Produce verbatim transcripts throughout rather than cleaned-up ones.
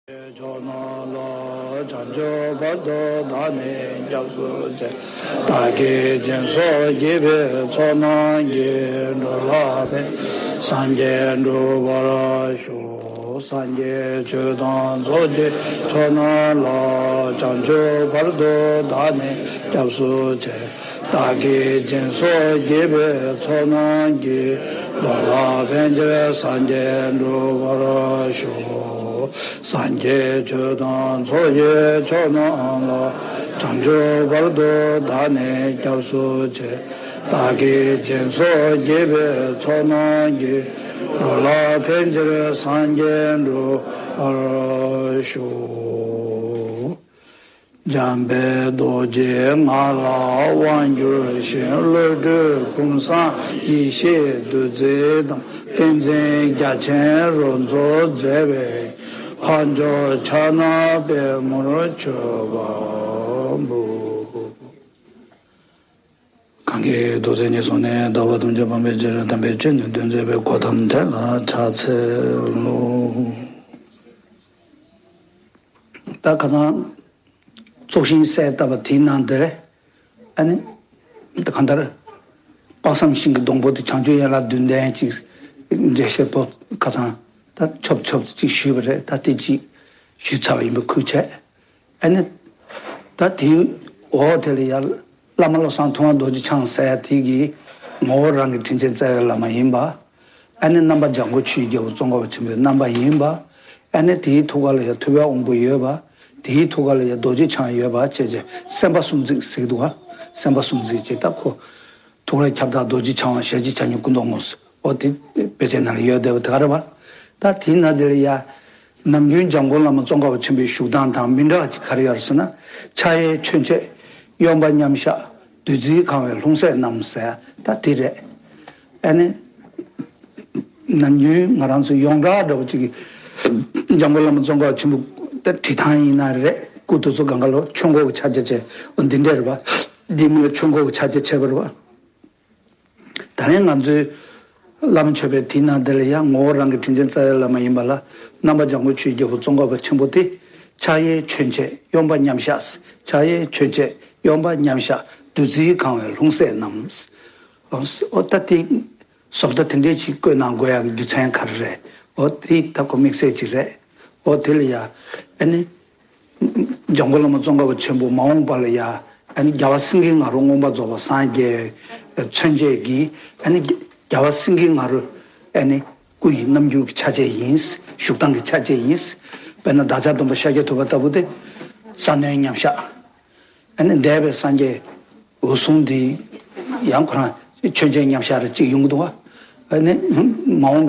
ཕྱོགས་རྣམས་ལ། བྱང་ཆུབ་བར་དུ་བདག་ནི་སྐྱབས་སུ་མཆི། བདག་གིས་སྦྱིན་སོགས་བགྱིས་པའི་ཚོགས་རྣམས་ཀྱིས། འགྲོ་ལ་ཕན་སངས་རྒྱས་འགྲུབ་པར་ཤོག་སངས་རྒྱས་ཆོས་དང་ཚོགས་ཀྱི་མཆོག་རྣམས་ལ། བྱང་ཆུབ་བར་དུ་བདག་ནི་སྐྱབས་སུ་མཆི། བདག་གིས་སྦྱིན་སོགས་བགྱིས་པའི་ཚོགས་རྣམས་ཀྱིས། འགྲོ་ལ་ཕན་ཕྱིར་སངས་རྒྱས་འགྲུབ་པར་ཤོག་སངས་རྒྱས་ཆོས་དང་ཚོགས་ཀྱི་མཆོག་རྣམས་ལ། བྱང་ཆུབ་བར་དུ་བདག་ནི་སྐྱབས་སུ་མཆི། བདག་གིས་སྦྱིན་སོགས་བགྱིས་པའི་ཚོགས་རྣམས་ཀྱིས། འགྲོ་ལ་ཕན་ཕྱིར་སངས་རྒྱས་འགྲུབ་པར་ཤོག་འཇམ་དཔལ་རྡོ་རྗེ་ང་ལ་དབང་བསྒྱུར་ཞིང་། བློ་གྲོས་ཕུན་སུམ་ཡེ་ཤེས་བདུད་རྩི་དང་། ཏིང་འཛིན་རྒྱ་ཆེན་རོ་མཚོ་མཛད་པའི། འཕགས་མཆོག་ཕྱག་ན་པདྨོར་མཆོད་པ་འབུལ། གང་གིས་ཐུགས་བརྩེ་ཉེར་བཟུང་ནས། ཟླ་བ་དུས་མཆོད་སྤངས་པའི་ཕྱིར། དམ་པའི་ཆོས་ནི་སྟོན་མཛད་པའི། གོ་ཏམ་དེ་ལ་ཕྱག་འཚལ་ལོ། ད་ཁ་སང་ཚོགས་ཞིང་གསལ་བཏབ་པ་དེའི་ནང་དེར། ཨ་ནི། ད་གང་ལྟར། དཔག་བསམ་ཤིང་གི་སྡོང་པོ་དེ་བྱང་ཆུབ་ཡན་ལག་བདུན་ལྡན་ཅིག་འགྲེལ་བཤད་པོ་ཁ་སང་ད་ཆོབ་ཆོབ་ཅིག་ཞུས་པ་རེད། ད་དེ་ཅིག་ཞུས་ཚར་བ་ཡིན་པ་ཁུལ་བྱས། ཨ་ནི། ད་དེའི་འོག་དེ་ལ་ཡ། བླ་མ་བློ་བཟང་ཐུབ་དབང་རྡོ་རྗེ་འཆང་ཟེར་ཡ་དེ་གི་ངོ་བོ་རང་གི་དྲིན་ཅན་རྩ་བའི་བླ་མ་ཡིན་པ། ཨ་ནི་རྣམ་པ་ལྗང་གུ་ཆུའི་རྒྱལ་པོ་ཙོང་ཁ་པ་ཆེན་པོའི་རྣམ་པ་ཡིན་པ། ཨ་ནི་དེའི་ཐུགས་ཀ་ལ་ཡ་ཐུབ་པའི་དབང་པོ་ཡོད་པ། དེའི་ཐུགས་ཀ་ལ་ཡ་རྡོ་རྗེ་འཆང་ཡོད་པ་བྱས་བྱས་སེམས་དཔའ་གསུམ་བརྩེགས་ཟེར་གི་འདུག་ག་སེམས་དཔའ་གསུམ་བརྩེགས་བྱས་ད་ཁོ། ཐུགས་ཀ་ཁྱབ་བདག་རྡོ་རྗེ་འཆང་བ། ཞལ་གཅིག་ཕྱག་གཉིས་སྐུ་མདོག་སྔོ། འོ་དེ་དཔེ་ཆའི་ནང་ལ་ཡོད་བསྡད་པ་དེ་ག་རེད་པ། ད་དེའི་ནང་དེ་ལ་ཡ། ནམ་རྒྱུན་འཇམ་མགོན་བླ་མ་ཙོང་ཁ་པ་ཆེན་པོའི་བཞུགས་སྟངས་དང་མི་འདྲ་བ་ཅིག་ག་རེ་ཡོད་རེད་ཟེར་ན། ཕྱག་གཡས་མཆོད་བྱེད་གཡོན་པ་མཉམ་བཞག་བདུད་རྩིས་གང་བའི་ལྷུང་བཟེད་བསྣམས་ཟེར་ད་དེ་རེད། ཨ་ནི། ནམ་རྒྱུན་ང་རང་ཚོ་ཡོངས་གྲགས་འདྲ་བོ་ཅིག་གི་འཇམ་མགོན་བླ་མ་ཙོང་ཁ་པ་ཆེན་པོ་ད་བྲིས་ཐངས་ཡིན་ན་རེད། སྐུ་དེ་ཚོ་སྒང་ག་ལ་ཆོས་འཁོར་གྱི་ཕྱག་རྒྱ་བྱས། འོ་འདི་འདྲས་རེད་པ། འདིའི་མིང་ལ་ཆོས་འཁོར་གྱི་ཕྱག་རྒྱ་བྱས་པ་རེད་པ། ད་ནི་ང་ཚོའི་བླ་མ་མཆོད་པའི་དེའི་ནང་དེ་ལ་ཡང་ངོ་བོ་རང་གི་དྲིན་ཅན་རྩ་བའི་བླ་མ་ཡིན་པ་ལ། རྣམ་པ་ལྗང་གུ་ཆུའི་རྒྱལ་པོ་ཙོང་ཁ་པ་ཆེན་པོ་དེ། ཕྱག་གཡས་མཆོད་བྱེད་གཡོན་པ་མཉམ་བཞག་ཕྱག་གཡས་མཆོད་བྱེད་གཡོན་པ་མཉམ་བཞག་བདུད་རྩིས་གང་བའི་ལྷུང་བཟེད་བསྣམས། འོ་ད་དེ། བཟོ་ལྟ་དེ་འདྲས་ཅིག་བཀོད་གནང་དགོས་ཡག་གི་རྒྱུ་མཚན་ག་རེ་རེད། འོ་དེ་ད་ཁོ་དམིགས་བསལ་ཅིག་རེད། འོ་དེ་ལ་ཡ། ཨ་ནི། འཇམ་མགོན་བླ་མ་ཙོང་ཁ་པ་ཆེན་པོ་མ་འོངས་པ་ལ་ཡ། ཨ་ནི་རྒྱལ་བ་སེང་གེའི་ང་རོ་མངོན་པར་རྫོགས་པ་སངས་རྒྱས་མཚོན་བྱེད་ཀྱི། ཨ་ནི་རྒྱལ་བ་སེང་གེའི་ང་རོ། ཨ་ནི་སྐུ་ཡི་རྣམ་འགྱུར་གྱི་ཆ་བྱད་ཡིན། བཞུགས་སྟངས་ཀྱི་ཆ་བྱད་ཡིན། དཔེར་ན་བདག་ཅག་སྟོན་པ་ཤཱཀྱ་ཐུབ་པ་ལྟ་བུ་དེ། ས་གནོན་མཉམ་བཞག་ཨ་ནི་འདས་པའི་སངས་རྒྱས་འོད་སྲུང་འདི་ཡང་ཁོ་རང་མཆོད་བྱེད་མཉམ་བཞག་རེ་གཅིག་ཡོང་གི་འདུག་བ། ཨ་ནི་མ་འོངས་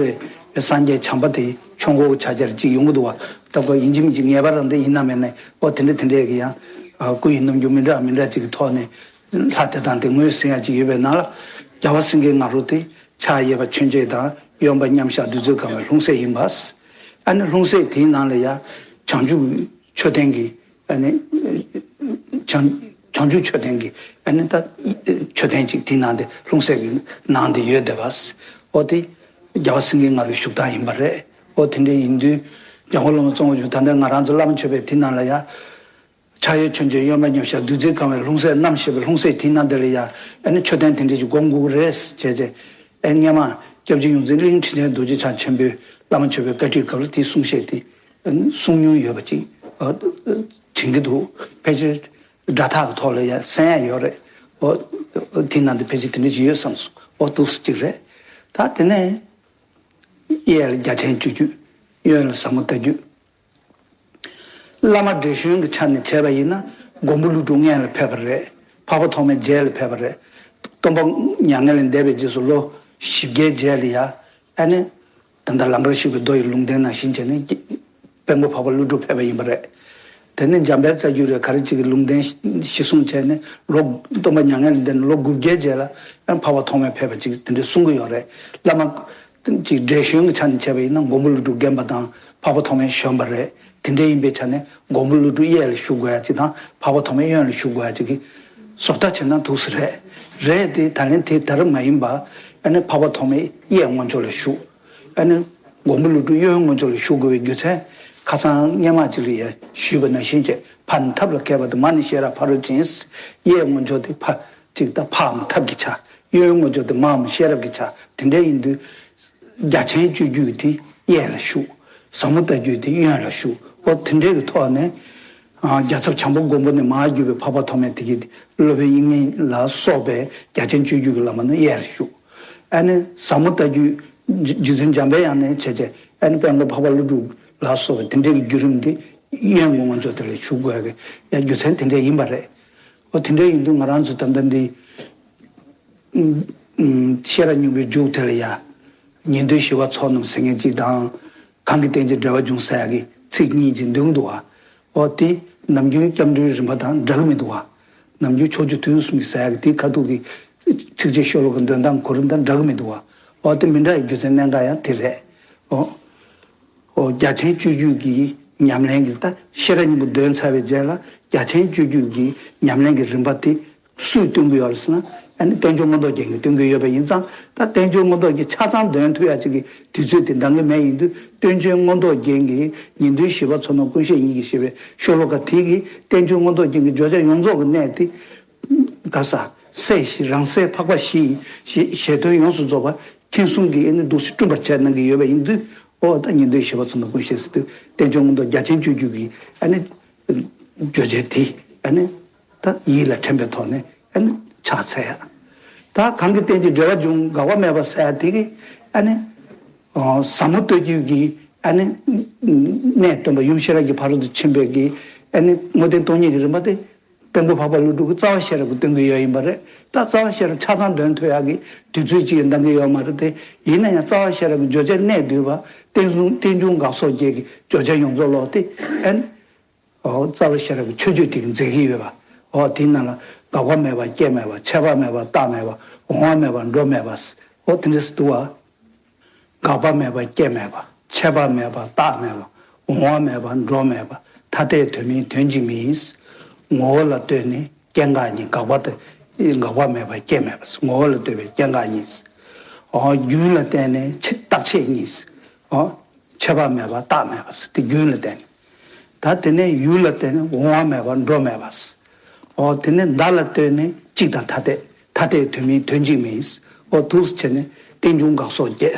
པའི་སངས་རྒྱས་བྱམས་པ་དེ་ཆོས་འཁོར་གྱི་ཕྱག་རྒྱ་རེ་གཅིག་ཡོང་གི་འདུག་བ། ད་ཁོ་ཡིན་གཅིག་མིན་གཅིག་ངེས་པ་རང་དེ་ཡིན་ན་མེད་ན། འོ་དེ་འདྲ་དེ་འདྲས་ཀྱི་ཡང་སྐུ་ཡི་རྣམ་འགྱུར་མི་འདྲ་མི་འདྲ་གཅིག་གི་ཐོག་ནས་ལྷ་དེ་དང་དེ་ངོས་ཟིན་ཡ་གཅིག་ཡོད་པའི་ནང་ལ། རྒྱལ་བ་སེང་གེའི་ང་རོ་དེ་ཕྱག་གཡས་པ་མཆོད་བྱེད་དང་གཡོན་པ་མཉམ་བཞག་བདུད་རྩིས་གང་བའི་ལྷུང་བཟེད་ཡིན་པ། ཨ་ནི་ལྷུང་བཟེད་དེའི་ནང་ལ་ཡ་བྱང་ཆུབ་མཆོད་རྟེན་གྱི། ཨ་ནི། བྱང་བྱང་ཆུབ་མཆོད་རྟེན་གྱི། ཨ་ནི་ད་མཆོད་རྟེན་ཅིག་དེའི་ནང་དེ་ལྷུང་བཟེད་ཀྱི་ནང་དེ་ཡོད་བསྡད་པ། འོ་དེ་རྒྱལ་བ་སེང་གེའི་ང་རོའི་བཞུགས་སྟངས་ཡིན་པ་རེད། འོ་དེ་འདྲ་ཡིན་དུས་འཇམ་མགོན་བླ་མ་ཙོང་ཁ་པ་ཆེན་པོ་ད་ལྟ་ང་རང་ཚོ་བླ་མ་མཆོད་པའི་དེའི་ནང་ལ་ཡ། ཕྱག་གཡས་མཆོད་བྱེད་གཡོན་པ་མཉམ་བཞག་བདུད་རྩིས་གང་བའི་ལྷུང་བཟེད་བསྣམས་ཞེས་པའི་ལྷུང་བཟེད་དེའི་ནང་དེ་ལ་ཡ། ཨ་ནི་མཆོད་རྟེན་དེ་འདྲ་ཞིག་སྒོམ་དགོས་ཀྱི་རེད་ཟེར་བྱས་བྱས། ཨ་སྔས་མ་སྐྱབས་རྗེ་ཡོངས་འཛིན་གླིང་ཁྲི་ཆེན་རྡོ་རྗེ་འཆང་ཆེན་པོས་བླ་མ་མཆོད་པའི་བཀའ་ཁྲིད་སྐབས་ལ་དེའི་གསུང་བཤད་དེ། གསུང་མྱོང་ཡོད་པ་ཅིག་དྲན་གྱི་འདུག་ཕལ་ཆེར་སྒྲ་ཐག་གི་ཐོག་ལ་ཡང་གསན་ཡ་ཡོད་རེད། འོ། དེའི་ནང་དུ་ཕལ་ཆེར་དེ་འདྲ་ཅིག་ཡོད་བསམ་སོང་། འོ་འདུག་སེ་ཅིག་རེད། ད་དེ་ནས་གཡས་ལ་རྒྱ་ཆེན་སྤྱོད་རྒྱུད། གཡོན་ལ་ཟབ་མོ་ལྟ་རྒྱུད། བླ་མ་བགྲེས་གཞོན་གྱི་ཆ་ནས་བྱས་པ་ཡིན་ན་མགོན་པོ་ཀླུ་སྒྲུབ་སྔོན་ལ་ཕེབས་པ་རེད། འཕགས་པ་ཐོགས་མེད་རྗེས་ལ་ཕེབས་པ་རེད། སྟོན་པ་མྱ་ངན་ལས་འདས་པའི་རྗེས་སུ་ལོ་བཞི་བརྒྱའི་རྗེས་ལ་ཡ། ཨ་ནི། ད་ལྟ་ལང་ཀར་གཤེགས་པའི་མདོ་ཡི་ལུང་བསྟན་ནང་བཞིན་བྱས་ནས། དཔལ་མགོན་འཕགས་པ་ཀླུ་སྒྲུབ་ཕེབས་པ་ཡིན་པ་རེད། དེ་ནས་འཇམ་དཔལ་རྩ་རྒྱུད་རེད་ག་རེ་ཅིག་གི་ལུང་བསྟན་གཞི་བཟུང་བྱས་ནས་ལོ། སྟོན་པ་མྱ་ངན་ལས་འདས་ནས་ལོ་དགུ་བརྒྱའི་རྗེས་ལ་ཡང་འཕགས་པ་ཐོགས་མེད་ཕེབས་པ་ཅིག་དེ་འདྲ་གསུང་གི་ཡོད་རེད། བླ་མ་ཅིག་བགྲེས་གཞོན་གྱི་ཆ་ནས་བྱས་པ་ཡིན་ན་མགོན་པོ་ཀླུ་སྒྲུབ་རྒན་པ་དང་འཕགས་པ་ཐོགས་མེད་གཞོན་པ་རེད། དེ་འདྲ་ཡིན་པའི་ཆ་ནས་མགོན་པོ་ཀླུ་སྒྲུབ་གཡས་ལ་བཞུགས་དགོས་ཡ་ཅིག་དང་འཕགས་པ་ཐོགས་མེད་གཡོན་ལ་བཞུགས་དགོས་ཡ་ཅིག་གི་བཟོ་ལྟ་བྱས་ན་འདུག་སེ་རེད། རེད་དེ་ད་ལན་དེ་ལྟར་མ་ཡིན་པ། ཨ་ནི་འཕགས་པ་ཐོགས་མེད་གཡས་ངོས་ཕྱོགས་ལ་བཞུགས། ཨ་ནི་མགོན་པོ་ཀླུ་སྒྲུབ་གཡོན་ངོས་ཕྱོགས་ལ་བཞུགས་དགོས་པའི་རྒྱུ་མཚན། ཁ་སང་སྔས་མ་ཅིག་ལ་ཡ་ཞུས་པ་ནང་བཞིན་བྱས། ཕ་ནི་ཐབས་ལ་མཁས་པ་སྟེ། མ་ནི་ཤེས་རབ་ཕ་རོལ་ཕྱིན། གཡས་ངོ་ཅོག་དེ་ཕ་ཅིག་ད་ཕའམ་ཐབས་ཀྱི་ཆ། གཡོན་ངོ་ཅོག་དེ་མའམ་ཤེས་རབ་ཀྱི་ཆ། དེ་འདྲ་ཡིན་དུས། རྒྱ་ཆེན་སྤྱོད་བརྒྱུད་དེ་གཡས་ལ་བཞུགས། ཟབ་མོ་ལྟ་བརྒྱུད་དེ་གཡོན་ལ་བཞུགས། འོ་དེ་འདྲའི་གི་ཐོག་ནས། ཨ། རྒྱལ་ཚབ་བྱམས་པ་མགོན་པོ་ནས་མར་བརྒྱུད་པའི་འཕགས་པ་ཐོགས་མེད་དེ་གི་སློབ་དཔོན་དབྱིག་གཉེན་ལ་སོགས་པའི་རྒྱ་ཆེན་སྤྱོད་བརྒྱུད་ཀྱི་བླ་མ་རྣམས་གཡས་ལ་བཞུགས། ཨ་ནི་ཟབ་མོ་ལྟ་བརྒྱུད་རྗེ་བཙུན་འཇམ་པའི་དབྱངས་ནས་བྱས་བྱས། ཨ་ནི་དཔལ་མགོན་འཕགས་པ་ཀླུ་སྒྲུབ་ལ་སོགས་པའི་དེ་འདྲའི་གི་བརྒྱུད་རིམ་དེ་གཡོན་གྱི་ངོ་ཅོག་དེ་ལ་བཞུགས་དགོས་ཀྱི་རྒྱུ་མཚན་དེ་འདྲ་ཡིན་པ་རེད། འོ་དེ་འདྲ་ཡིན་དུས་ང་རང་ཚོ་ད་ལྟ་འདི། ཤེས་རབ་སྙིང་པོའི་མཇུག་དེ་ལ་ཡ། ཉན་ཐོས་ཞི་བ་འཚོ་རྣམས་ཟེར་མཁན་གཅིག་དང་། གང་གི་རྟེན་ཅིང་འབྲེལ་བར་འབྱུང་ཟེར་ཡ་གི་ཚིག་གཉིས་ཅིག་འདུག་འདུག་བ། འོ་དེ་ནམ་རྒྱུན་སྐྱབས་འགྲོའི་རིམ་པ་དང་འདྲ་གི་མི་འདུག་བ། ནམ་རྒྱུན་ཕྱོགས་བཅུ་དུས་གསུམ་གྱི་ཟེར་ཡ་གི་དེའི་ཁ་ཐུག་གི་ཚིགས་བཅད་ཤོ་ལོ་ཀའི་འདོན་སྟངས་གོ་རིམ་དང་འདྲ་གི་མི་འདུག་བ། འོ་དེ་མི་འདྲ་བའི་རྒྱུ་མཚན་གནད་འགག་ཡང་དེ་རེད། འོ། འོ། རྒྱ་ཆེན་སྤྱོད་བརྒྱུད་ཀྱི་ཉམས་ལེན་གྱི། ད་ཤེས་རབ་སྙིང་པོ་འདོན་ཚར་བའི་རྗེས་ལ་རྒྱ་ཆེན་སྤྱོད་བརྒྱུད་ཀྱི་ཉམས་ལེན་གྱི་རིམ་པ་དེ་སུས་སྟོན་གྱི་ཡོད་རེད་ཟེར་ན། ཨ་ནི་བསྟན་འགྱུར་མངོན་རྟོགས་རྒྱན་གྱིས་སྟོན་གྱི་ཡོད་པ་ཡིན་ཙང་། ད་བསྟན་འགྱུར་མངོན་རྟོགས་རྒྱན་ཆ་ཚང་འདོན་ཐུབ་ཡ་ཅིག་གི་དུས་ཚོད་དེ་འདང་གི་མེད། ཡིན་དུས་བསྟན་འགྱུར་མངོན་རྟོགས་རྒྱན་གྱི་ཉན་ཐོས་ཞི་བ་འཚོ་རྣམས་ཀུན་ཤེས་ཉིད་ཀྱིས་ཞེས་པའི་ཤོ་ལོ་ཀ་དེ་གིས་བསྟན་འགྱུར་མངོན་རྟོགས་རྒྱན་གྱི་བརྗོད་བྱ་ཡོངས་རྫོགས་ཀྱི་གནད་དེ། ག་ས། སྲས་བཞི། རང་སྲས་འཕགས་པ་བཞི་ཡི་ཞེས་ཞལ་དོན་ཡོངས་སུ་རྫོགས་པ་མཁྱེན་གསུམ་གྱིས་ཨ་ནི་འདུག་སེ་བསྐྲུན་པར་བྱས་གནང་གི་ཡོད་པ་ཡིན་དུས། འོ་ད་ཉན་ཐོས་ཞི་བ་འཚོ་རྣམས་ཀུན་ཤེས་ཟེར་དུས་བསྟན་འགྱུར་མངོན་རྟོགས་རྒྱ་ཆེན་སྤྱོད་བརྒྱུད་ཀྱི་ཨ་ནི་བརྗོད་བྱ་དེ་ཨ་ནི་ད་ཡིད་ལ་དྲན་པའི་ཐོག་ནས་ཨ་ནི་ཕྱག་འཚལ་ཡ། ད་གང་གི་རྟེན་ཅིང་འབྲེལ་བར་འབྱུང་འགག་པ་མེད་པ་ཟེར་ཡ་དེ་གི་ཨ་ནི། ཨོ། ཟབ་མོ་ལྟ་བརྒྱུད་ཀྱི་ཨ་ནི་གནད་སྟོན་པ་ཡུམ་ཤེས་རབ་ཀྱི་ཕ་རོལ་ཏུ་ཕྱིན་པའི་གི་ཨ་ནི་དངོས་བསྟན་སྟོང་ཉིད་ཀྱི་རིམ་པ་དེ། དཔལ་མགོན་འཕགས་པ་ཀླུ་སྒྲུབ་ཀྱིས་རྩ་བ་ཤེས་རབ་ཀྱི་སྟོན་གྱི་ཡོད་ཡིན་པ་རེད། ད་རྩ་བ་ཤེས་རབ་ཆ་ཚང་འདོན་ཐུབ་ཡག་གི་དུས་ཚོད་ཅིག་ཡང་འདང་གི་ཡོད་མ་རེད་དེ། ཡིན་ན་ཡང་རྩ་བ་ཤེས་རབ་ཀྱི་བརྗོད་བྱའི་གནད་བསྡུས་པ། བསྟན་སྲུང་བསྟན་འབྱུང་འགག་སོགས་བརྒྱད་ཀྱི་བརྗོད་བྱ་ཡོངས་རྫོགས་ལོག་སྟེ། ཨན། ཨོ། རྩ་བ་ཤེས་རབ་ཀྱི་མཆོད་བརྗོད་དེ་གིས་མཛད་ཀྱི་ཡོད་པ། ཨོ། དེའི་ནང་ལ་འགག་པ་མེད་པ་སྐྱེ་མེད་པ། ཆད་པ་མེད་པ་རྟག་མེད་པ། འོང་བ་མེད་པ་འགྲོ་མེད་པ། ཨོ། དེ་འདྲ་ཞིག་འདུག་བ། འགག་པ་མེད་པ་སྐྱེ་མེད་པ། ཆད་པ་མེད་པ་རྟག་མེད་པ། འོང་བ་མེད་པ་འགྲོ་མེད་པ། ཐ་དད་དོན་མིན་དོན་གཅིག་མིན། ངོ་བོ་ལ་ལྟོས་ནས་སྐྱེ་འགག་གཉིས། འགག་པ་དེ་འགག་པ་མེད་པ་སྐྱེ་མེད་པ། ངོ་བོ་ལ་ལྟོས་པའི་སྐྱེ་འགག་གཉིས། ཨོ། རྒྱུན་ལ་བརྟེན་ནས་ཆད་རྟག་ཆད་གཉིས། ཨོ། ཆད་པ་མེད་པ་རྟག་མེད་པ་ཟེར་དེ་རྒྱུན་ལ་བརྟེན་ནས། ད་དེ་ནས་ཡུལ་ལ་བརྟེན་ནས་འོང་བ་མེད་པ་འགྲོ་མེད་པ་ཟེར། ཨོ། དེ་ནས་མདའ་ལ་ལྟོས་ནས་གཅིག་དང་ཐ་དད། ཐ་དད་དོན་མིན་དོན་གཅིག་མིན་ཟེར། ཨོ། འདུག་སེ་བྱས་ནས་བསྟན་འབྱུང་འགག་སོགས་བརྒྱད་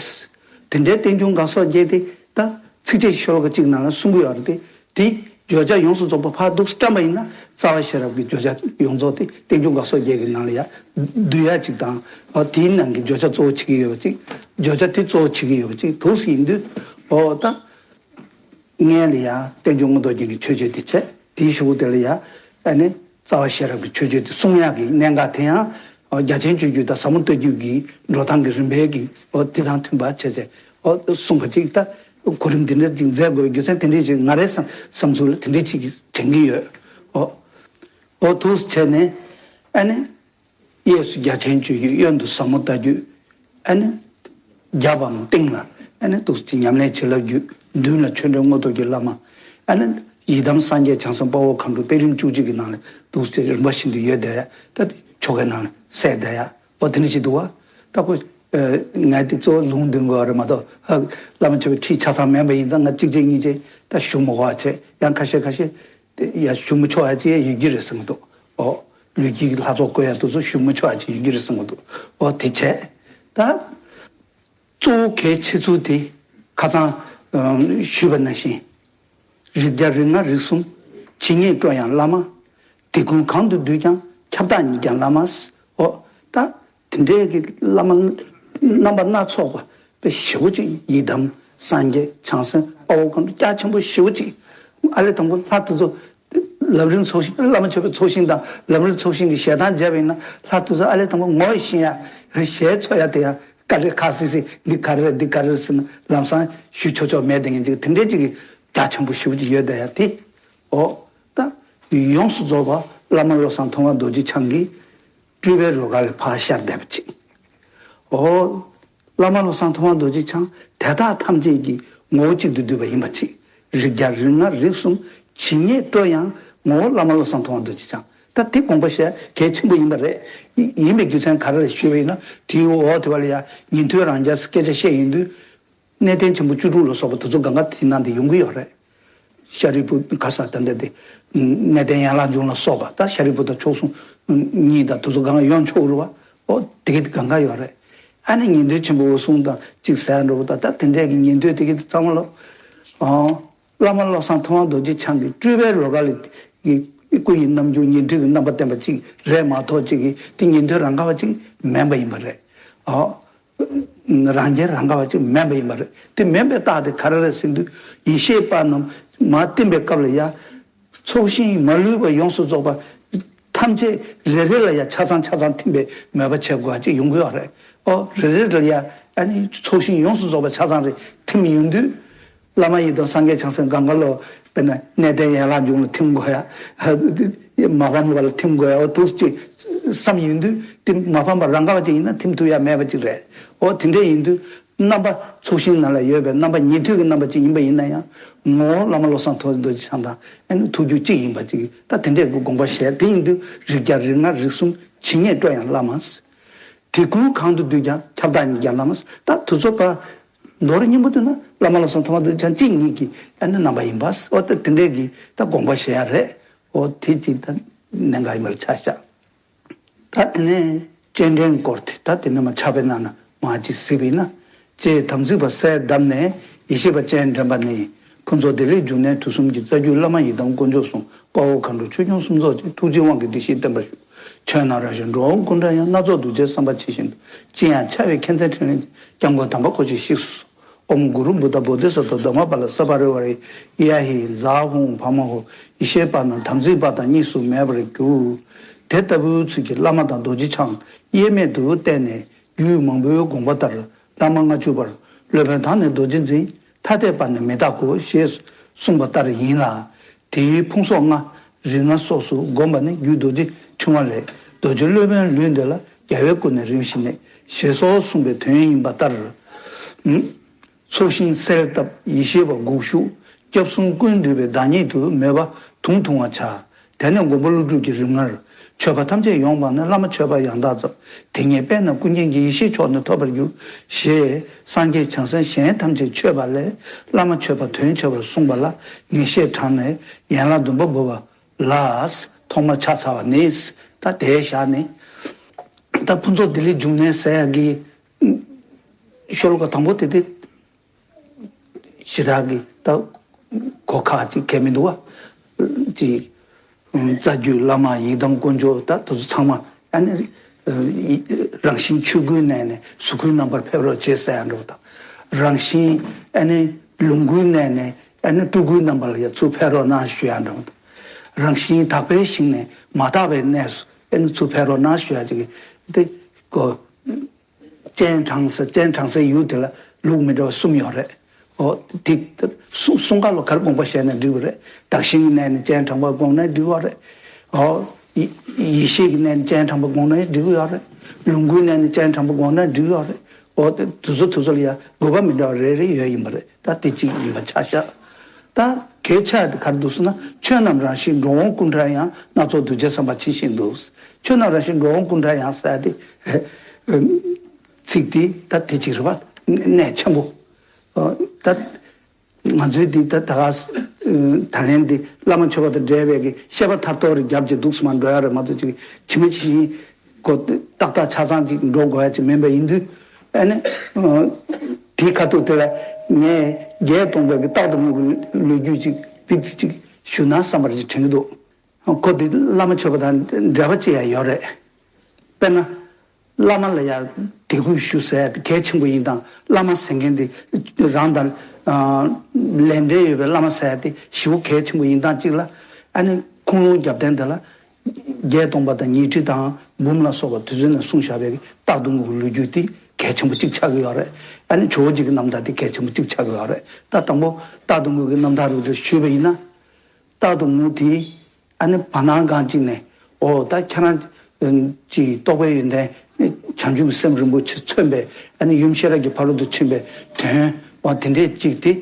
ཟེར། དེ་འདྲའི་བསྟན་འབྱུང་འགག་སོགས་བརྒྱད་དེ་ད་ཚིགས་བཅད་ཤོ་ལོ་ཀ་གཅིག་ནང་ལ་གསུང་གི་ཡོད་རེད་དེ། དེའི་བརྗོད་བྱ་ཡོངས་སུ་རྫོགས་པ་ཕར་འདུག་སེ་བཀྲམ་པ་ཡིན་ན། རྩ་བ་ཤེས་རབ་ཀྱི་བརྗོད་བྱ་ཡོངས་རྫོགས་དེ་བསྟན་འབྱུང་འགག་སོགས་བརྒྱད་ཀྱི་ནང་ལ་ཡ་བསྡུ་ཡ་གཅིག་དང་། ཨོ། དེའི་ནང་གི་བརྗོད་བྱ་གཙོ་བོ་བྱེད་ཀྱི་ཡོད་པ་གཅིག་བརྗོད་བྱ་དེ་གཙོ་བོ་བྱེད་ཀྱི་ཡོད་པ་གཅིག་འདུག་སེ་ཡིན་དུས། ཨོ། ད་སྔོན་ལ་ཡ་བསྟན་འབྱུང་མངོན་རྟོགས་རྒྱན་གྱི་མཆོད་བརྗོད་དེ་བྱས། དེའི་གཞུག་གུ་དེ་ལ་ཡ་ཨ་ནི་རྩ་བ་ཤེས་རབ་ཀྱི་མཆོད་བརྗོད་དེ་གསུང་ཡག་གི་གནད་འགག་དེ་ཡང་། ཨོ། རྒྱ་ཆེན་སྤྱོད་བརྒྱུད་དང་ཟབ་མོ་ལྟ་བརྒྱུད་ཀྱི་འགྲོ་སྟངས་ཀྱི་རིམ་པའི་གི། ཨོ། དེ་དང་མཐུན་པ་བྱས་བྱས། ཨོ། གསུངས་པ་ཅིག་ད་གོ་རིམ་དེ་འདྲ་ཅིག་མཛད་དགོས་པའི་རྒྱུ་མཚན་དེ་འདྲ་ཅིག་ང་རའི་བསམ་བསམ་ཚུལ་ལ་དེ་འདྲ་ཅིག་དྲན་གྱི་ཡོད། ཨོ། ཨོ། འདུག་སེ་བྱས་ནས་ཨ་ནི། གཡས་སུ་རྒྱ་ཆེན་སྤྱོད་བརྒྱུད། གཡོན་དུ་ཟབ་མོ་ལྟ་བརྒྱུད། ཨ་ནི། རྒྱབ་བམ་སྟེང་ལ་ཨ་ནི་འདུག་སེ་ཉམས་ལེན་བྱིན་རླབས་བརྒྱུད། མདུན་ལ་ཆོས་འབྲེལ་མངོན་རྟོགས་ཀྱི་བླ་མ། ཨ་ནི། ཡི་དམ་སངས་རྒྱས་བྱང་སེམས་དཔའ་བོ་མཁའ་འགྲོ་པད་རིམ་བཅུ་གཅིག་གི་ནང་ལ་འདུག་སེ་རིམ་པ་བཞིན་དུ་ཡོད་བསྡད་ཡ། ད་ཆོ་གའི་ནང་ལ་གསལ་བསྡད་ཡ། ཨོ། དེ་འདྲ་ཞིག་འདུག་བ། ད་ཁོ། ངས་དེ་གཙོ་བོ་ལུང་འདྲེན་དགོས་པ་རེད་མ་གཏོགས། ཨ། བླ་མ་མཆོད་པའི་ཁྲིད་ཆ་ཚང་མིན་པ་ཡིན་ཙང་ང་གཅིག་རྗེས་གཉིས་རྗེས་ད་ཞུ་མི་དགོས་པ་བྱས། ཡང་ཁ་ཤས་ཁ་ཤས། དེ་ཡ་ཞུ་མི་ཆོག་ཡ་ཅིག་ཡོད་ཀྱི་རེད་བསམ་གྱི་འདུག། ཨོ། ལུས་དཀྱིལ་གྱི་ལྷ་ཚོགས་བཀོད་ཡ་དེ་ཚོ་ཞུ་མི་ཆོག་ཡ་ཅིག་ཡོད་ཀྱི་རེད་བསམ་གྱི་འདུག། ཨོ། དེ་བྱས། ད། གཙོ་བོ་གལ་ཆེ་ཚུལ་དེ་ཁ་སང་ཞུས་པ་ནང་བཞིན། རིགས་བརྒྱ་རིགས་ལྔ་རིགས་གསུམ། ཇི་སྙེད་སྤྲོ་ཡང་བླ་མ། དེ་ཀུན་གང་དུ་འདུས་ཀྱང་ཁྱབ་བདག་ཉིད་ཀྱང་བླ་མ། ཨོ། ད། དེ་འདྲའི་གི་བླ་མ་རྣམ་པ་སྣ་ཚོགས་པ་དཔེ་ཞེ་པོ་ཅིག། ཡི་དམ་སངས་རྒྱས་བྱང་སེམས་དཔའ་བོ་མཁའ་འགྲོ་རྒྱ་ཆེན་པོ་ཞེ་པོ་ཅིག། ཨ་ལས་དང་པོ་ལྷ་དེ་ཚོ་ལམ་རིམ་ཚོགས་ཞིང་། བླ་མ་མཆོད་པའི་ཚོགས་ཞིང་དང་ལམ་རིམ་ཚོགས་ཞིང་གི་ཞལ་ཐང་མཇལ་བ་ཡིན་ན། ལྷ་དེ་ཚོ་ཨ་ལས་དང་པོ་ངོ་ཤེས་ཡ། ཞལ་འཚོ་ཡ་དེ་ཡང་ག་རེ་ཁ་སིག་སིག་འདི་ག་རེ་རེད་འདི་ག་རེ་རེད་ཟེར་ན་ལམ་སང་ཞུ་ཆོག་ཆོག་མེད་དེ། ངན་ཅིག་དེ་འདྲའི་ཅིག་གི་རྒྱ་ཆེན་པོ་ཞེ་པོ་ཅིག་ཡོད་བསྡད་ཡ་དེ། ཨོ། ད་ཡོངས་སུ་རྫོགས་པ་བླ་མ་བློ་བཟང་ཐོགས་མེད་རྡོ་རྗེ་འཆང་གི་སྤྲུལ་པའི་རོལ་གར་ལས་ཕར་ཤར་བསྡད་པ་ཅིག། ཨོ། བླ་མ་བློ་བཟང་ཐོགས་མེད་རྡོ་རྗེ་འཆང་དེ་དག་ཐམས་ཅད་ཀྱི་ངོ་བོ་གཅིག་ཏུ་འདུས་པ་ཡིན་པ་ཅིག། རིགས་བརྒྱ་རིགས་ལྔ་རིགས་གསུམ་ཇི་སྙེད་སྤྲོ་ཡང་ངོ་བོ་བླ་མ་བློ་བཟང་ཐོགས་མེད་རྡོ་རྗེ་འཆང་། ད་དེ་དགོངས་པ་བཞེས་གལ་ཆེན་པོ་ཡིན་པ་རེད། ཡིན་པའི་རྒྱུ་མཚན་ག་རེ་རེད་ཞུས་པ་ཡིན་ན། དེའི་འོག་དེ་བ་ལ་ཡ་ཉན་ཐོས་རང་རྒྱལ་སྐད་ཆ་བཤད་ཡོང་དུས། གནས་བརྟན་ཆེན་པོ་བཅུ་དྲུག་ལ་སོགས་པ་དེ་ཚོ་གང་ག་དེའི་ནང་དུ་ཡོང་གི་ཡོད་རེད། ཤཱ་རིའི་བུ་ག་ས་ད་འདི་དེ་གནས་བརྟན་ཡན་ལག་འབྱུང་ལ་སོགས་པ་ད་ཤཱ་རིའི་བུ་དང་མཆོག་ཟུང་གཉིས་དང་དེ་ཚོ་གང་ཡོང་ཆོག་རུ་བ་ཨོ་དེ་ག་དེ་གང་ག་ཡོད་རེད། ཨ་ནི་ཉན་ཐོས་ཆེན་པོ་འོད་སྲུང་དང་གཅིག་ཟེར་འགྲོ་བ་དང་ད་དེ་འདྲས་ཀྱི་ཉན་ཐོས་དེ་ག་དེ་ཚང་མ་ལོ། ཨོ། བླ་མ་བློ་བཟང་ཐོགས་མ་རྡོ་རྗེ་འཆང་གི་སྤྲུལ་པའི་ལོ་ག་ལ་གི་སྐུ་ཡི་རྣམ་འགྱུར་ཉན་ཐོས་ཀྱི་རྣམ་པ་བསྟན་པ་ཅིག་རེད་མ་གཏོགས་ཅིག་གི་དེ་ཉན་ཐོས་རང་ག་བ་ཅིག་མིན་པ་ཡིན་པ་རེད། ཨོ། རང་རྒྱལ་རང་ག་བ་ཅིག་མིན་པ་ཡིན་པ་རེད། དེ་མིན་པའི་རྟགས་དེ་ག་རེ་རེད་ཟེར་དུས་ཡེ་ཤེས་དཔལ་རྣམས་མར་བསྟིམ་པའི་སྐབས་ལ་ཡ། ཚོགས་ཞིང་མ་ལུས་པ་ཡོངས་སུ་རྫོགས་པ་ཐམས་ཅད་རེ་རེ་ལ་ཡ་ཆ་ཚང་ཆ་ཚང་ཐིམ་པའི་མོས་པ་བྱེད་དགོས་པ་ཅིག་ཡོང་གི་ཡོད་རེད། ཨོ་རེ་རེ་ལ་ཡ་ཨ་ནི་ཚོགས་ཞིང་ཡོངས་སུ་རྫོགས་པ་ཆ་ཚང་རེ་ཐིམ་ཡོང་དུས། བླ་མ་ཡི་དམ་སངས་རྒྱས་བྱང་སེམས་གང་ག་ལོ། དཔེར་ན་གནས་བརྟན་ཡན་ལག་འབྱུང་ལ་ཐིམ་དགོས་ཡ། མ་ཕམ་པ་ལ་ཐིམ་དགོས་ཡ་འོ་འདུག་ཅིག་བསམ་ཡོང་དུས་དེ་མ་ཕམ་པ་རང་ག་བ་ཅིག་ཡིན་ན་ཐིམ་ཐུབ་ཡ་མེད་པ་ཅིག་རེད། འོ་དེ་འདྲས་ཡིན་དུས་རྣམ་པ་ཚོགས་ཞིང་ནང་ལ་ཡོད་པའི་རྣམ་པ་ཉན་ཐོས་ཀྱི་རྣམ་པ་ཅིག་ཡིན་པ་ཡིན་ན་ཡང་ངོ་བོ་བླ་མ་བློ་བཟང་ཐོགས་མེད་རྡོ་རྗེ་འཆང་དང་ཨ་ནི་ཐུགས་རྒྱུད་གཅིག་ཡིན་པ་ཅིག་ད་དེ་འདྲས་ཀྱི་དགོངས་པ་བཞེས། དེ་ཡིན་དུས་རིགས་བརྒྱ་རིགས་ལྔ་རིགས་གསུམ་ཇི་སྙེད་སྤྲོ་ཡང་བླ་མ། དེ་ཀུན་གང་དུ་འདུས་ཀྱང་ཁྱབ་བདག་ཉིད་ཀྱང་བླ་མ། ད་དུས་ཚོད་པ་མདོར་སྙིང་པོ་བསྡུས་ན་བླ་མ་བློ་བཟང་ཐོགས་མ་རྡོ་རྗེ་འཆང་གཅིག་ཉིད་ཀྱི་ཨ་ནི་རྣམ་པ་ཡིན་པ། འོ་ད་དེ་འདྲས་ཀྱི་ད་དགོངས་པ་བཞེས་ཡ་རེད། འོ་དེ་གཅིག་ད་གནད་འགག་ཡིན་པར་ཆ་བཞག་ད་དེ་ནས་སྤྱན་འདྲེན་སྐོར་དེ་ད་དེ་ནས་མ་ཆགས་པའི་ནང་ན་མ་ཅིག་གཟིགས་པས་ན། ལྕེ་དམ་ཚིག་པ་གསལ་བསྡམས་ནས་ཡེ་ཤེས་པ་སྤྱན་འདྲེན་པ་ནི། ཕུན་ཚོགས་བདེ་ལེགས་འབྱུང་གནས་དུས་གསུམ་གྱི་རྩ་རྒྱུད་བླ་མ་ཡི་དམ་དཀོན་མཆོག་གསུམ་དཔའ་བོ་མཁའ་འགྲོ་ཆོས་སྐྱོང་གསུམ་ཚོགས་ཀྱི་ཐུགས་རྗེའི་དབང་གིས་བདེ་གཤེགས་བསྟན་པ་བཞུགས། ཆོས་རྣམས་རང་བཞིན་འགྲོ་བ་ཀུན་འདྲ་ཡང་སྣ་ཚོགས་གདུལ་བྱའི་བསམ་པ་ཇི་བཞིན་དུ། ཅི་ཡང་འཆར་བའི་ཁྱད་མཚར་ཕྲིན་ལས་སྐྱབས་མགོན་དམ་པ་གོ་ཆེན་གཤེགས་སུ་གསོལ། ཨོཾ་གུ་རུ་བུདྡྷ་བོ་དྷི་ས་ཏྭ་དྷརྨ་པཱ་ལ་སརྦ་རི་ཝཱ་རེ་ཡ་ཧི་ཛཿཧཱུྃ་བྷ་མ་ཧོ། ཡེ་ཤེས་པ་རྣམས་དམ་ཚིག་པ་དང་གཉིས་སུ་མེད་པར་གྱུར། དེ་ལྟ་བུའི་ཚུལ་གྱིས་བླ་མ་དང་རྡོ་རྗེ་འཆང་དབྱེར་མེད་དུ་བསྟེན་ནས་རྒྱུད་མང་པོའི་དགོངས་པ་ལྟར་བླ་མ་ལྔ་བཅུ་པར་སློབ་དཔོན་དང་ནི་རྡོ་རྗེ་འཛིན་ཐ་དད་པ་ནི་མི་རྟག་གོ་ཞེས་གསུངས་པ་ལྟར་ཡིན་ལ། དེའི་ཕུང་སོགས་ལྔ་རིགས་ལྔ་སོགས་སུ་བསྒོམ་པ་ནི་རྒྱུད་རྡོ་རྗེ་ཕྲེང་བ་ལས། རྡོ་རྗེ་སློབ་དཔོན་ལུས་འདི་ལ་རྒྱལ་བའི་སྐུ་ནི་རིམ་བཞིན་གནས། ཞེས་སོགས་གསུངས་པའི་དོན་ཡིན་པ་ལྟར། ཚོགས་ཞིང་གསལ་བཏབ་ཡེ་ཤེས་པ་དགུག་གཞུག་སྐྱབས་གསུམ་ཀུན་འདུས་པའི་བདག་ཉིད་དུ་མོས་པ་དུང་འཐུང་བར་བྱ། དེ་ནས་མགོན་པོ་ཀླུ་སྒྲུབ་ཀྱི་རིམ་ལྔར་མཆོད་པ་ཐམས་ཅད་ཡོངས་སྤངས་ནས་བླ་མ་མཆོད་པ་ཡང་དག་བརྩམས། དེ་ཉིད་དཔེར་ན་ཀུན་མཁྱེན་གྱི་ཡེ་ཤེས་མཆོག་ནི་ཐོབ་པར་འགྱུར། ཞེས་སངས་རྒྱས་བྱང་སེམས་གཞན་ཐམས་ཅད་མཆོད་པ་ལས་བླ་མ་མཆོད་པ་དོན་ཆེ་བར་གསུངས་པ་ལ་ངེས་ཤེས་དྲངས་ནས་ཡན་ལག་བདུན་པ་འབུལ་བ་ལ་ཐོག་མར་ཕྱག་འཚལ་བ་ནི། ད་དེའི་ཞག་ནི་ད་ཕུན་ཚོགས་བདེ་ལེགས་འབྱུང་གནས་ཟེར་ཡག་གི་ཤོ་ལོ་ཀ་དང་པོ་དེ་དེ། ཞེ་དྲག་གི་ད་གོ་ཁག་ཅིག་གལ་མི་འདུག་བ། ཅིག་རྩ་རྒྱུད་བླ་མ་ཡི་དམ་དཀོན་མཆོག་ད་དེ་ཚོ་ཚང་མ་ཨ་ནི་རང་བཞིན་ཆོས་སྐུའི་གནས་ནས་གཟུགས་སྐུའི་རྣམ་པར་ཕེབས་རོགས་བྱེད་ཟེར་ཡ་འགྲོ་དང་། རང་བཞིན་ཨ་ནི་ལོངས་སྐུའི་གནས་ནས་ཨ་ནི་སྤྲུལ་སྐུའི་རྣམ་པ་ལ་ཡ་ཚུར་ཕེབས་རོགས་གནང་ཞུ་ཡ་འགྲོ་དང་། རང་བཞིན་དག་པའི་ཞིང་ནས་མ་དག་པའི་གནས་སུ་ཨ་ནི་ཚུར་ཕེབས་རོགས་གནང་ཞུ་ཡ་ཅིག་གི་དེ་གོ། སྤྱན་དྲངས་ས་སྤྱན་དྲངས་སའི་ཡུལ་དེ་ལ་ལུགས་མི་འདྲ་བ་གསུམ་ཡོད་རེད། ཨོ་དེ་གསུང་གསུང་སྐབས་ལ་ག་རེ་དགོངས་པ་བཞེས་ན་འགྲིག་གི་རེད། བདག་གཞན་གྱི་གནས་ནས་སྤྱན་དྲངས་པ་དགོངས་ན་འགྲིག་གི་རེད། ཨོ་ཡེ་ཡེ་ཤེས་ཀྱི་གནས་ནས་སྤྱན་དྲངས་པ་དགོངས་ན་འགྲིག་གི་རེད། ལོངས་སྐུའི་གནས་ནས་སྤྱན་དྲངས་པ་དགོངས་ན་འགྲིག་གི་རེད། ཨོ་དེ་དེ་ཚོ་དེ་ཚོ་ལ་ཡང་དགོས་པ་མི་འདྲ་བ་རེ་རེ་ཡོད་ཡིན་པ་རེད། ད་དེ་གཅིག་ཡིན་པ་ཆ་བཞག་ད་གལ་ཆེ་བ་དེ་ག་རེ་འདུག་ཟེར་ན། ཆོས་རྣམས་རང་བཞིན་འགྲོ་འོང་ཀུན་བྲལ་ཡང་། སྣ་ཚོགས་གདུལ་བྱའི་བསམ་པ་ཇི་བཞིན་དུ། ཆོས་རྣམས་རང་བཞིན་འགྲོ་འོང་ཀུན་བྲལ་ཡང་ཟེར་ཏེ། ཚིག་དེ་ད་དེ་གཅིག་རེད་པ། གནད་ཆེན་པོ། ད་ང་ཚོའི་འདི་ད་ད་ག་ད་ལན་འདི་བླ་མ་མཆོད་པ་དང་འབྲེལ་བའི་གི་བཤད་པ་ཐར་ཐོར་རེ་རྒྱབ་ཀྱི་འདུག་སེ་མར་འགྲོ་ཡ་རེད་མ་གཏོགས་ཅིག་ཇི་མ་ཇི་བཞིན། གོ་ཏག་ཏག་ཆ་ཚང་ཅིག་འགྲོ་དགོས་ཡ་ཅིག་མིན་པ་ཡིན་དུས། ཨ་ནི། དེའི་ཁ་ཐུག་དེ་ལ་ངས་བརྒྱད་སྟོང་པའི་གི་རྟག་ཏུ་ངུ་གི་ལོ་རྒྱུས་ཅིག་ཏིག་ཙི་ཅིག་ཞུ་ན་བསམ་པར་ཅིག་དྲན་གི་འདུག་ཁོ་དེ་བླ་མ་མཆོད་པ་དང་འབྲེལ་བ་ཅིག་ཡང་ཡོད་རེད། དཔེར་ན། བླ་མ་ལ་ཡང་དད་གུས་ཞུ་ཟེར་ཡ་དེ་གལ་ཆེན་པོ་ཡིན་དང་བླ་མ་ཟེར་མཁན་དེ་རང་དང་ལས་འབྲེལ་ཡོད་པའི་བླ་མ་ཟེར་ཡ་དེ་ཞེ་པོ་གལ་ཆེན་པོ་ཡིན་སྟངས་གཅིག་ལ། ཨ་ནི་ཁུངས་ལུང་རྒྱབ་རྟེན་དེ་ལ། བརྒྱད་སྟོང་པ་དང་ཉི་ཁྲི་དང་འབུམ་ལ་སོགས་པ་དེ་ཚོ་ནས་གསུངས་བཞག་པའི་རྟག་ཏུ་ངུ་གི་ལོ་རྒྱུས་དེ་གལ་ཆེན་པོ་གཅིག་ཆགས་ཀྱི་ཡོད་རེད། ཨ་ནི་ཇོ་བོ་རྗེ་གི་རྣམ་ཐར་དེ་གལ་ཆེན་པོ་གཅིག་ཆགས་ཀྱི་ཡོད་རེད། ད་དང་པོ་རྟག་ཏུ་ངུ་གི་རྣམ་ཐར་རུ་དེ་ཞུས་པ་ཡིན་ན། རྟག་ཏུ་ངུ་དེ་ཨ་ནི་བར་སྣང་སྒང་གཅིག་ནས་འོ་ད་ཁྱེད་རང་ཅིག་རྟོགས་པའི་ཡོན་ཏན་བྱང་ཆུབ་ཀྱི་སེམས་རིན་པོ་ཆེ་མཚོན་པའི་ཨ་ནི་ཡུམ་ཤེས་རབ་ཀྱི་ཕ་རོལ་ཏུ་ཕྱིན་པའི་དོན་བ་དེ་འདྲས་ཅིག་དེ་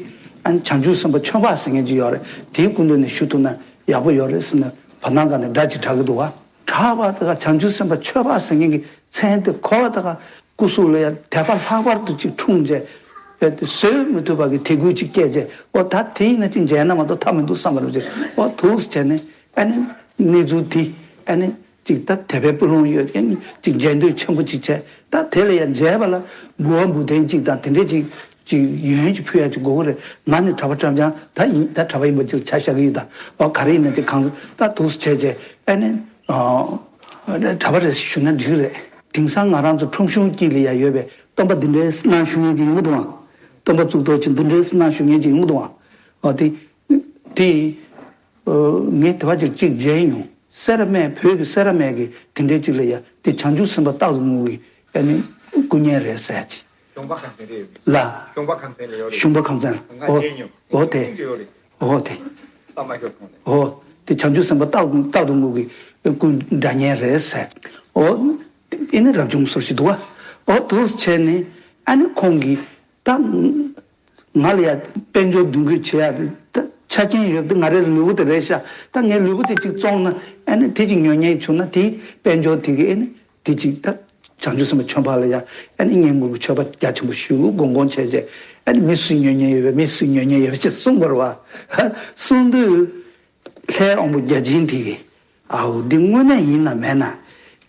ཨ་ནི་བྱང་ཆུབ་སེམས་དཔའ་ཆོས་འཕགས་ཟེར་མཁན་ཅིག་ཡོད་རེད། དེའི་སྐུ་མདུན་ནས་ཞུ་ཐུབ་ན་ཡག་པོ་ཡོད་རེད་ཟེར་ནས་བར་སྣང་སྒང་ནས་སྒྲ་ཅིག་གྲགས་ཀྱི་འདུག་བ། གྲགས་པ་དེ་ག་བྱང་ཆུབ་སེམས་དཔའ་ཆོས་འཕགས་ཟེར་མཁན་གྱི་མཚན་དེ་གོ་བ་དེ་ག་སྐུ་གཟུགས་ལ་ཡང་དད་པ་ལྷག་པར་དུ་ཅིག་འཁྲུངས་རྗེས་ བཟོད་མི་ཐུབ་པ་གི་དད་གུས་ཅིག་སྐྱེས་རྗེས། ཨོ་ད་དེ་ཡིན་ན་ཅིག་མཇལ་ན་མ་གཏོགས་ཐབས་མི་འདུག་བསམ་པ་རེད་ཅིག་ཨོ་འདུག་སེ་བྱས་ནས་ཨ་ནི་གནས་ཚུལ་དེ་ཨ་ནི་ཅིག་ད་དད་པའི་སྤུ་ལོང་ཡོད་མཁན་ཅིག་མཇལ་འདོད་ཆེན་པོ་ཅིག་བྱས། ད་དེ་ལ་ཡང་མཇལ་བ་ལ་འབུལ་བ་འབུལ་རྟེན་ཅིག་དང་དེ་འདྲས་ཅིག་ཅིག་ཡོན་ཅིག་ཕུལ་ཡ་ཅིག་དགོས་ཀྱི་རེད། ང་ནི་གྲྭ་པ་གྲྭ་རྐྱང་ད་ཡིན། ད་གྲྭ་པ་ཡིན་པ་ཅིག་ཆ་བཞག་གི་ཡོད། ད་ཨོ་ག་རེ་ཡིན་ན་ཅིག་གང་ད་འདུག་སེ་བྱས་རྗེས་ཨ་ནི་གྲྭ་པ་རེད་ཞུ་ན་འགྲིག་གི་རེད། དེང་སང་ང་རང་ཚོ་ཁྲོམ་གཞུང་དཀྱིལ་ལ་ཡ་ཡོད་པའི་སྟོན་པ་འདི་འདྲའི་གནང་ཞུ་མཁན་ཅིག་ཡོང་གི་འདུག་ཨང་། སྟོན་པ་གཙུག་ཏོར་ཆེན་འདི་འདྲའི་གནང་ཞུ་མཁན་ཅིག་ཡོང་གི་འདུག་ཨང་། ཨོ་དེ་དེ་ངས་དེ་བ་ཅིག་ཅིག་མཇལ་མྱོང་། སེ་ར་སྨད་བོད་ཀྱི་སེ་ར་སྨད་ཀྱི་དེ་འདྲའི་ཅིག་ལ་ཡ་དེ་བྱང་ཆུབ་སེམས་དཔའ་རྟག་ཏུ་ངུ་གི་ཨ་ནི་སྐུ་བརྙན་རེད་ཟེར་ཅིག་གཞོང་པ་ཁམས་ཚན་རེད་ཡོད་རེད། ལ། གཞོང་པ་ཁམས་ཚན་ལ་ཡོད་རེད། གཞོང་པ་ཁམས་ཚན་ལ་ང་ཨོ་མཇལ་མྱོང་། ཨོ་དེ་ཁྱེད་ཡོད་རེད། ཨོ་དེ། ས་མ་ཤོར་གོང་ནས། ཨོ་དེ་བྱང་ཆུབ་སེམས་དཔའ་རྟག་རྟག་ཏུ་ངུ་གི་སྐུ་འདྲ་མཉམ་རེད་ཟེར། ཨོ་ཨེ་ནི་རབ་བྱུང་ཟུར་ཞིག་འདུག་བ། ཨོ་འདུག་སེ་བྱས་ནས་ཨ་ནི་ཁོང་གིས་ད་ང་ལ་ཡ་དཔལ་འབྱོར་མདུན་སྐྱོད་བྱེད་ཡ་ད་ཆ་རྐྱེན་ཡོད་དེ་ང་རའི་ལུས་པོ་དེ་རེད་ཤག་ད་ངའི་ལུས་པོ་དེ་གཅིག་བཙོངས་ན་ཨ་ནི་དེ་གཅིག་ཉོ་མཁན་བྱུང་ན་དེ་དཔལ་འབྱོར་དེ་གི་ཨེ་ནི། དེ་གཅིག་ད་བྱང་ཆུབ་སེམས་དཔའ་ཆོས་འཕགས་ལ་ཡ་ཨ་ནི་བསྙེན་བཀུར་གྱི་མཆོད་པ་རྒྱ་ཆེན་པོ་ཞུ་དགོངས་དགོངས་བྱས་རྗེས་ཨ་ནི་མི་སུས་ཉོ་མཁན་ཡོད་པས་མི་སུས་ཉོ་མཁན་ཡོད་པས་ཅེས་གསུངས་པ་རེད་བ། གསུངས་དུས་ལྷའི་དབང་པོ་བརྒྱ་བྱིན་དེ་གིས་ཨའོ་འདི་དངོས་གནས་ཡིན་ན་མེད་ན།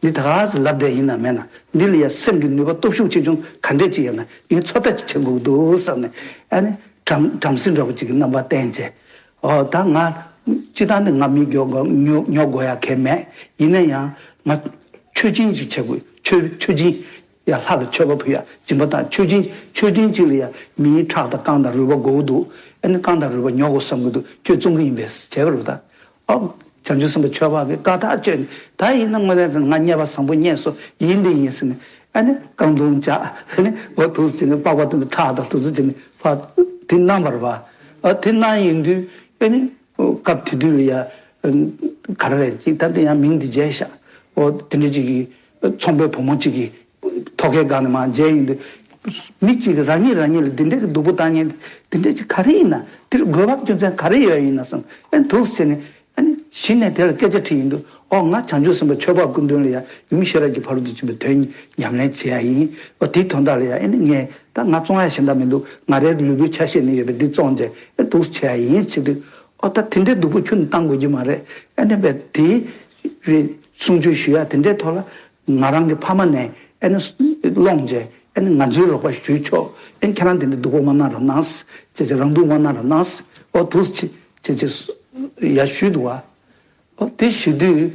འདི་ད་ག་ཚོད་ལབ་བསྡད་ཡིན་ན་མེད་ན། འདི་ལ་ཡ་སེམས་ཀྱི་ནུས་པ་སྟོབས་ཤུགས་ཆེ་ཆུང་ག་འདྲས་ཅིག་ཡོད་ན་ངས་ཚོད་ལྟ་ཅིག་བྱེད་དགོས་འདུག་བསམ་ནས་ཨ་ནི་བྲམ་བྲམ་ཟེ་འདྲ་པོ་ཅིག་གི་རྣམ་པ་བསྟན་བྱས། ཨོ་ད་ང་སྤྱིར་བཏང་ནི་ང་མི་མགྱོགས་དགོས་ཉོ་ཉོ་དགོས་ཡ་གང་མེད། ཡིན་ན་ཡང་ང་མཆོད་སྦྱིན་ཅིག་བྱེད་དགོས། མཆོད་མཆོད་སྦྱིན་ཡ་ལྷ་ལ་མཆོད་པ་ཕུལ་ཡ་སྦྱིན་པ་དང་མཆོད་སྦྱིན་མཆོད་སྦྱིན་ཅིག་ལ་ཡ་མིའི་ཁྲག་དང་རྐང་དང་རུས་པ་དགོས་ཀྱི་འདུག་ཨ་ནི་རྐང་དང་རུས་པ་ཉོ་དགོས་བསམ་གྱི་འདུག་ཁྱོད་བཙོང་གི་ཡིན་པས་བྱས་པ་རེད་ད། ཨོ། བྱང་ཆུབ་སེམས་དཔའ་ཆོས་འཕགས་ཀྱིས་བཀའ་ཐག་གཅོད་ནས་ད་ཡིན་ན་དངོས་གནས་ང་རྙེད་པ་བཟང་པོ་རྙེད་སོང་ཡིན་འདི་ཡིན་ཟེར་ནས་ཨ་ནི་རྐང་དུང་བཅག་ཨ་ནི་འོ་འདུག་ཟེར་ནས་པགས་པ་དེ་ཚོ་ཁྲག་དང་དེ་ཚོ་བྱས་ནས་ཕར་དེ་གནང་བ་རེད་བ། ཨ་དེ་གནང་ཡིན་དུས་ཨ་ནི་སྐབས་དེ་དུས་ལ་ཡ་ག་རེ་རེད་ཅིག་ད་དེ་ཡང་མིང་འདི་བརྗེད་ཤག་འོ་དེ་འདྲ་ཅིག་གི་ཚོང་པའི་བུ་མོ་ཅིག་གིས། ཐོག་ཁའི་སྒང་ནས་མར་མཇལ་ཡོང་དུས། མི་གཅིག་གིས་རང་ཉིད་རང་ཉིད་ལ་འདི་འདྲའི་གི་སྡུག་པོ་བཏང་མཁན་འདི་འདྲའི་ཅིག་ག་རེ་ཡིན་ན་དེར་དགོས་པ་རྒྱུ་མཚན་ག་རེ་ཡོད་ཡིན་ན་བསམ་ཨེ་འདུག་སེ་བྱས་ནས་ཨ་ནི་གཞི་ནས་དེ་ལ་སྐད་ཆ་དྲིས་ཡོང་དུས་ཨོ་ང་བྱང་ཆུབ་སེམས་དཔའ་ཆོས་འཕགས་སྐུ་མདུན་ལ་ཡ་ཡུམ་ཤེས་རབ་ཀྱི་ཕ་རོལ་ཏུ་ཕྱིན་པའི་དོན་ཉམས་ལེན་བྱེད་ཡ་ཡིན། ཨོ་དེའི་དོན་དག་ལ་ཡ་ཨེ་ནི་ངས་ད་ང་བཙོང་ཡ་གཞན་དག་མི་འདུག་ང་རའི་ལུས་པོའི་ཆ་ཤས་ནས་ཡོད་པའི་འདི་བཙོང་བྱས་ཨེ་འདུག་སེ་བྱེད་ཡ་ཡིན་ཟེར་དུས་ཨོ་ད་དེ་འདྲའི་སྡུག་པོ་ཁྱོན་ནས་བཏང་དགོས་ཀྱི་མ་རེད། ཨེ་ནི་བས་དེའི་གསུང་ཆོས་ཞུ་ཡ་དེ་འདྲའི་ཐོག་ལ། ང་རང་གི་ཕ་མ་ནས་ཨེ་ནི་སློང་བྱས་ཨེ་ནི་ང་ཚོའི་རོགས་པ་ཞུས་ཆོག་ཨེ་ནི་ཁྱེད་རང་དེ་འདྲ་སྡུག་པོ་མ་གནང་རོགས་གནང་། ཅེས་ཅེས་རང་སྡུག་མ་གནང་རོགས་གནང་། ཨོ་འདུག་སེ་ཅེས་ཅེས་ཡར་ཞུས་འདུག་བ། ཨོ་དེ་ཞུ་དུས་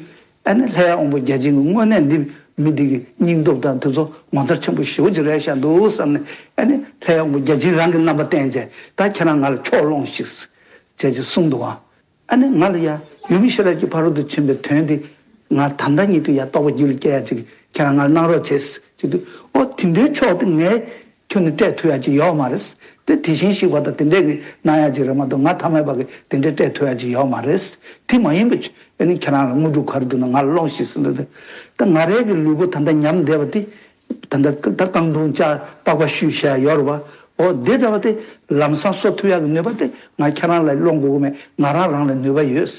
ཨེ་ནི་ལྷའི་དབང་པོ་བརྒྱ་བྱིན་གྱིས་དངོས་གནས་འདི་མི་འདི་གི་སྙིང་སྟོབས་དང་དེ་ཚོ་ངོ་མཚར་ཆེན་པོ་ཞེ་པོ་ཅིག་རེད་ཤག་འདུག་བསམ་ནས་ཨེ་ནི་ལྷའི་དབང་པོ་བརྒྱ་བྱིན་རང་གི་རྣམ་པ་བསྟན་བྱས་ད་ཁྱེད་རང་ང་ལ་ཆོས་སློང་ཞིག་ཅེས་ཅེས་གསུངས་འདུག་བ། ཨ་ནི་ང་ལ་ཡ་ཡུམ་ཤེས་རབ་ཀྱི་ཕ་རོལ་ཏུ་ཕྱིན་པའི་དོན་དེ་ང་ད་ལྟ་ཉིད་དུ་ཡ་རྟོགས་པ་རྒྱུད་ལ་སྐྱེ་ཡ་ཅིག་ཁྱེད་རང་ང་ལ་གནང་རོགས་བྱེད་ཅེས་དུས་ཨོ་དེ་འདྲའི་ཕྱོགས་དེ་ངས་ཁྱོན་ནས་སྤྲད་ཐུབ་ཡ་ཅིག་ཡོད་མ་རེད། དེ་དེ་བཞིན་གཤེགས་པ་དང་དེ་འདྲས་ཀྱི་གནང་ཡ་ཅིག་རེད་མ་གཏོགས་ང་ཐ་མལ་པ་གི་དེ་འདྲས་སྤྲད་ཐུབ་ཡ་ཅིག་ཡོད་མ་རེད། དེ་མ་ཡིན་པ་ཅིག་ཨ་ནི་ཁྱེད་རང་ལ་དངོས་གྲུབ་ག་རེ་འདུག་ན་ང་ལ་སློང་ཞིག་ཟེར་འདུག་ད་ང་རའི་གི་ལུས་པོ་ད་ལྟ་ཉམས་བསྡད་པ་དེ། ད་ལྟ་ད་རྐང་དུང་བཅག་པགས་པ་བཤུས་བྱས་ཡོད་རེད་བ། འོ་འདི་འདྲ་བ་དེ་ལམ་སང་གསོ་ཐུབ་ཡག་གི་ནུས་པ་དེ་ང་ཁྱེད་རང་ལ་སློང་དགོས་ཀྱི་མེད། ང་རང་རང་ལ་ནུས་པ་ཡོད།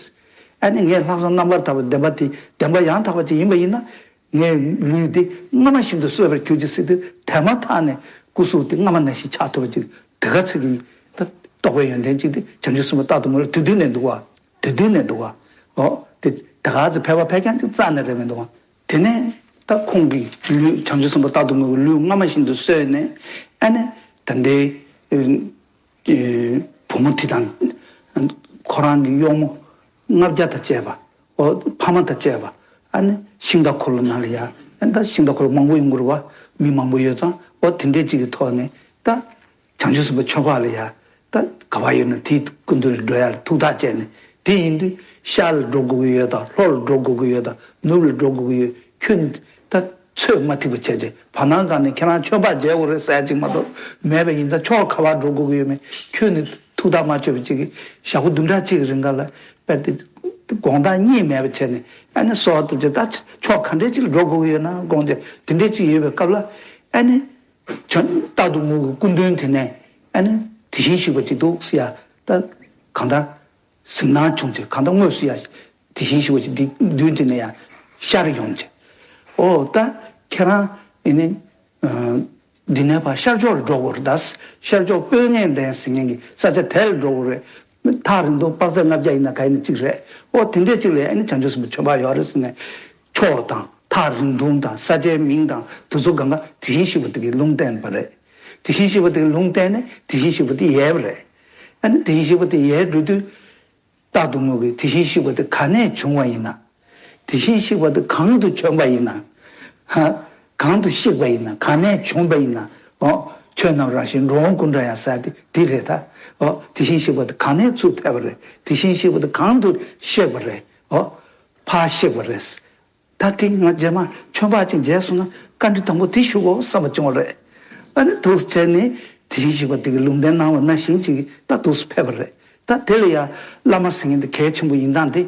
ཨ་ནི་ངས་ལྷག་བསམ་རྣམ་པར་དག་པའི་བདེན་པ་དེ་བདེན་པ་ཡང་དག་པ་ཅིག་ཡིན་པ་ཡིན་ན། ངའི་ལུས་འདི་སྔ་མ་བཞིན་དུ་གསོས་པར་གྱུར་ཅིག་ཟེར་དུས་དེ་མ་ཐག་ནས་སྐུ་གཟུགས་དེ་སྔ་མ་ནང་བཞིན་ཆགས་ཐུབ་པ་ཅིག་དེ་ག་ཚོད་ཀྱི་ད་རྟོགས་པའི་ཡོན་ཏན་ཅིག་དེ་བྱང་ཆུབ་སེམས་དཔའ་རྟག་ཏུ་ངུ་ལ་དེ་དུས་ནས་འདུག་བ། དེ་དུས་ནས་འདུག་བ། འོ་དེ་ད་ག་ཚོད་ཕལ་པ་ཕལ་རྐྱང་ཅིག་རྩ་ནས་རེད་མི་འདུག་བ། དེ་ནས་ད་ཁོང་གི་ལུས་བྱང་ཆུབ་སེམས་དཔའ་རྟག་ཏུ་ངུ་གི་ལུས་སྔ་མ་བཞིན་དུ་གསོས་ནས་ཨ་ནི་ད་ལྟའི་བུ་མོ་དེ་དང་ཁོ་རང་གི་གཡོག་མོ་ལྔ་བརྒྱ་དང་བཅས་པ་ཨོ་ཕ་མ་དང་བཅས་པ་ཨ་ནི་ཤིང་རྟ་འཁོར་ལོ་ནང་ལ་ཡ་ཨ་ནི་ད་ཤིང་རྟ་འཁོར་ལོ་མང་པོ་ཡོང་གི་རེད་བ། མི་མང་པོ་ཡོད་ཙང་ཨོ་དེ་འདྲས་ཅིག་གི་ཐོག་ནས་ད། བྱང་ཆུབ་སེམས་དཔའ་ཆོས་འཕགས་ལ་ཡ། ད་ག་བ་ཡོད་ན་དེའི་སྐུ་མདུན་ལ་འགྲོ་ཡ་ལ་ཐུགས་ཐག་བཅད་ནས་དེ་ཡིན་དུས་ཤར་ལ་འགྲོ་དགོས་ཀྱི་ཡོད་དང་ལྷོ་ལ་འགྲོ་དགོས་ཀྱི་ཡོད་དང་ནུབ་ལ་འགྲོ་དགོས་ཀྱི་ཡོད། ཁྱོད་ད་ཚོད་མ་ཐིག་པ་བྱས་རྗེས་བར་སྣང་སྒང་ནས་ཁྱེད་རང་ཆོས་འཕགས་མཇལ་དགོས་རེད་ཟེར་ཡ་ཅིག་མ་གཏོགས་མེད་པ་ཡིན་ཙང་ཕྱོགས་ག་བར་འགྲོ་དགོས་ཀྱི་ཡོད་མེད་ཁྱོད་ནི་ཐུགས་ཐག་མ་ཆོད་པ་ཅིག་གིས་ཞག་པོ་བདུན་ཕྲག་གཅིག་གི་རིང་ག་ལ་དཔེ་དེ་དགོངས་དག་གཉིས་མེད་པ་བྱས་ནས་ཨ་ནི་གསོལ་བ་བཏབ་རྗེས་ད་ཕྱོགས་ག་འདྲས་ཅིག་ལ་འགྲོ་དགོས་ཀྱི་ཡོད་ན་དགོངས་ཏེ་དེ་འདྲས་ཅིག་ཡོད་པའི་སྐབས་ལ་ཨ་ནི། བྱང་རྟག་ཏུ་ངུ་གི་སྐུ་མདུན་དེ་ནས་ཨ་ནི་དེ་བཞིན་གཤེགས་པ་ཅིག་འདུག་ཟེར་ཡ་ད་གང་ལྟར་གཟིགས་སྣང་བྱུང་ཚེ་གང་ལྟར་དངོས་སུ་ཡ་དེ་བཞིན་གཤེགས་པ་ཅིག་འདི་མདུན་དེ་ནས་ཡ་ཤར་ཡོང་ཚེ་ཨོ་ད་ཁྱེད་རང་ཨེ་ནི་ འདི་ནས་ཕར་ཤར་ཕྱོགས་ལ་འགྲོ་དགོས་རེད་ད། ཤར་ཕྱོགས་སྤོས་ངད་ལྡན་ཟེར་མཁན་གྱི་ས་ཆ་དེ་ལ་འགྲོ་དགོས་རེད། ཐག་རིང་ཐུང་དཔག་ཚད་ལྔ་བརྒྱ་ཡིན་ན་ག་ཡིན་ན་གཅིག་རེད། ཨོ་དེ་འདྲས་གཅིག་ལ་ཨ་ནི་བྱང་ཆུབ་སེམས་དཔའ་མཆོད་པ་ཡོད་རེད་ཟེར་ནས། ཕྱོགས་དང་ཐག་རིང་ཐུང་དང་ས་ཆའི་མིང་དང་དེ་ཚོ་གང་ག་དེ་བཞིན་གཤེགས་པ་དེ་གིས་ལུང་བསྟན་པ་རེད། དེ་བཞིན་གཤེགས་པ་དེ་གིས་ལུང་བསྟན་ནས་དེ་བཞིན་གཤེགས་པ་དེ་ཡལ་བ་རེད། ཨ་ནི་དེ་བཞིན་གཤེགས་པ་དེ་ཡལ་འགྲོ་དུས། རྟག་ཏུ་ངུ་གི་དེ་བཞིན་གཤེགས་པ་དེ་ག་ནས་བྱུང་བ་ཡིན་ན། དེ་བཞིན་གཤེགས་པ་དེ་གང་དུ་བྱོན་པ་ཡིན་ན། ཧ། གང་དུ་གཤེགས་པ་ཡིན་ན་ག་ནས་བྱུང་བ་ཡིན་ན། འོ། ཆོས་རྣམས་རང་བཞིན་འགྲོ་འོང་ཀུན་འདྲ་ཡང་ཟེར་དེ་འདི་རེད་ད། འོ། དེ་བཞིན་གཤེགས་པ་དེ་གང་ནས་ཚུར་ཕེབས་པ་རེད། དེ་བཞིན་གཤེགས་པ་དེ་གང་དུ་གཤེགས་པ་རེད། འོ། ཕར་གཤེགས་པ་རེད། ད་དེ་ང་རྗེས་མ་ཆོས་འཕགས་ཅིག་མཇལ་སོང་ན་བཀའ་འདྲི་དང་པོ་དེ་ཞུ་དགོས་བསམ་པ་བྱུང་བ་རེད། ཨ་ནི་འདུག་བྱས་ནས་དེ་བཞིན་གཤེགས་པ་དེ་གིས་ལུང་བསྟན་གནང་བ་ནང་བཞིན་ཅིག་ད་འདུག་ཕེབས་པ་རེད། ད་དེ་ལ་ཡང་བླ་མ་ཟེར་མཁན་དེ་གལ་ཆེན་པོ་ཡིན་སྟངས་དེ།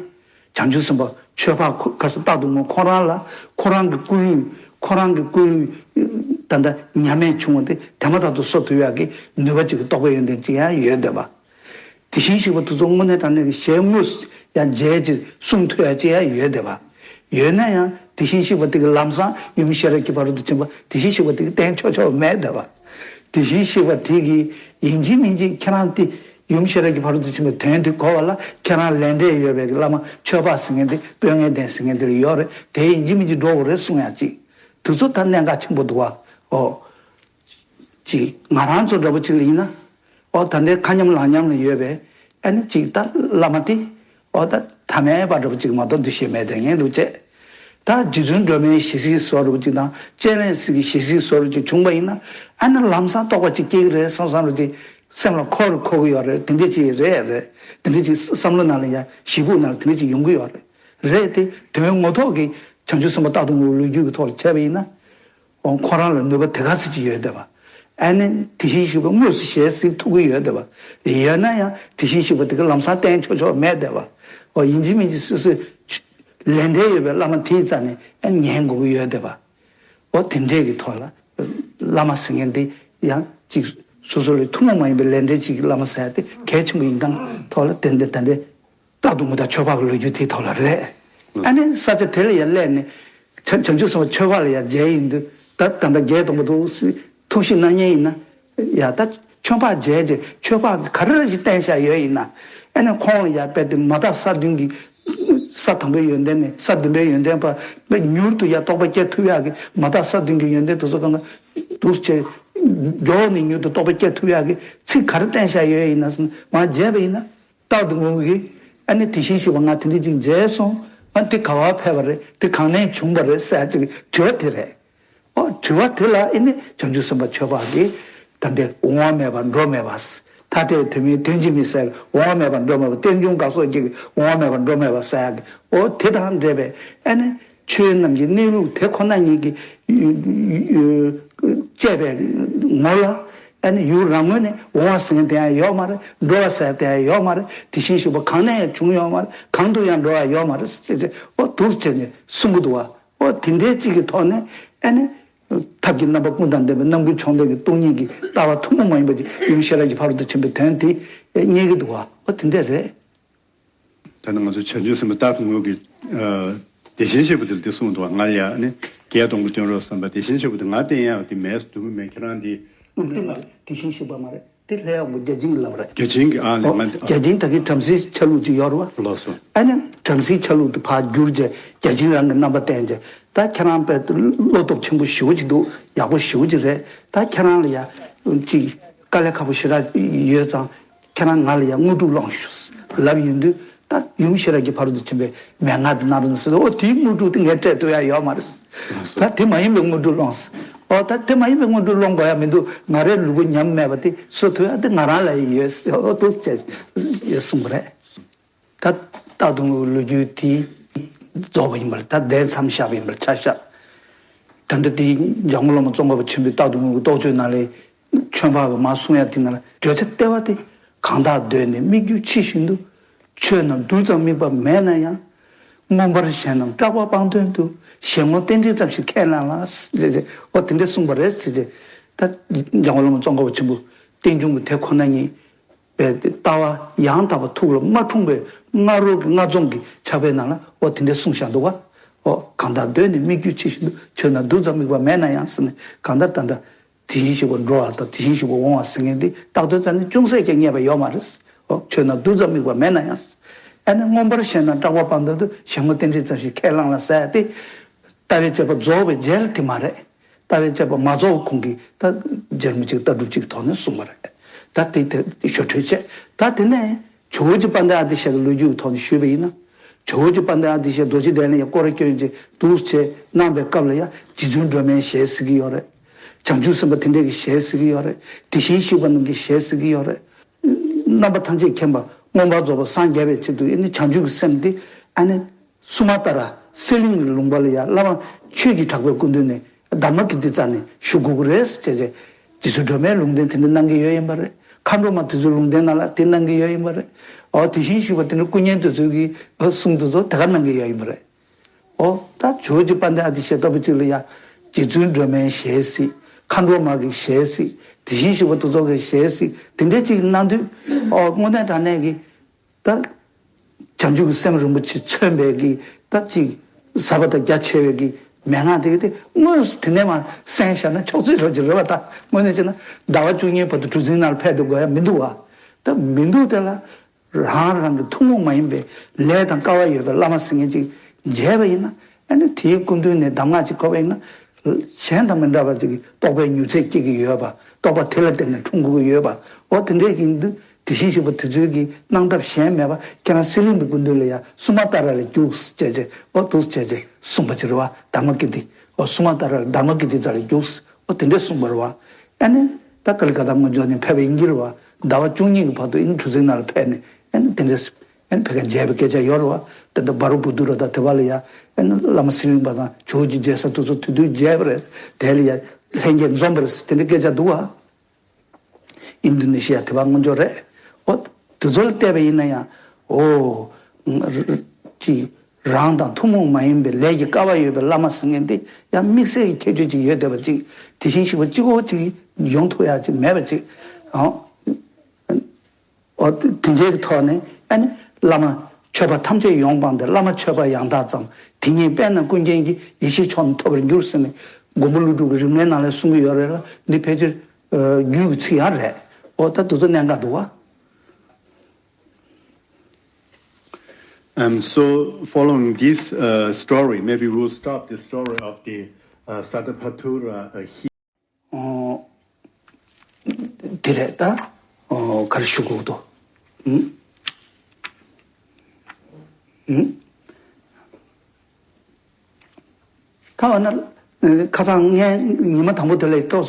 བྱང་ཆུབ་སེམས་དཔའ་ཆོས་འཕགས་ཁོ་ག་སོ་རྟག་ཏུ་ངུ་ཁོ་རང་ལ་ཁོ་རང་གི་སྐུ་ལུས་ཁོ་རང་གི་སྐུ་ལུས་ད་ལྟ་ཉམས་མེད་བྱུང་བ་དེ་དེ་མ་ཐག་ཏུ་གསོ་ཐུབ་ཡག་གི་ནུས་པ་ཅིག་གི་རྟོགས་པའི་ཡོན་ཏན་ཅིག་ཡང་ཡོད་བསྡད་པ། དེ་བཞིན་གཤེགས་པ་དེ་ཚོ་དངོས་གནས་དྲང་གནས་ཀྱི་ཞལ་དངོས་སུ་ཡང་མཇལ་ཅིག་གསུང་ཐུབ་ཡ་ཅིག་ཡང་ཡོད་བསྡད་པ། ཡོད་ན་ཡང་དེ་བཞིན་གཤེགས་པ་དེ་གི་ལམ་སང་ཡུམ་ཤེས་རབ་ཀྱི་ཕ་རོལ་ཏུ་ཕྱིན་པ་དེ་བཞིན་གཤེགས་པ་དེ་གི་བསྟན་ཆོག་ཆོག་མེད་བསྡད་པ། དེ་བཞིན་གཤེགས་པ་དེ་གི་ཡིན་གཅིག་མིན་གཅིག་ཁྱེད་རང་དེ་ཡུམ་ཤེས་རབ་ཀྱི་ཕ་རོལ་ཏུ་ཕྱིན་པའི་དོན་དེ་གོ་བ་ལ་ཁྱེད་རང་ལས་འབྲས་ཡོད་པའི་བླ་མ་ཆོས་འཕགས་ཟེར་མཁན་དེ་སྤོས་ངད་ལྡན་ཟེར་མཁན་དེ་ལ་ཡོད་རེད། དེ་ཡིན་གཅིག་མིན་གཅིག་འགྲོ་དགོས་རེད་གསུང་ཡ་གཅིག་དེ་ཚོ་ད་གནད་འགག་ཆེན་པོ་འདུག་བ། ཨོ། ཅིག་ང་རང་ཚོ་འདྲ་པོ་ཅིག་ལ་ཡིན་ན། ཨོ་ད་ལྟའི་ཁ་མཉམ་ལག་མཉམ་ལ་ཡོད་པའི་ཨ་ནི་ཅིག་ད་བླ་མ་དེ། ཨོ་ད་ཐ་མལ་པ་འདྲ་པོ་ཅིག་མ་གཏོགས་འདུ་ཤེས་མེད་དེ་ངས་འདུག་བྱས། ད་རྗེ་བཙུན་སྒྲོལ་མའི་ཞལ་གཟིགས་བཟོ་འདྲ་པོ་ཅིག་དང་སྤྱན་རས་གཟིགས་ཀྱི་ཞལ་གཟིགས་བཟོ་འདྲ་ཅིག་བྱུང་པ་ཡིན་ན། ཨ་ནི་ལམ་སང་རྟོགས་པ་ཅིག་སྐྱེ་གི་རེད་བསམ་བསམ་འདྲ་ཅིག་སེམས་ལ་འཁོར་རུ་འཁོར་གི་ཡོད་རེད། དེ་འདྲ་ཅིག་རེད་རེད། དེ་འདྲ་ཅིག་བསམ་བློ་ནང་ལ་ཡ་ཞིབ་པོ་ནང་ལ་དེ་འདྲ་ཅིག་ཡོང་གི་ཡོད་རེད། རེད་དེ་དོན་ངོ་ཐོག་གི་བྱང་ཆུབ་སེམས་དཔའ་རྟག་ཏུ་ངུ་བའི་ལོ་རྒྱུས་ཀྱི་ཐོག་ལ་བྱས་པ་ཡིན་ན། ཁོ་རང་ལ་ནུས་པ་དེ་ག་ཚོད་ཅིག་ཡོད་བསྡད་པ། ཨ་ནི་དེ་བཞིན་གཤེགས་པ་དངོས་སུ་ཞལ་གཟིགས་ཐུབ་ཀྱི་ཡོད་བསྡད་པ། ཡོད་ན་ཡང་དེ་བཞིན་གཤེགས་པ་དེ་ག་ལམ་སང་བསྟན་ཆོག་ཆོག་མེད་བསྡད་པ། ཨོ་ཡིན་གཅིག་མིན་གཅིག་སོ་སོའི་ཆ་ལས་འབྲེལ་ཡོད་པའི་བླ་མ་དེའི་རྩ་ནས་ཨ་ཉན་དགོས་ཀྱི་ཡོད་བསྡད་པ། ཨོ་དེ་འདྲས་ཀྱི་ཐོག་ལ་བླ་མ་ཟེར་མཁན་དེ་ཡང་གཅིག་སོ་སོ་ལས་ཐུན་མོང་མ་ཡིན་པའི་ལས་འབྲེལ་གཅིག་གི་བླ་མ་ཟེར་ཡ་དེ་གལ་ཆེན་པོ་ཡིན་སྟངས་ཐོག་ལ་ཏན་ཏན་ཏན་ཏན། རྟག་ཏུ་ངུ་དང་ཆོས་འཕགས་ཀྱི་ལོ་རྒྱུས་དེའི་ཐོག་ལ་རེད། ཨ་ནི་ས་ཆ་དེ་ལ་ཡར་སླེབས་ནས། བྱང་བྱང་ཆུབ་སེམས་དཔའ་ཆོས་འཕགས་ལ་ཡར་མཇལ་ཡིན་དུས་ད་ད་ལྟ་བརྒྱད་སྟོང་པ་འདུག་སེ་ཐུགས་ཞིབ་གནང་མཁན་ཡིན་ན། ཡ་ད་ཆོས་འཕགས་མཇལ་རྗེས་ཆོས་འཕགས་ཀྱིས་ག་རེ་རེ་ཞིག་བསྟན་བཞག་ཡོད་ཡིན་ན། ཨ་ནི་ཁོང་ལ་ཡར་དཔེ་དེ་མ་དག་ས་བདུན་གྱི། ས་དང་པོའི་ཡོན་ཏན་ནས་ས་བདུན་པའི་ཡོན་ཏན་པ་མྱུར་དུ་ཡར་རྟོགས་པ་སྐྱེ་ཐུབ་ཡག་གི་མ་དག་ས་བདུན་གྱི་ཡོན་ཏན་དེ་ཚོ་གང་ག་འདུག་བྱས། མགྱོགས་ནས་མྱུར་དུ་རྟོགས་པ་སྐྱེ་ཐུབ་ཡག་གི་ཚིག་ག་རེ་བསྟན་བཞག་ཡོད་ཡིན་ན་ཟེར་ན་མར་མཇལ་བ་ཡིན་ན། རྟག་ཏུ་ངུ་གི། ཨ་ནི་དེ་བཞིན་གཤེགས་པ་ང་དེ་འདྲ་ཅིག་མཇལ་སོང་། ཨ་དེ་ག་བར་ཕེབས་པ་རེད། དེ་གང་ནས་བྱུང་བ་རེད་ཟེར་ཅིག་དྲི་བ་དེ་རེད། ཨོ་དྲི་བ་དེ་ལ་ཨ་ནི་བྱང་ཆུབ་སེམས་དཔའ་ཆོས་འཕགས་ཀྱིས་ད་ལྟའི་འོང་བ་མེད་པ་འགྲོ་མེད་པ། ཐ་དད་དོན་མིན་དོན་གཅིག་མིན་ཟེར་འོང་བ་མེད་པ་འགྲོ་མེད་པ་རྟེན་འབྱུང་འགའ་ཞིག་གིས་འོང་བ་མེད་པ་འགྲོ་མེད་པ་ཟེར་ཡག་གི་ཨོ་དེ་དང་འབྲེལ་བའི་ཨ་ནི། ཆོས་རྣམས་ཀྱི་གནས་ལུགས་དེ་ཁོ་ན་ཉིད་ཀྱིས་དཔྱད་པའི་ངོ་ལ། ཨ་ནི་ཡུལ་རང་ངོས་ནས་འོང་བ་ཟེར་མཁན་དེ་ཡང་ཡོད་མ་རེད། འགྲོ་བ་ཟེར་དེ་ཡང་ཡོད་མ་རེད། དེ་བཞིན་གཤེགས་པ་གང་ནས་ཡང་བྱུང་ཡོད་མ་རེད། གང་དུ་ཡང་འགྲོ་བ་ཡོད་མ་རེད་ཟེར་ཏེ་ཨོ་འདུག་བྱས་ནས་གསུང་གི་འདུག་བ། ཨོ་དེ་འདྲའི་གཅིག་གི་ཐོག་ནས་ཨ་ནི། ཐབས་ཀྱི་རྣམ་པ་ཀུན་དང་ལྡན་པའི་རྣམ་ཀུན་མཆོག་ལྡན་གྱི་སྟོང་ཉིད་ཀྱི་ལྟ་བ་ཐུན་མོང་མ་ཡིན་པ་ཅིག་ཡུམ་ཤེས་རབ་ཀྱི་ཕ་རོལ་ཏུ་ཕྱིན་པའི་དོན་དེ་རྙེད་ཀྱི་འདུག་བ། ཨོ་དེ་འདྲ་རེད། ད་ནི་ང་ཚོ་བྱང་ཆུབ་སེམས་དཔའ་རྟག་ཏུ་ངུ་གི། ཨ། དེ་བཞིན་གཤེགས་པ་དེ་ལ་འདི་གསུངས་འདུག་ང་ཡ་ནི་བརྒྱད་སྟོང་པོ་སྟོན་རོགས་བསམ་པ་དེ་བཞིན་གཤེགས་པ་དེ་ང་བསྟན་ཡག་དེ་མེད་སྡུག་མེད་ཁྱེད་རང་འདི། ཨ་དེ་མ་རེད། དེ་བཞིན་གཤེགས་པ་མ་རེད། དེ་སླེབས་ཡག་པོ་བརྒྱ་བྱིན་གྱི་བླ་མ་རེད། བརྒྱ་བྱིན་གྱི་ཨ་ལས་ང་འདི། ཨོ་བརྒྱ་བྱིན་ད་གིན་བྲམ་ཟེའི་ཆ་ལུགས་ཅིག་ཡོད་རེད་བ། ལགས་སོ། ཨ་ནི་བྲམ་ཟེའི་ཆ་ལུགས་དེ་ཕར་བསྒྱུར་བྱས་བརྒྱ་བྱིན་རང་གི་རྣམ་པ་བསྟན་བྱས་ད་ཁྱེད་རང་དཔེ་བློ་སྟོབས་ཆེན་པོ་ཞེ་པོ་ཅིག་འདུག་ཡག་པོ་ཞེ་པོ་ཅིག་རེད། ད་ཁྱེད་རང་ལ་ཡ་ཅིག་དཀའ་ལས་ཁག་པོ་ཞེ་དྲག་ཡོད་ཙང་། ཁྱེད་རང་ང་ལ་ཡང་དངོས་གྲུབ་སློངས་ཤོག་ལབ་ཡོང་དུས་ད་ཡུམ་ཤེས་རབ་ཀྱི་ཕ་རོལ་ཏུ་ཕྱིན་པའི་མན་ངག་དེ་གནང་རོགས་གནང་ཟེར། ཨོ་དེའི་དངོས་གྲུབ་དེ་ངས་སྤྲད་ཐུབ་ཡ་ཡོད་མ་རེད། ད་དེ་མ་ཡིན་པའི་དངོས་གྲུབ་སློངས་ཟེར། ཨོ་ད་དེ་མ་ཡིན་པའི་དངོས་གྲུབ་སློང་དགོས་ཡ་མི་འདུག་ང་རའི་ལུས་པོ་ཉམས་མེད་པ་དེ་གསོ་ཐུབ་ཡ་དེ་ང་རང་ལ་ཡོད་ཟེར། ཨོ་དེ་ཡོད་གསུངས་པ་རེད། ད་རྟག་ཏུ་ངུ་ལོ་རྒྱུས་དེ་རྫོགས་པ་ཡིན་པར་ད་བསྡད་མཚམས་བཞག་པ་ཡིན་པར་ཆ་བཞག་ད་ལྟ་དེ་འཇམ་མགོན་བླ་མ་ཙོང་ཁ་པ་ཆེན་པོའི་རྟག་ཏུ་ངུ་གི་རྟོགས་བརྗོད་ནང་ལས། ཆོས་འཕགས་པས་མར་གསུང་ཡ་དེ་ན་ལ་བརྗོད་བྱ་ལྟེ་བ་དེ། གང་དག་གདོད་ནས་སྨིག་རྒྱུ་ཇི་བཞིན་དུ། ཆོས་རྣམས་རྡུལ་ཙམ་དམིགས་པ་མེད་ན་ཡང་། མངོན་པར་གཞན་རྣམས་སྐྲག་པ་སྤངས་དོན་དུ། གཞན་ངོ་རྟེན་འབྲེལ་ཙམ་ཞིག་ཁས་བླངས་ལ། ཨོ་དེ་འདྲ་གསུངས་པ་རེད་ཟེར་ཏེ། ད་འཇམ་མགོན་བླ་མ་ཙོང་ཁ་པ་ཆེན་པོ་རྟེན་འབྱུང་གི་དེ་ཁོ་ན་ཉིད་པའི་ལྟ་བ་ཡང་དག་པ་ཐུགས་ལ་མ་འཁྲུངས་པའི་སྔ་རོལ་གྱི་སྔ་རྫོང་གི་ཕྱག་དཔེའི་ནང་ལ་ཨོ་དེ་འདྲ་གསུངས་བཞག་འདུག་བ། ཨོ་གང་དག་གདོད་ནས་སྨིག་རྒྱུ་ཇི་བཞིན་དུ། ཆོས་རྣམས་རྡུལ་ཙམ་དམིགས་པ་མེད་ན་ཡང་ཟེར་ནས་གང་ལྟར་ད་ལྟ། དེ་བཞིན་གཤེགས་པ་འགྲོ་བ་དང་དེ་བཞིན་གཤེགས་པ་འོང་བ་ཟེར་མཁན་འདི་རྟག་ཏུ་ཙམ་ནི་ཅུང་ཟད་ཀྱང་རྙེད་པ་ཡོད་མ་རེད། འོ་ཆོས་རྣམས་རྡུལ་ཙམ་དམིགས་པ་མེད་ན་ཡང་། ཨ་ནི་མངོན་པར་ཤེས་ན་སྐྲག་པ་སྤངས་དོན་དུ་ཞལ་ངོ་རྟེན་འབྲེལ་ཙམ་ཞིག་ཁས་བླངས་ལ་ཟེར་ཏེ། ལྟ་བའི་དཔྱད་པ་རྫོགས་པའི་རྗེས་ལ་དེ་མ་རེད། ལྟ་བའི་དཔྱད་པ་མ་རྫོགས་པ་གོང་གི་ད་རྗེ་རིན་པོ་ཆེས་ལྟ་གྲུབ་ཅིག་ཐོག་ནས་གསུངས་པ་རེད། ད་དེ་དེ་ཞོ་འཕྲོས་བྱས་ད་དེ་ནས་ཇོ་བོ་རྗེ་དཔལ་ལྡན་ཨ་ཏི་ཤ་གི་ལོ་རྒྱུས་ཀྱི་ཐོག་ནས་ཞུས་པ་ཡིན་ན། ཇོ་བོ་རྗེ་དཔལ་ལྡན་ཨ་ཏི་ཤ་རྡོ་རྗེ་གདན་ལ་ཡང་སྐོར་ར་སྐྱོན་ཅིག་འདུག་བྱས་གནང་པའི་སྐབས་ལ་ཡང་རྗེ་བཙུན་སྒྲོལ་མའི་ཞལ་ཟེར་གྱི་ཡོད་རེད། བྱང་ཆུབ་སེམས་དཔའ་དེ་འདྲས་ཀྱི་ཞལ་ཟེར་གྱི་ཡོད་རེད། དེ་བཞིན་གཤེགས་པ་རྣམས་ཀྱི་ཞལ་ཟེར་གྱི་ཡོད་རེད། རྣམ་པ་ཐམས་ཅད་མཁྱེན་པ་མངོན་པར་རྫོགས་པར་སངས་རྒྱས་པའི་ཆེད་དུ་ཨ་ནི་བྱང་ཆུབ་ཀྱི་སེམས་དེ་ཨ་ནི་སུ་མ་ཏཱ་ར་གསེར་གླིང་གི་ལུང་པ་ལ་ཡང་བླ་མ་ཆོས་ཀྱི་གྲགས་པའི་སྐུ་མདུན་ནས་དྷརྨ་ཀིརྟི་རྩ་ནས་ཞུ་དགོས་ཀྱི་རེད་ཟེར་བྱས་བྱས། རྗེ་བཙུན་སྒྲོལ་མའི་ལུང་བསྟན་དེ་འདྲ་གནང་གི་ཡོད་ཡིན་པ་རེད། མཁའ་འགྲོ་མ་དེ་ཚོའི་ལུང་བསྟན་ནང་ལ་དེ་གནང་གི་ཡོད་ཡིན་པ་རེད། འོ་དེ་བཞིན་གཤེགས་པ་དེ་འདྲ་སྐུ་བརྙན་དེ་ཚོའི་གི་གསུང་དེ་ཚོ་དེ་ག་གནང་གི་ཡོད་ཡིན་པ་རེད། འོ་ད་ཇོ་བོ་རྗེ་དཔལ་ལྡན་ཨ་ཏི་ཤ་ལྟ་བུ་ཅིག་ལ་ཡང་རྗེ་བཙུན་སྒྲོལ་མའི་ཞལ་གཟིགས། མཁའ་འགྲོ་མ་གི་ཞལ་གཟིགས། དེ་བཞིན་གཤེགས་པ་དེ་ཚོ་གི་ཞལ་གཟིགས་དེ་འདྲའི་ཅིག་གནང་དུས། འོ་དངོས་གནས་དྲང་གནས་ཀྱི་ད་བྱང་ཆུབ་ཀྱི་སེམས་རིན་པོ་ཆེ་མཚོན་པའི་གི་ད་ཅིག་ཟབ་པ་དང་རྒྱ་ཆེ་བའི་གི་མན་ངག་དེ་གི་དེ་དངོས་སུ་དེ་ནས་མར་གསན་བཞག་ན་ཆོག་ཚུལ་རོ་ཅིག་རེད་བ། ད་དངོས་གནས་བྱས་ན་ཟླ་བ་བཅུ་གཉིས་བར་དུ་གྲུ་གཟིངས་ནང་ལ་ཕེབས་སྡོད་དགོས་ཡ་མི་འདུག་བ། ད་མི་འདུག་དེ་ལ། རང་རང་གི་ཐུན་མོང་མ་ཡིན་པའི་ལས་དང་སྐལ་བ་ཡོད་པའི་བླ་མ་ཟེར་མཁན་ཅིག་མཇལ་བ་ཡིན་ན། ཨ་ནི་དེའི་སྐུ་མདུན་ནས་གདམས་ངག་ཅིག་གོ་བ་ཡིན་ན། གཞན་དང་མི་འདྲ་བ་ཅིག་གི་རྟོགས་པའི་མྱུར་ཚད་སྐྱེ་གི་ཡོད་པ། རྟོགས་པ་དེ་ལ་བརྟེན་ནས་འཁྲུངས་དགོས་ཀྱི་ཡོད་པ། འོ་དེ་འདྲས་ཀྱི་འདུག་དེ་བཞིན་གཤེགས་པ་དེ་ཚོའི་གི་གནང་ཐབས་གཞན་མེད་པ། ཁྱེད་རང་གསེར་གླིང་གི་སྐུ་མདུན་ལ་ཡ་སུ་མ་ཏཱ་ར་ལ་རྒྱུགས་ཟེར་བྱས་བྱས། འོ་འདུག་བྱས་བྱས་གསུངས་པ་ཅིག་རེད་བ། དྷརྨ་ཀིརྟི། འོ་སུ་མ་ཏཱ་ར་ལ་དྷརྨ་ཀིརྟི་རྩ་ལ་རྒྱུགས། འོ་དེ་འདྲས་གསུངས་པ་རེད་བ། ཨ་ནི། ད་ཀ་ལི་ཀ་ཏ་སྔོན་འཇོག་ནས་ཕེབས་པ་ཡིན་གྱི་རེད་བ། ཟླ་བ་བཅུ་གཉིས་ཀྱི་བར་དུ་ཨིན་གྲུ་གཟིངས་ནང་ལ་ཕེབས་ནས་ཨ་ནི་དེ་འདྲས་ཨ་ནི་ཕ་གིར་མཇལ་བའི་སྐད་ཆ་ཡོད་རེད་བ། དེ་འདྲ་བ་རུ་བུ་དུ་ར་དང་དེ་བ་ལ་ཡ་ཨ་ནི་བླ་མ་ཚེ་རིང་པ་དང་ཇོ་བོ་རྗེ་མཇལ་ས་དེ་ཚོ་དེ་དུས་མཇལ་བ་རེད། དེ་ལ་ཡ་ལྷན་རྒྱས་འཛོམས་པ་རེད་དེ་འདྲ་སྐད་ཆ་འདུག་བ། ཨིན་དོ་ནེ་ཤི་ཡ་དེ་བ་སྔོན་འཇོག་རེད། འོ། དེ་ཚོ་ལ་བལྟས་པ་ཡིན་ན་ཡང་། འོ། ཅི། རང་དང་ཐུན་མོང་མ་ཡིན་པའི་ལས་ཀྱི་སྐལ་བ་ཡོད་པའི་བླ་མ་ཟེར་མཁན་དེ་ཡང་དམིགས་བསལ་གྱི་ཁྱད་ཆོས་ཅིག་ཡོད་བསྡད་པ་ཅིག་དེ་བཞིན་གཤེགས་པ་གཅིག་པོ་ཅིག་ཡོང་ཐུབ་ཡ་ཅིག་མེད་པ་ཅིག་ཨང་། འོ་དེ་དེ་འདྲའི་གི་ཐོག་ནས་ཨ་ནི་བླ་མ་མཆོད་པ་ཐམས་ཅད་ཡོངས་སྤངས་ཏེ་བླ་མ་མཆོད་པ་ཡང་དག་ཙམ། དེ་ཉིད་དཔེར་ན་ཀུན་མཁྱེན་གྱི་ཡེ་ཤེས་མཆོག་ནི་ཐོབ་པར་འགྱུར་ཟེར་ནས་མགོན་པོ་ཀླུ་སྒྲུབ་ཀྱི་རིམ་ལྔའི་ནང་ལ་གསུང་གི་ཡོད་རེད་ལ། འདི་ཕལ་ཆེར་རྒྱུད་ཀྱི་ཚིག་ཡང་རེད། འོ་ད་དེ་ཚོ་གནད་འགག་འདུག་བ། Um, so following this uh, story, maybe we'll stop the story of the uh, Satapathura uh, here. ཨོ། དེ་རེད་ད། ཨོ། ག་རེ་ཞུ་དགོས་འདུག་ཨུམ། ཨུམ། ད་འོ་ན། ཁ་སང་ངས་ཉི་མ་དང་པོ་དེ་ལ་ཏོག་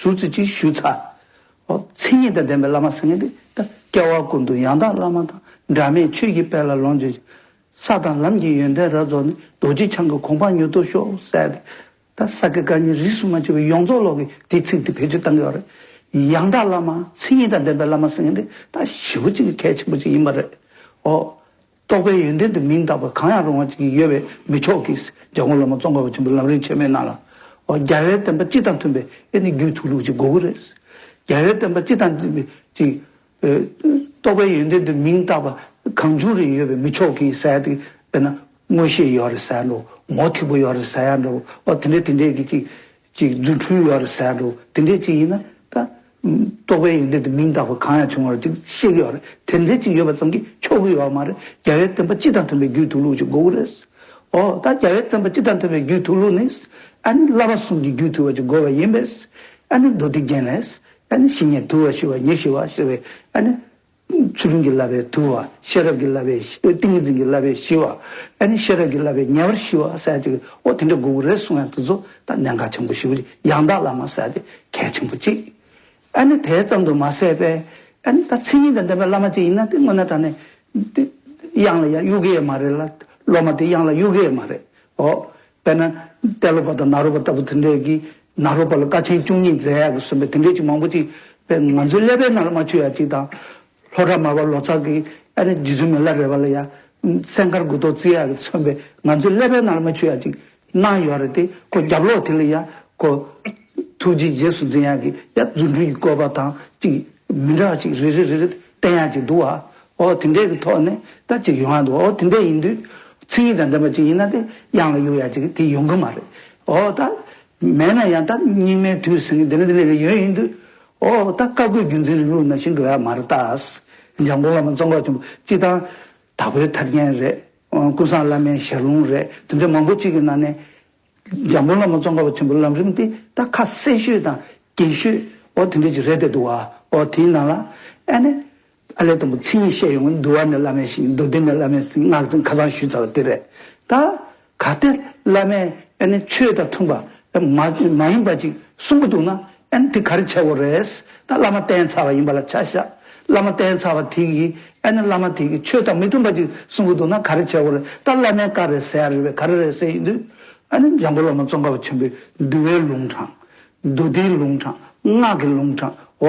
ཟུར་ཙམ་ཅིག་ཞུས་ཚར། ཨོ། མཚན་ཉིད་དང་ལྡན་པའི་བླ་མ་ཟེར་མཁན་དེ་ད་སྐྱེ་བ་ཀུན་ཏུ་ཡང་དག་བླ་མ་དང་འབྲལ་མེད་ཆོས་ཀྱི་དཔལ་ལ་ལོངས་སྤྱོད་ཅིང་། ས་དང་ལམ་གྱི་ཡོན་ཏན་རབ་རྫོགས་ནས། རྡོ་རྗེ་འཆང་གི་གོ་འཕང་མྱུར་ཐོབ་ཤོག་ཟེར་ཏེ། ད་ས་དགེ་བཀའ་རྙིང་རིས་སུ་མ་ཆད་པའི་ཡོངས་རྫོགས་ལོག་གི་དེ་ཚིག་དེ་བེད་སྤྱོད་བཏང་གི་ཡོད་རེད། ཡང་དག་བླ་མ་མཚན་ཉིད་དང་ལྡན་པའི་བླ་མ་ཟེར་མཁན་དེ་ད་ཞེ་པོ་ཅིག་གི་གལ་ཆེན་པོ་ཅིག་ཡིན་པ་རེད། ཨོ། རྟོགས་པའི་ཡོན་ཏན་དུ་མིང་བཏགས་པ་གང་ཡང་རུང་བ་ཅིག་ཡོད་པས་མི་ཆོག་གི། འཇམ་མགོན་བླ་མ་ཙོང་ཁ་པ་ཆེན་པོའི་ལམ་རིམ་ཆེན་མོའི་ནང་ལ། ཨོ། རྒྱལ་བའི་བསྟན་པ་སྤྱི་དང་མཐུན་པའི་ཨེ་ནི་རྒྱུད་མཐུན་ལུགས་ཅིག་དགོས་ཀྱི་རེད། རྒྱལ་བའི་བསྟན་པ་སྤྱི་དང་མཐུན་པའི་ཅིག་རྟོགས་པའི་ཡོན་ཏན་དུ་མིང་བཏགས་པ་གང་བྱུང་རེ་ཡོད་པས་མི་ཆོག་གི་ཟེར་ཏེ། དཔེར་ན་མངོན་ཤེས་ཡོད་རེད་ཟེར་འགྲོ། ངོ་ཐིག་པོ་ཡོད་རེད་ཟེར་ཡ་འགྲོ། ཨོ་དེ་འདྲས་དེ་འདྲས་ཀྱི་ཅིག་ཅིག་རྫུ་འཕྲུལ་ཡོད་རེད་ཟེར་ཡ་འགྲོ། དེ་འདྲས་ཅིག་ཡིན་ན་ད། རྟོགས་པའི་ཡོན་ཏན་དུ་མིང་བཏགས་པ་གང་ཡང་བྱུང་བར་ཅིག་བཤད་ཀྱི་ཡོད་རེད། དེ་འདྲས་ཅིག་ཡོད་པ་ཙམ་གྱིས་ཆོག་གི་ཡོད་མ་རེད། རྒྱལ་བའི་བསྟན་པ་སྤྱི་དང་མཐུན་པའི་རྒྱུད་མཐུན་ལུགས་ཅིག་དགོས་ཀྱི་རེད། ཨོ་ད་རྒྱལ་བའི་བསྟན་པ་སྤྱི་དང་མཐུན་པའི་རྒྱུད་མཐུན་ལུགས་ནི། ཨ་ནི་བསླབ་པ་གསུམ་གྱི་རྒྱུད་མཐུན་པ་ཅིག་དགོས་པ་ཡིན་པས། ཨ་ནི་མདོ་སྡེ་རྒྱན་ལས། ཨ་ནི་བཤེས་གཉེན་དུལ་བ་ཞི་བ་ཉེར་ཞི་བ་ཞེས་པའི་ཨ་ནི། ཚུལ་ཁྲིམས་ཀྱི་བསླབ་པའི་དུལ་བ། ཤེས་རབ་ཀྱི་བསླབ་པའི་ཤི་ཏིང་ངེ་འཛིན་གྱི་བསླབ་པའི་ཞི་བ། ཨ་ནི་ཤེས་རབ་ཀྱི་བསླབ་པའི་ཉེ་བར་ཞི་བ་ཟེར་ཅིག་ཨོ་དེ་འདྲ་དགོས་ཀྱི་རེད་གསུང་ཡ་དེ་ཚོ་ད་གནད་འགག་ཆེན་པོ་ཞེ་པོ་ཅིག་ཡང་དག་བླ་མ་ཟེར་དེ་གལ་ཆེན་པོ་ཅིག་ཨ་ནི་དེ་ཙམ་དུ་མ་ཟད་པས་ཨ་ནི་ད་མཚན་ཉིད་དང་ལྡན་པའི་བླ་མ་ཅིག་ཡིན་ན་དེ་དངོས་གནས་དྲང་གནས་དེ་གཡང་ལ་ཡང་གཡུག་གི་ཡོད་མ་རེད་ལ། སློབ་མ་དེ་གཡང་ལ་གཡུག་གི་ཡོད་མ་རེད། ཨོ། དཔེར་ན། ཏེ་ལོ་པ་དང་ནཱ་རོ་པ་ལྟ་བུ་དེ་འདྲས་ཀྱིས་ནཱ་རོ་པ་ལ་དཀའ་ཆེན་བཅུ་གཉིས་མཛད་ཡག་གི་གསུངས་པའི་དེ་འདྲས་ཀྱི་མང་པོ་ཅིག་དཔེ་ང་ཚོའི་ཀླད་པའི་ནང་ལ་མ་ཆུད་ཡག་ཅིག་དང་། ལྷོ་བྲག་མར་པ་ལོ་ཙཱ་གིས་ཨ་ནི་རྗེ་བཙུན་མི་ལ་རས་པ་ལ་ཡང་སྲས་མཁར་དགུ་ཐོག་བརྩི་ཡག་གི་མཚོན་པའི་ང་ཚོའི་ཀླད་པའི་ནང་ལ་མ་ཆུད་ཡག་ཅིག་གནང་ཡོད་རེད་དེ་ཁོ་རྒྱབ་ལོགས་དེ་ལ་ཡང་ཁོ། ཐུགས་རྗེ་རྗེས་སུ་འཛིན་ཡག་གི་ཡང་རྫུ་འཕྲུལ་གྱི་བཀོད་པ་དང་ཅིག་མི་འདྲ་བ་ཅིག་རེ་རེ་རེ་རེ་བསྟན་ཡག་ཅིག་འདུག་ཨ། ཨོ་དེ་འདྲས་ཀྱི་ཐོག་ནས་ད་ཅིག་ཡོང་ཡག་འདུག་ཨོ་དེ་འདྲས་ཡིན་དུས་མཚན་ཉིད་དང་ལྡན་པ་ཅིག་ཡིན་ན་དེ་གཡང་ལ་གཡུག་ཡག་ཅིག་དེ་ཡོང་གི་མ་རེད། ཨོ་ད། མེད་ན་ཡང་ད་སྙིགས་མའི་དུས་ཟེར་མཁན་དེ་འདྲ་དེ་འདྲ་ཡོད་ཡིན་དུས། ཨོ་ད་བཀའ་བསྒོས་བརྒྱུད་འཛིན་རིང་ལུགས་ནང་བཞིན་འགྲོ་ཡ་མ་རེད་ད། འཇམ་མགོན་བླ་མ་ཙོང་ཁ་པ་ཆེན་པོ་སྤྱི་དང་། དྭགས་པོའི་ཐར་རྒྱན་རེད། ཀུན་བཟང་བླ་མའི་ཞལ་ལུང་རེད། དེ་འདྲ་མང་པོ་གཅིག་གི་ནང་ནས། འཇམ་མགོན་བླ་མ་ཙོང་ཁ་པ་ཆེན་པོའི་ལམ་རིམ་དེ་ད་ཁ་གསལ་ཤོས་དང་རྒྱས་ཤོས་ཨོ་དེ་འདྲ་ཅིག་རེད་དེ་འདུག་བ། ཨོ་དེའི་ནང་ལ་ཨ་ནི་ཨ་ལས་དང་པོ་མཚན་ཉིད་བཤད་ཡོང་གི། འདུལ་བ་ནས་བླ་མའི་ཞིང་། མདོ་སྡེ་ནས་བླ་མའི་ཞིང་། སྔགས་འཛིན་ཁ་སང་ཞུས་ཚར་བ་དེ་རེད། ད་གལ་ཏེ་བླ་མས་ཨ་ནི་ཆོས་དང་མཐུན་པ་མ་མ་ཡིན་པ་ཅིག་གསུང་གི་འདུག་ན། ཨ་ནི་དེ་ག་རེ་བྱེད་དགོས་རེད། ད་བླ་མ་བསྟེན་ཚར་བ་ཡིན་པ་ལ་ཆ་བཞག་བླ་མ་བསྟེན་ཚར་བ་དེ་གིས་ཨ་ནི་བླ་མ་དེ་གིས་ཆོས་དང་མི་མཐུན་པ་ཅིག་གསུང་གི་འདུག་ན་ག་རེ་བྱེད་དགོས་རེད། ད་བླ་མའི་བཀའ་རེད་ཟེར་ཡ་རེད་པས། ག་རེ་རེད་ཟེར་ཡིན་དུས། ཨ་ནི་འཇམ་མགོན་བླ་མ་ཙོང་ཁ་པ་ཆེན་པོས་འདུལ་བའི་ལུང་དྲངས། མདོ་སྡེའི་ལུང་དྲངས། སྔགས་ཀྱི་ལུང་དྲངས། འོ་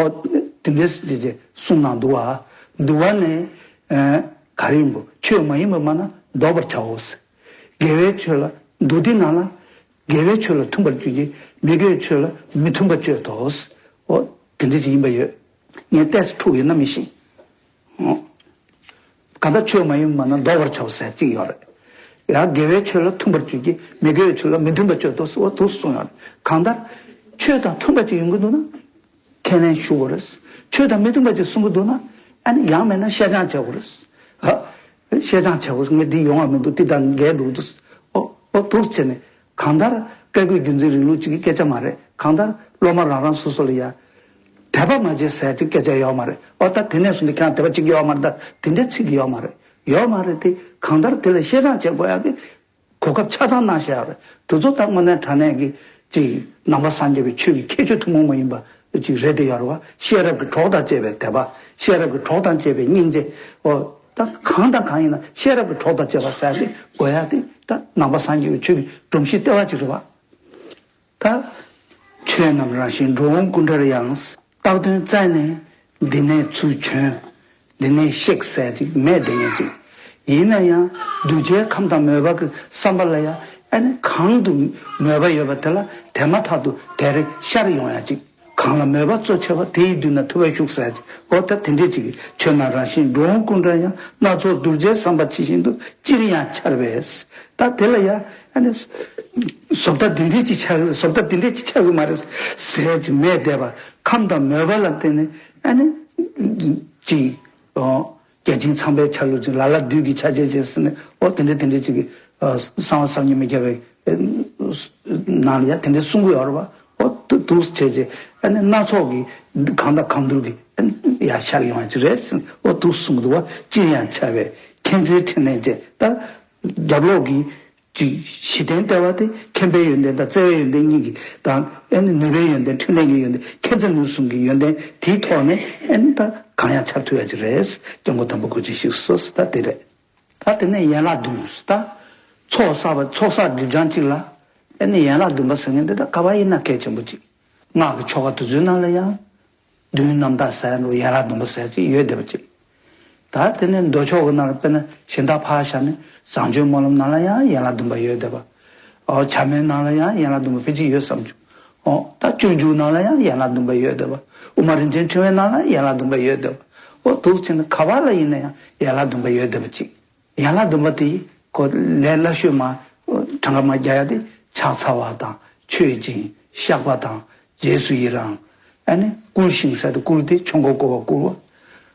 དེ་འདྲའི་ཅིག་ཅིག་གསུངས་གནང་འདུག་བ། འདུལ་བ་ནས་ཨ་ག་རེ་ཡིན་པོ། ཆོས་མ་ཡིན་པ་མ་ན་བཟློག་པར་བྱའོ་ཟེར། དགེ་བའི་ཆོས་ལ། མདོ་སྡེ་ནང་ལ། དགེ་བའི་ཆོས་ལ་མཐུན་པར་སྤྱོད་ཀྱི། མི་དགེ་བའི་ཆོས་ལ་མི་མཐུན་པར་སྤྱོད་དོ་ཟེར། འོ་དེ་འདྲ་ཅིག་ཡིན་པ་ཡོད། ངས་ཏོག་ཙམ་འཁྲུག་ཡོད་ན་མི་ཤེས། འོ། གང་ལྟར་ཆོས་མ་ཡིན་པ་མ་ན་བཟློག་པར་བྱའོ་ཟེར་གཅིག་ཡོད་རེད། ཡང་དགེ་བའི་ཆོས་ལ་མཐུན་པར་སྤྱོད་ཀྱི། མི་དགེ་བའི་ཆོས་ལ་མི་མཐུན་པར་སྤྱོད་དོ་ཟེར། འོ་དེ་གསུངས་ཡོད་རེད། གང་ལྟར་ཆོས་དང་མཐུན་པ་ཅིག་ཡོང་གི་འདུག་ན། ཁས་ལེན་ཞུ་དགོས་རེད། ཆོས་དང་མི་མཐུན་པ་ཅིག་གསུང་གི་འདུག་ན། ཨ་ནི་ཡང་མེད་ན་བཤད་སྦྱང་བྱེད་དགོས་རེད། ཧ། བཤད་སྦྱང་བྱེད་དགོས། ངས་འདི་ཡོང་བ་མི་འདུག་འདི་དང་འགལ་འགྲོ་གི་འདུག་འོ་འོ་དེ་བྱས་ནས་གང་ལྟར་བཀའ་བསྒོས་བརྒྱུད་འཛིན་རིང་ལུགས་ཅིག་གི་སྐད་ཆ་མ་རེད། གང་ལྟར་སློབ་མ་རང་རང་སོ་སོ་ལ་ཡ། དད་པ་མ་བྱེད་ཟེར་ཅིག་སྐད་ཆ་ཡོད་མ་རེད། འོ་ད་དེ་ནས་བཟུང་སྟེ་ཁྱེད་རང་དད་པ་བྱེད་ཀྱི་ཡོད་མ་རེད། ད་དེ་འདྲའི་ཚིག་ཡོད་མ་རེད། ཡོད་མ་རེད་དེ། གང་ལྟར་དེ་ལ་བཤད་སྦྱང་བྱེད་དགོས་ཡག་གི་གོ་སྐབས་ཆ་ཚང་གནང་བཞག་ཡོད་རེད། དེ་ཚོ་ད་དངོས་གནས་དྲང་གནས་ཀྱི་ཅིག་ནང་པ་སངས་རྒྱས་པའི་ཆོས་ཀྱི་ཁྱད་ཆོས་ཐུན་མོང་མ་ཡིན་པ་ཅིག་རེད་དེ་ཡོད་རེད་བ། ཤེས་རབ་ཀྱི་གྲོགས་དང་བཅས་པའི་དད་པ། ཤེས་རབ་ཀྱི་གྲོགས་དང་བཅས་པའི་སྙིང་རྗེ། འོ་ད་གང་དང་གང་ཡིན་ན་ཤེས་རབ་ཀྱི་གྲོགས་དང་བཅས་པ་ཟེར་ཏེ་དགོས་ཡག་དེ་ད་ནང་པ་སངས་རྒྱས་པའི་ཆོས་ཀྱི་སྒྲོམ་གཞི་ལྟེ་བ་ཅིག་རེད་བ། ད། ཆོས་རྣམས་རང་བཞིན་འགྲོ་འོང་ཀུན་བྲལ་ཡང་། བཏགས་དོན་བཙལ་ནས་འདི་ནས་ཚུར་བྱོན། འདི་ནས་གཤེགས་ཟེར་ཅིག་མེད་དེ་ངེས་ཅིག་ཡིན་ན་ཡང་གདུལ་བྱའི་ཁམས་དང་མོས་པ་གི་བསམ་པ་ལ་ཡང་ཨ་ནི་གང་དུ་མོས་པ་ཡོད་པ་དེ་ལ་དེ་མ་ཐག་ཏུ་དེར་ཤར་ཡོང་ཡ་ཅིག་གང་ལ་མོས་པ་གཙོ་ཆེ་བ་དེ་ཡི་མདུན་ན་ཐུབ་པ་བཞུགས་ཟེར་ཅིག་འོ་ད་དེ་འདྲས་ཅིག་ཆོས་རྣམས་རང་བཞིན་འགྲོ་འོང་ཀུན་བྲལ་ཡང་། སྣ་ཚོགས་གདུལ་བྱའི་བསམ་པ་ཇི་བཞིན་དུ། ཅིར་ཡང་འཆར་བས། ད་དེ་ལ་ཡང་ཨ་ནི། བཟོ་ལྟ་འདི་འདྲས་ཅིག་ཆགས་ཀྱི་བཟོ་ལྟ་འདི་འདྲས་ཅིག་ཆགས་ཀྱི་མ་རེད་ཟེར་གྱི་མེད་བསྡད་པ། ཁམས་དང་མོས་པ་ལ་བརྟེན་ནས་ཨ་ནི། ཅིག་ཨོ། བརྒྱ་བྱིན་ཚངས་པའི་ཆ་ལུགས་ཅིག་ལ་ལ་བདུད་ཀྱི་ཆ་བྱད་ཅན་ཟེར་ནས་ཨོ་དེ་འདྲས་དེ་འདྲས་ཅིག་གི་གསང་བ་བསམ་གྱིས་མི་ཁྱབ་པའི་ནང་ལ་ཡང་དེ་འདྲས་གསུང་གི་ཡོད་རེད་བ། ཨོ་དུ་དུས་བྱས་རྗེས་ཨ་ནི་སྣ་ཚོགས་ཀྱི་གང་དང་གང་འདུལ་གྱི་ཨ་ནི་ཡར་ཤར་ཡོང་བ་ཅིག་རེད་ཟེར་ནས་ཨོ་དུ་གསུང་གི་འདུག་བ། ཅིར་ཡང་འཆར་བས་མཁྱེན་བརྩེའི་ཕྲིན་ལས་ཅན། ད་རྒྱབ་ལོགས་ཀྱི། ཅིག་གཞི་རྟེན་ལྟེ་བ་དེ་མཁྱེན་པའི་ཡོན་ཏན་དང་བརྩེ་བའི་ཡོན་ཏན་གཉིས་ཀྱི་དང་ཨེ་ནི་ནུས་པའི་ཡོན་ཏན་ཕྲིན་ལས་ཀྱི་ཡོན་ཏན་མཁྱེན་བརྩེ་ནུས་གསུམ་གྱི་ཡོན་ཏན་དེའི་ཐོག་ནས་ཨེ་ནི་ད་གང་ཡང་འཆར་ཐུབ་ཡ་ཅིག་རེད། སྐྱབས་མགོན་དམ་པ་སྐུ་མཁྱེན་ཞིག་སོ་སོ་ད་དེ་རེད། ད་དེ་ནས་ཡན་ལག་བདུན་ད་ཚོགས་བསགས་པ་ཚོགས་བསགས་སྒྲིབ་སྦྱང་གཅིག་ལ་ཨེ་ནི་ཡན་ལག་བདུན་པ་ཟེར་མཁན་དེ་ད་ག་པར་ཡིན་ན་གལ་ཆེན་པོ་ཅིག་སྔགས་ཀྱི་ཆོ་ག་དེ་ཚོའི་ནང་ལ་ཡང་། མདུན་རྣམ་དག་ཟེར་འགྲོ་ཡན་ལག་བདུན་པ་ཟེར་ཅིག་ཡོད་བསྡད་པ་ཅིག་ད་དེ་ནས་མདོ་ཕྱོགས་ཀྱི་ནང་ལ་དཔེར་ན་གཞན་དག་ཕར་བཞག་ནས་བཟང་སྤྱོད་སྨོན་ལམ་ནང་ལ་ཡང་ཡན་ལག་བདུན་པ་ཡོད་བསྡད་པ། ཨོ་བྱམས་པའི་ནང་ལ་ཡང་ཡན་ལག་བདུན་པ་ཕལ་ཆེར་ཡོད་བསམ་བྱུང་། ཨོ་ད་སྤྱོད་འཇུག་ནང་ལ་ཡང་ཡན་ལག་བདུན་པ་ཡོད་བསྡད་པ། དབུ་མ་རིན་ཆེན་ཕྲེང་བའི་ནང་ལ་ཡན་ལག་བདུན་པ་ཡོད་བསྡད་པ། ཨོ་འདུག་བྱས་ན་ག་པར་ལ་ཡིན་ན་ཡང་ཡན་ལག་བདུན་པ་ཡོད་བསྡད་པ་ཅིག་ཡན་ལག་བདུན་པ་དེ་གོ་ལས་སླ་ཤོས་མ་གྲངས་ཀ་མ་རྒྱག་ཡ་དེ་ཕྱག་འཚལ་བ་དང་མཆོད་ཅིང་བཤགས་པ་དང་རྗེས་སུ་ཡི་རང་། ཨ་ནི་བསྐུལ་ཞིང་ཟེར་ཏེ་བསྐུལ་ཏེ་ཆོས་འཁོར་བསྐོར་བ་བསྐུལ་བ།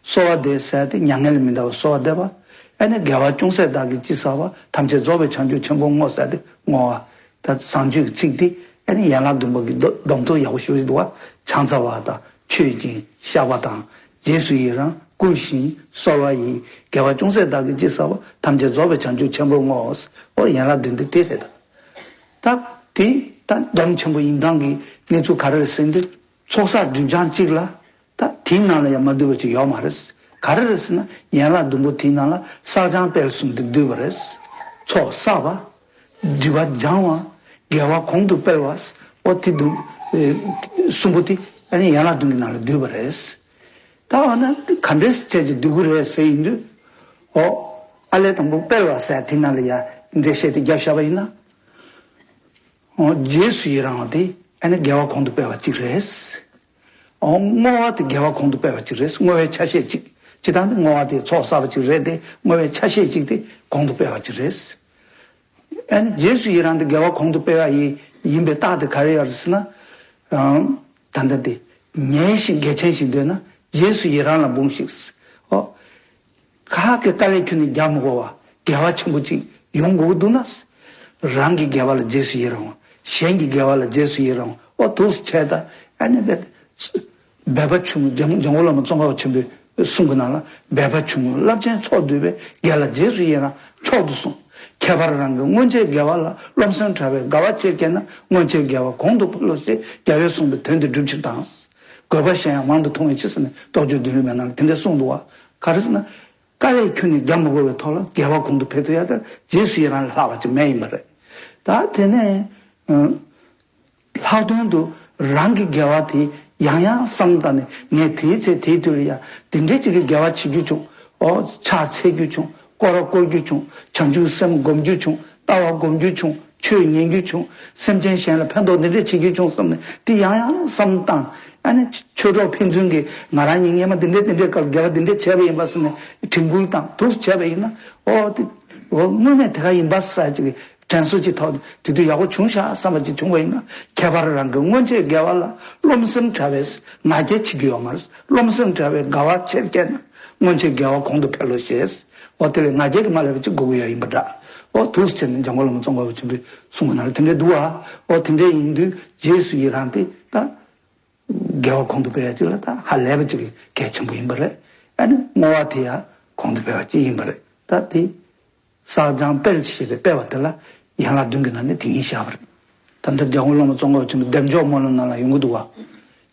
གསོལ་བ་འདེབས་ཟེར་ཏེ་མྱ་ངན་ལས་མི་འདའ་བར་གསོལ་བ་འདེབས་པ། ཨ་ནི་དགེ་བ་ཅུང་ཟད་བདག་གིས་ཅི་བསགས་པ། ཐམས་ཅད་རྫོགས་པའི་བྱང་ཆུབ་ཆེན་པོར་བསྔོ་ཟེར་ཏེ་བསྔོ་བ། ད་བཟང་སྤྱོད་ཀྱི་ཚིག་དེ་ཨ་ནི་ཡན་ལག་བདུན་པ་གི་སྡོམ་ཐོ་ཡག་པོ་ཞེ་པོ་ཞིག་འདུག་བ། ཕྱག་འཚལ་བ་དང་མཆོད་ཅིང་བཤགས་པ་དང་། རྗེས་སུ་ཡི་རང་བསྐུལ་ཞིང་གསོལ་བ་ཡི། དགེ་བ་ཅུང་ཟད་བདག་གིས་ཅི་བསགས་པ། ཐམས་ཅད་རྫོགས་པའི་བྱང་ཆུབ་ཆེན་པོར་བསྔོ། ཨོ་ཡན་ལག་བདུན་འདི་དེ་རེད་ད། ད་དེ་ད་སྡོམ་ཆེན་པོ་ཡིན་སྟངས་ཀྱི་གནས་ཚུལ་ག་རེ་རེད་ཟེར་དུས་ཚོགས་བསགས་སྒྲིབ་སྦྱང་གཅིག་ལ་ད་དེའི་ནང་ལ་ཡང་མ་འདུས་པ་ཅིག་ཡོད་མ་རེད། ག་རེ་རེད་ཟེར་ན་ཡན་ལག་བདུན་པོ་དེའི་ནང་ལ་བསགས་སྦྱང་སྤེལ་གསུམ་དེ་འདུས་པ་རེད། ཚོགས་བསགས་པ། སྒྲིབ་པ་སྦྱང་བ། དགེ་བ་གོང་དུ་སྤེལ་བ། ཨོ་དེ་འདུ། གསུམ་པོ་དེ་ཨ་ནི་ཡན་ལག་བདུན་གྱི་ནང་ལ་འདུས་པ་རེད། ད་འོ་ན་ག་འདྲས་བྱས་ཀྱི་འདུས་པ་རེད་ཟེར་ཡིན་དུས། ཨོ། ཨ་ལས་དང་པོ་སྤེལ་བ་ཟེར་དེ་ནང་ལ་ཡ་འགྲེལ་བཤད་དེ་བརྒྱབ་བཞག་པ་ཡིན་ན། ཨོ་རྗེས་སུ་ཡི་རང་བ་དེ་ཨ་ནི་དགེ་བ་གོང་དུ་སྤེལ་བ་གཅིག་རེད། ཨོ་བསྔོ་བ་དེ་དགེ་བ་གོང་དུ་སྤེལ་བ་གཅིག་རེད། བསྔོ་བའི་ཆ་ཤས་གཅིག་སྤྱིར་བཏང་དེ་བསྔོ་བ་དེ་ཚོགས་བསགས་པ་གཅིག་རེད་དེ་བསྔོ་བའི་ཆ་ཤས་གཅིག་དེ་གོང་དུ་སྤེལ་བ་གཅིག་རེད། ཨ་ནི་རྗེས་སུ་ཡི་རང་དེ་དགེ་བ་གོང་དུ་སྤེལ་བ་ཡི་ ཡིན་པའི་རྟགས་དེ་ག་རེ་ཡོད་རེད་ཟེར་ན། ཨང་། ད་ལྟ་དེ། ཉེས་ཤིང་འགལ་ཆེན་ཞིག་འདོད་ན་རྗེས་སུ་ཡི་རང་ལ་འབུངས་ཤིག། ཨོ། ཁ་གི་དཀའ་ལས་ཁྱོན་ནས་རྒྱག་མི་དགོས་པ་དགེ་བ་ཆེན་པོ་གཅིག་ཡོང་དགོས་འདུག་ན། རང་གི་དགེ་བ་ལ་རྗེས་སུ་ཡི་རང་བ། གཞན་གྱི་དགེ་བ་ལ་རྗེས་སུ་ཡི་རང་བ། ཨོ་འདུག་སེ་བྱས་ད་ཨ་ནི་འབད་འབད་པ་ཆུང་ངུ། འཇམ་འཇམ་མགོན་བླ་མ་ཙོང་ཁ་པ་ཆེན་པོའི་གསུང་གི་ནང་ལ། འབད་པ་ཆུང་ངུ་རླབས་ཆེན་ཚོགས་བསྡུས་པའི། དགེ་ལ་རྗེས་སུ་ཡི་རང་མཆོག་ཏུ་གསུངས། ཁྱད་པར་རང་གི་སྔོན་ཆད་དགེ་བ་ལ། རློམ་སེམས་བྲལ་བའི་དགའ་བ་ཆེར་སྐྱེས་ན། སྔོན་ཆད་དགེ་བ་གོང་དུ་འཕེལ་ལོ་ཞེས། རྒྱལ་བས་གསུངས་པའི་དོན་དེ་འགྲུབ་ཕྱིར་དང་། དགོས་པ་གཞན་ཡང་མང་དུ་མཐོང་བའི་ཕྱིར་ཟེར་ནས་རྟོགས་བརྗོད་མདུན་ལེགས་མའི་ནང་ལ་དེ་འདྲ་གསུངས་འདུག་བ། ག་རེ་ཟེར་ན། དཀའ་ལས་ཁྱོན་ནས་རྒྱག་མ་དགོས་པའི་ཐོག་ལ་དགེ་བ་གོང་དུ་འཕེལ་ཐུབ་ཡ་དེ་རྗེས་སུ་ཡི་རང་ལས་ལྷག་པ་ཅིག་མེད་ཡིན་པ་རེད། ད་དེ་ནས། ཨ། ལྷག་དོན་དུ་རང་གི་དགེ་བ་དེ་ཡང་ཡང་བསམ་བློ་བཏང་ནས། ངས་དེའི་ཚེ་དེའི་དུས་ལ་ཡང་དེ་འདྲའི་ཅིག་གི་དགེ་བ་བྱེད་རྒྱུ་བྱུང་། ཨོ། ཕྱག་འཚལ་རྒྱུ་བྱུང་། སྐོར་ར་བསྐོར་རྒྱུ་བྱུང་། བྱང་ཆུབ་སེམས་སྒོམ་རྒྱུ་བྱུང་། ལྟ་བ་སྒོམ་རྒྱུ་བྱུང་། ཆོས་ཉན་རྒྱུ་བྱུང་། སེམས་ཅན་གཞན་ལ་ཕན་ཐོགས་འདི་འདྲས་བྱེད་རྒྱུ་བྱུང་བསམ་ནས་དེ་ཡང་ཡང་བསམ་བཏང་། ཨ་ནི་ཆོས་གྲོགས་ཕན་ཚུན་གྱིས་ང་རང་ཉིད་སྔས་མ་འདི་འདྲས་འདི་འདྲས་སྐབས་དགེ་བ་འདི་འདྲས་བྱས་པ་ཡིན་པ་ཟེར་ནས་དྲན་སྐུལ་དང་འདུག་སེ་བྱས་པ་ཡིན་ན། ཨོ་དེ། ཨོ་དངོས་གནས་དེ་ག་ཡིན་པ་ཟེར་ཅིག་དྲན་གསོ་ཅིག་ཐོག་དེ་དུས་ཡག་པོ་བྱུང་ཤག་བསམ་པ་ཅིག་བྱུང་བ་ཡིན་ན། ཁྱད་པར་རང་གི་སྔོན་ཆད་དགེ་བ་ལ་རློམ་སེམས་བྲལ་བས། ང་རྒྱལ་བྱེད་ཀྱི་ཡོད་མ་རེད། རློམ་སེམས་བྲལ་བའི་དགའ་བ་ཆེར་སྐྱེས་ན། སྔོན་ཆད་དགེ་བ་གོང་དུ་འཕེལ་ལོ་ཞེས། འོ་དེ་ལས་ང་རྒྱལ་གྱི་མ་སླེབས་པ་ཅིག་དགོས་ཀྱི་ཡོད་ཡིན་པ་འདྲ། འོ་འདུག་སེ་བྱས་ནས་འཇམ་མགོན་བླ་མ་ཙོང་ཁ་པ་ཆེན་པོས་གསུངས་པ་ནང་ལ་དེ་འདྲས་འདུག་བ། འོ་དེ་འདྲས་ཡིན་དུས་རྗེས་སུ་ཡི་རང་དེ་ད། དགེ་བ་གོང་དུ་སྤེལ་ཡ་ཅིག་ལ་ད་ཧ་ལས་པ་ཅིག་གལ་ཆེན་པོ་ཡིན་པ་རེད། ཨ་ནི་བསྔོ་བ་དེ་ཡང་གོང་དུ་སྤེལ་བ་ཅིག་ཡིན་པ་རེད། ད་དེ་བསགས་སྦྱང་སྤེལ་ཞེས་པའི་སྤེལ་བ་དེ་ལ་ཡན་ལག་བདུན་གྱི་ནང་ནས་དེ་ཉིད་བཞག་པ་རེད། ད་ལྟ་འཇམ་མགོན་བླ་མ་ཙོང་ཁ་པ་ཆེན་པོའི་བདེ་མཆོག་སྨོན་ལམ་ནང་ལ་ཡོང་གི་འདུག་བ།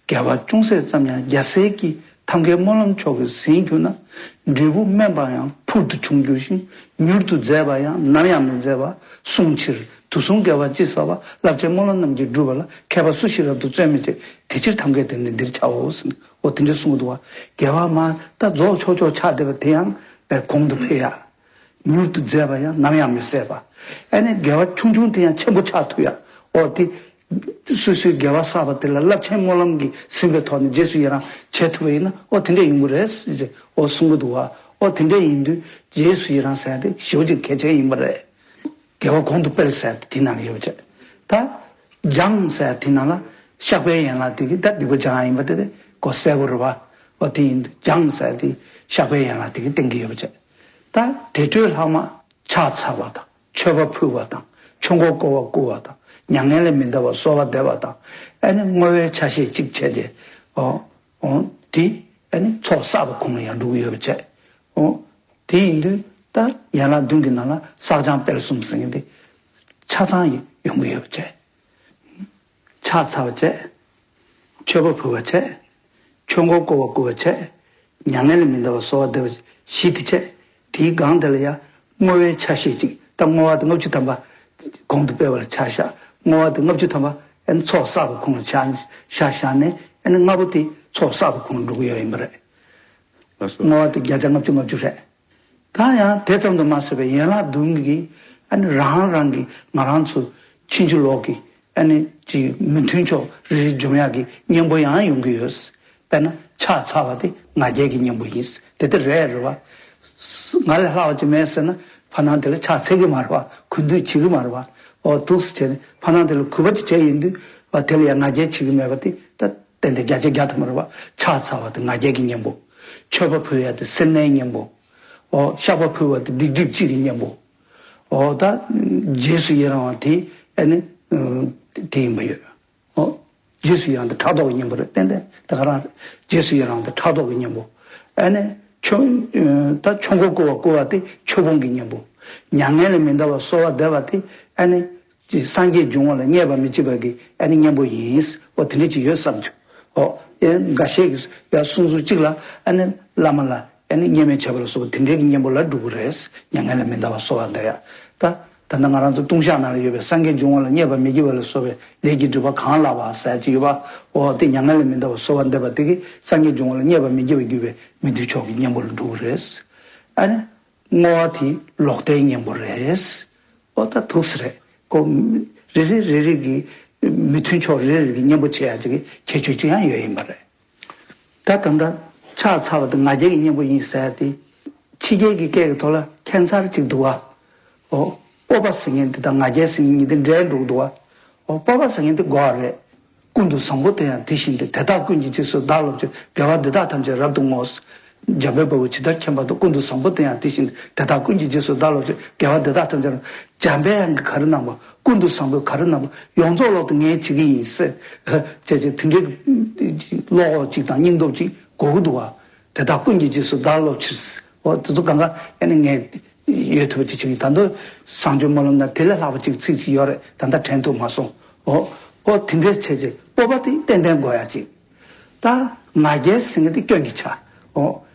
དགེ་བ་ཅུང་ཟད་ཙམ་ཡང་རྒྱལ་སྲས་ཀྱི། ཐབས་མཁས་སྨོན་ལམ་མཆོག་གིས་ཟིན་གྱུར་ན། འབྲས་བུ་དམན་པ་ཡང་ཕུལ་དུ་བྱུང་འགྱུར་ཞིང་། མྱུར་དུ་མཛད་པ་ཡང་ནམ་ཡང་མི་མཛད་པ། གསུངས་ཕྱིར་དུས་གསུམ་དགེ་བ་ཅི་བསགས་པ། རླབས་ཆེན་སྨོན་ལམ་རྣམས་ཀྱིས་བསྒྲུབས་པ་ལ། མཁས་པ་སུ་ཞིག་རབ་ཏུ་བརྩོན་མི་བྱེད། དེ་ཕྱིར་ཐབས་མཁས་དེ་ནི་འདིར་བྱའོ་ཟེར། འོ་དེ་འདྲ་གསུངས་འདུག་བ། དགེ་བ་མ་ད་རྫོགས་ཆོག་ཆོག་ཆགས་བསྡད་པ་དེ་ཡང་བས་གོང་དུ་འཕེལ་ཡ། མྱུར་དུ་མཛད་པ་ཡང་ནམ་ཡང་མི་ཟད་པ། ཨ་ནི་དགེ་བ་ཆུང་ཆུང་དེ་ཡང་ཆེན་པོ་ཆགས་ཐུབ་ཡ། འོ་དེ། སོ་སོའི་དགེ་བ་བསགས་པ་དེ་ལ་རླབས་ཆེན་སྨོན་ལམ་གྱིས་ཟིན་པའི་ཐོག་ནས་རྗེས་སུ་ཡི་རང་བྱེད་ཐུབ་པ་ཡིན་ན། འོ་དེ་འདྲས་ཡོང་གི་རེད་ཟེར་ཅིག་འོ་གསུང་གི་འདུག་བ། འོ་དེ་འདྲས་ཡིན་དུས་རྗེས་སུ་ཡི་རང་ཟེར་ཡ་དེ་ཞེ་པོ་ཅིག་གལ་ཆེན་ཡིན་པ་རེད། དགེ་བ་གོང་དུ་སྤེལ་ཟེར་ཡ་དེ་དེ་ནང་ལ་ཡོད་པ་བྱས། ད་སྦྱང་ཟེར་ཡ་དེ་ནང་ལ་བཤགས་པའི་ཡན་ལག་དེ་གི་ད་སྡིག་པ་སྦྱང་ཡ་ཡིན་པ་དེ་དེ་གོ་གསལ་པོ་རེད་བ། འོ་དེ་ཡིན་དུས་སྦྱང་ཟེར་ཡ་དེ་བཤགས་པའི་ཡན་ལག་དེ་གི་སྟེང་གི་ཡོད་པ་བྱས། ད་དེ་འཕྲོས་ལྷག་མ་ཕྱག་འཚལ་བ་དང་། མཆོད་པ་ཕུལ་བ་དང་། ཆོས་འཁོར་བསྐོར་བ་བསྐུལ་བ་དང་། མྱ་ངན་ལས་མི་འདའ་བར་གསོལ་བ་འདེབས་པ་དང་། ཨ་ནི་བསྔོ་བའི་ཆ་ཤས་གཅིག་བྱས་རྗེས། འོ། འོ། དེ་ཨ་ནི་ཚོགས་བསགས་པ་ཁོང་ལ་ཡང་འགྲོ་གི་ཡོད་པ་བྱས། འོ། དེ་ཡིན་དུས་ད་ཡན་ལག་བདུན་གྱི་ནང་ལ་བསགས་སྦྱང་སྤེལ་གསུམ་ཟེར་མཁན་དེ་ཆ་ཚང་ཡོང་གི་ཡོད་པ་བྱས། ཕྱག་འཚལ་བ་བྱས། མཆོད་པ་ཕུལ་བ་བྱས། ཆོས་འཁོར་བསྐོར་བ་བསྐུལ་བ་བྱས། མྱ་ངན་ལས་མི་འདའ་བར་གསོལ་བ་འདེབས་པ་བཞི་དེ་བྱས། དེའི་སྒང་དེ་ལ་ཡང་བསྔོ་བའི་ཆ་ཤས་གཅིག་ད་བསྔོ་བ་དེ་ལྔ་བཅུ་ཐམ་པ་གོང་དུ་སྤེལ་བ་ལ་ཆ་བཞག་བསྔོ་བ་དེ་ལྔ་བཅུ་ཐམ་པ་ཨ་ནི་ཚོགས་བསགས་པ་ཁོང་ལ་ཆ་བཞག་བཞག་ནས། ཨ་ནི་ལྔ་པོ་དེ་ཚོགས་བསགས་པ་ཁོང་ལ་འགྲོ་གི་ཡོད་ཡིན་པ་རེད། ལགས་སོ། བསྔོ་བ་དེ་བརྒྱ་ཆ་ལྔ་བཅུ་ལྔ་བཅུ་རེད། ད་ཡང་དེ་ཙམ་དུ་མ་ཟད་པའི་ཡན་ལག་བདུན་གྱིས་ཨ་ནི་རང་རང་གི་ང་རང་ཚོ་ཕྱིན་ཅི་ལོག་གི་ཨ་ནི་ཅིག་མི་མཐུན་ཕྱོགས་རེ་རེ་འཇོམས་ཡག་གི་གཉེན་པོ་ཡང་ཡོང་གི་ཡོད། དཔེར་ན་ཕྱག་འཚལ་བ་དེ་ང་རྒྱལ་གྱི་གཉེན་པོ་ཡིན། དེ་ལྟར་རེད་རེད་བ། ང་ལས་ལྷག་པ་ཅིག་མེད་ཟེར་ན་ཕ་ནང་དེ་ལ་ཕྱག་འཚལ་གི་མ་རེད་བ། གུས་འདུད་བྱེད་གི་མ་རེད་བ། འོ་འདུག་སེ་བྱས་ནས་ཕ་ནང་དེ་ལ་གུས་པ་ཅིག་བྱས་ཡོང་དུས་བ་དེ་ལ་ཡང་ང་རྒྱལ་བྱེད་གི་མེད་པ་དེ་ད། ཏན་ཏན་བརྒྱ་ཆ་བརྒྱ་ཐམ་པ་རེད་བ། ཕྱག་འཚལ་བ་དེ་ང་རྒྱལ་གྱི་གཉེན་པོ། མཆོད་པ་ཕུལ་ཡ་དེ་སེར་སྣའི་གཉེན་པོ། ཨོ། བཤགས་པ་ཕུལ་བ་དེ་སྡིག་སྒྲིབ་སྤྱི་གི་གཉེན་པོ། ཨོ། ད་རྗེས་སུ་ཡི་རང་བ་དེ་ཨ་ནི་དེ་ཡིན་པ་ཡོད། ཨོ། རྗེས་སུ་ཡི་རང་དེ་ཕྲག་དོག་གི་གཉེན་པོ་རེད། ཏན་ཏན་དེ་ག་རང་རེད། རྗེས་སུ་ཡི་རང་དེ་ཕྲག་དོག་གི་གཉེན་པོ། ཨ་ནི་ཆོས་ད་ཆོས་འཁོར་བསྐོར་བ་བསྐུལ་བ་དེ་ཆོས་སྤོང་གི་གཉེན་པོ། མྱ་ངན་ལས་མི་འདའ་བར་གསོལ་བ་འདེབས་པ་དེ་ཨ་ནི། ཅིག་སངས་རྒྱས་འབྱུང་བ་ལ་བརྙས་པ་མི་བྱེད་པ་གི་ཨ་ནི་གཉེན་པོ་ཡིན། འོ་དེ་འདྲ་ཅིག་ཡོད་བསམ་བྱུང་། འོ་ཡང་འགའ་ཤས་ཀྱིས་ཡང་གསུང་ཚུལ་གཅིག་ལ་ཨ་ནི་བླ་མ་ལ་ཨ་ནི་བརྙས་སྨད་བྱས་པ་ལ་སོགས་པ་དེ་འདྲའི་གི་གཉེན་པོ་ལ་འགྲོ་གི་རེད། མྱ་ངན་ལས་མི་འདའ་བར་གསོལ་བ་འདེབས་ཡ། ད་ད་ལྟ་ང་རང་ཚོ་ལྟུང་བཤགས་ནང་ལ་ཡོད་པའི་སངས་རྒྱས་འབྱུང་བ་ལ་བརྙས་པ་མི་བགྱིད་པ་ལ་སོགས་པའི་ལས་ཀྱི་སྒྲིབ་པ་གང་བརླག་པ་ཟེར་ཅིག་ཡོད་པ། འོ་དེ་མྱ་ངན་ལས་མི་འདའ་བར་གསོལ་བ་འདེབས་པ་དེ་གིས་སངས་རྒྱས་འབྱུང་བ་ལ་བརྙས་པ་མི་བགྱིད་པར་གྱུར་པའི་མི་མཐུན་ཕྱོགས་ཀྱི་གཉེན་པོ་ལ་འགྲོ་གི་རེད། ཨ་ནི། བསྔོ་བ་དེ་ལོག་ལྟའི་གཉེན་པོ་རེད། ཨོ་ད་འདུག་སེ་རེད། ཁོ་རེ་རེ་རེ་རེ་གི་མི་མཐུན་ཕྱོགས་རེ་རེ་གི་གཉེན་པོ་བྱེད་ཡ་ཅིག་གི་ཁྱད་ཆོས་ཅིག་ཡང་ཡོད་ཡིན་པ་རེད། ད་ད་ལྟ་ཕྱག་འཚལ་བ་དེ་ང་རྒྱལ་གྱི་གཉེན་པོ་ཡིན་ཟེར་ཡ་དེ། ཕྱི་རྒྱལ་གྱི་སྐད་ཀྱི་ཐོག་ལ་ཁྱད་མཚར་ཅིག་འདུག་བ། ཨོ། སྤོབས་པ་ཟེར་མཁན་དེ་དང་ང་རྒྱལ་ཟེར་མཁན་གཉིས་དེ་འདྲེས་འགྲོ་གི་འདུག་བ། ཨོ། སྤོབས་པ་ཟེར་མཁན་དེ་དགོས་པ་རེད། ཀུན་ཏུ་བཟང་པོ་དེ་ཡང་དེ་བཞིན་ཏེ། དེ་དག་ཀུན་གྱི་རྗེས་སུ་བདག་སློབ་ཕྱིར། དགེ་བ་འདི་དག་ཐམས་ཅད་རབ་ཏུ་བསྔོ། འཇམ་དཔལ་དཔའ་བོས་ཇི་ལྟར་མཁྱེན་པ་དང་། ཀུན་ཏུ་བཟང་པོ་དེ་ཡང་དེ་བཞིན་ཏེ། དེ་དག་ཀུན་གྱི་རྗེས་སུ་བདག་སློབ་ཕྱིར། དགེ་བ་འདི་དག་ཐམས་ཅད། འཇམ་དཔལ་དབྱངས་ཀྱིས་ག་རེ་གནང་བ། ཀུན་ཏུ་བཟང་པོས་ག་རེ་གནང་བ། ཡོངས་རྫོགས་ཀློག་སྟེ་ངས་བྱེད་ཀྱི་ཡིན་ཟེར། བྱས་བྱས་དེ་འདྲའི་བློ་ཁོག་ཅིག་དང་སྙིང་སྟོབས་ཅིག་དགོས་ཀྱི་འདུག་བ། དེ་དག་ཀུན་གྱི་རྗེས་སུ་བདག་སློབ་ཕྱིར། འོ་དེ་ཚོ་གང་ག་ཨ་ནི་ངས་ཡོད་ཐུབ་པ་ཅིག་བྱེད་ཀྱི་ཡིན། ད་དུང་བཟང་སྤྱོད་སྨོན་ལམ་ནང་དེ་ལས་ལྷག་པ་ཅིག་ཚིག་ཅིག་ཡོད་རེད། ད་ལྟ་དྲན་ཐུབ་མ་སོང་། འོ། འོ་དེ་འདྲའི་བྱས་བྱས་སྤོབས་པ་དེ་ཏན་ཏན་དགོས་ཡ་ཅིག་ད་ང་རྒྱལ་ཟེར་མཁན་དེ་སྐྱོན་གྱི་ཆ། འོ།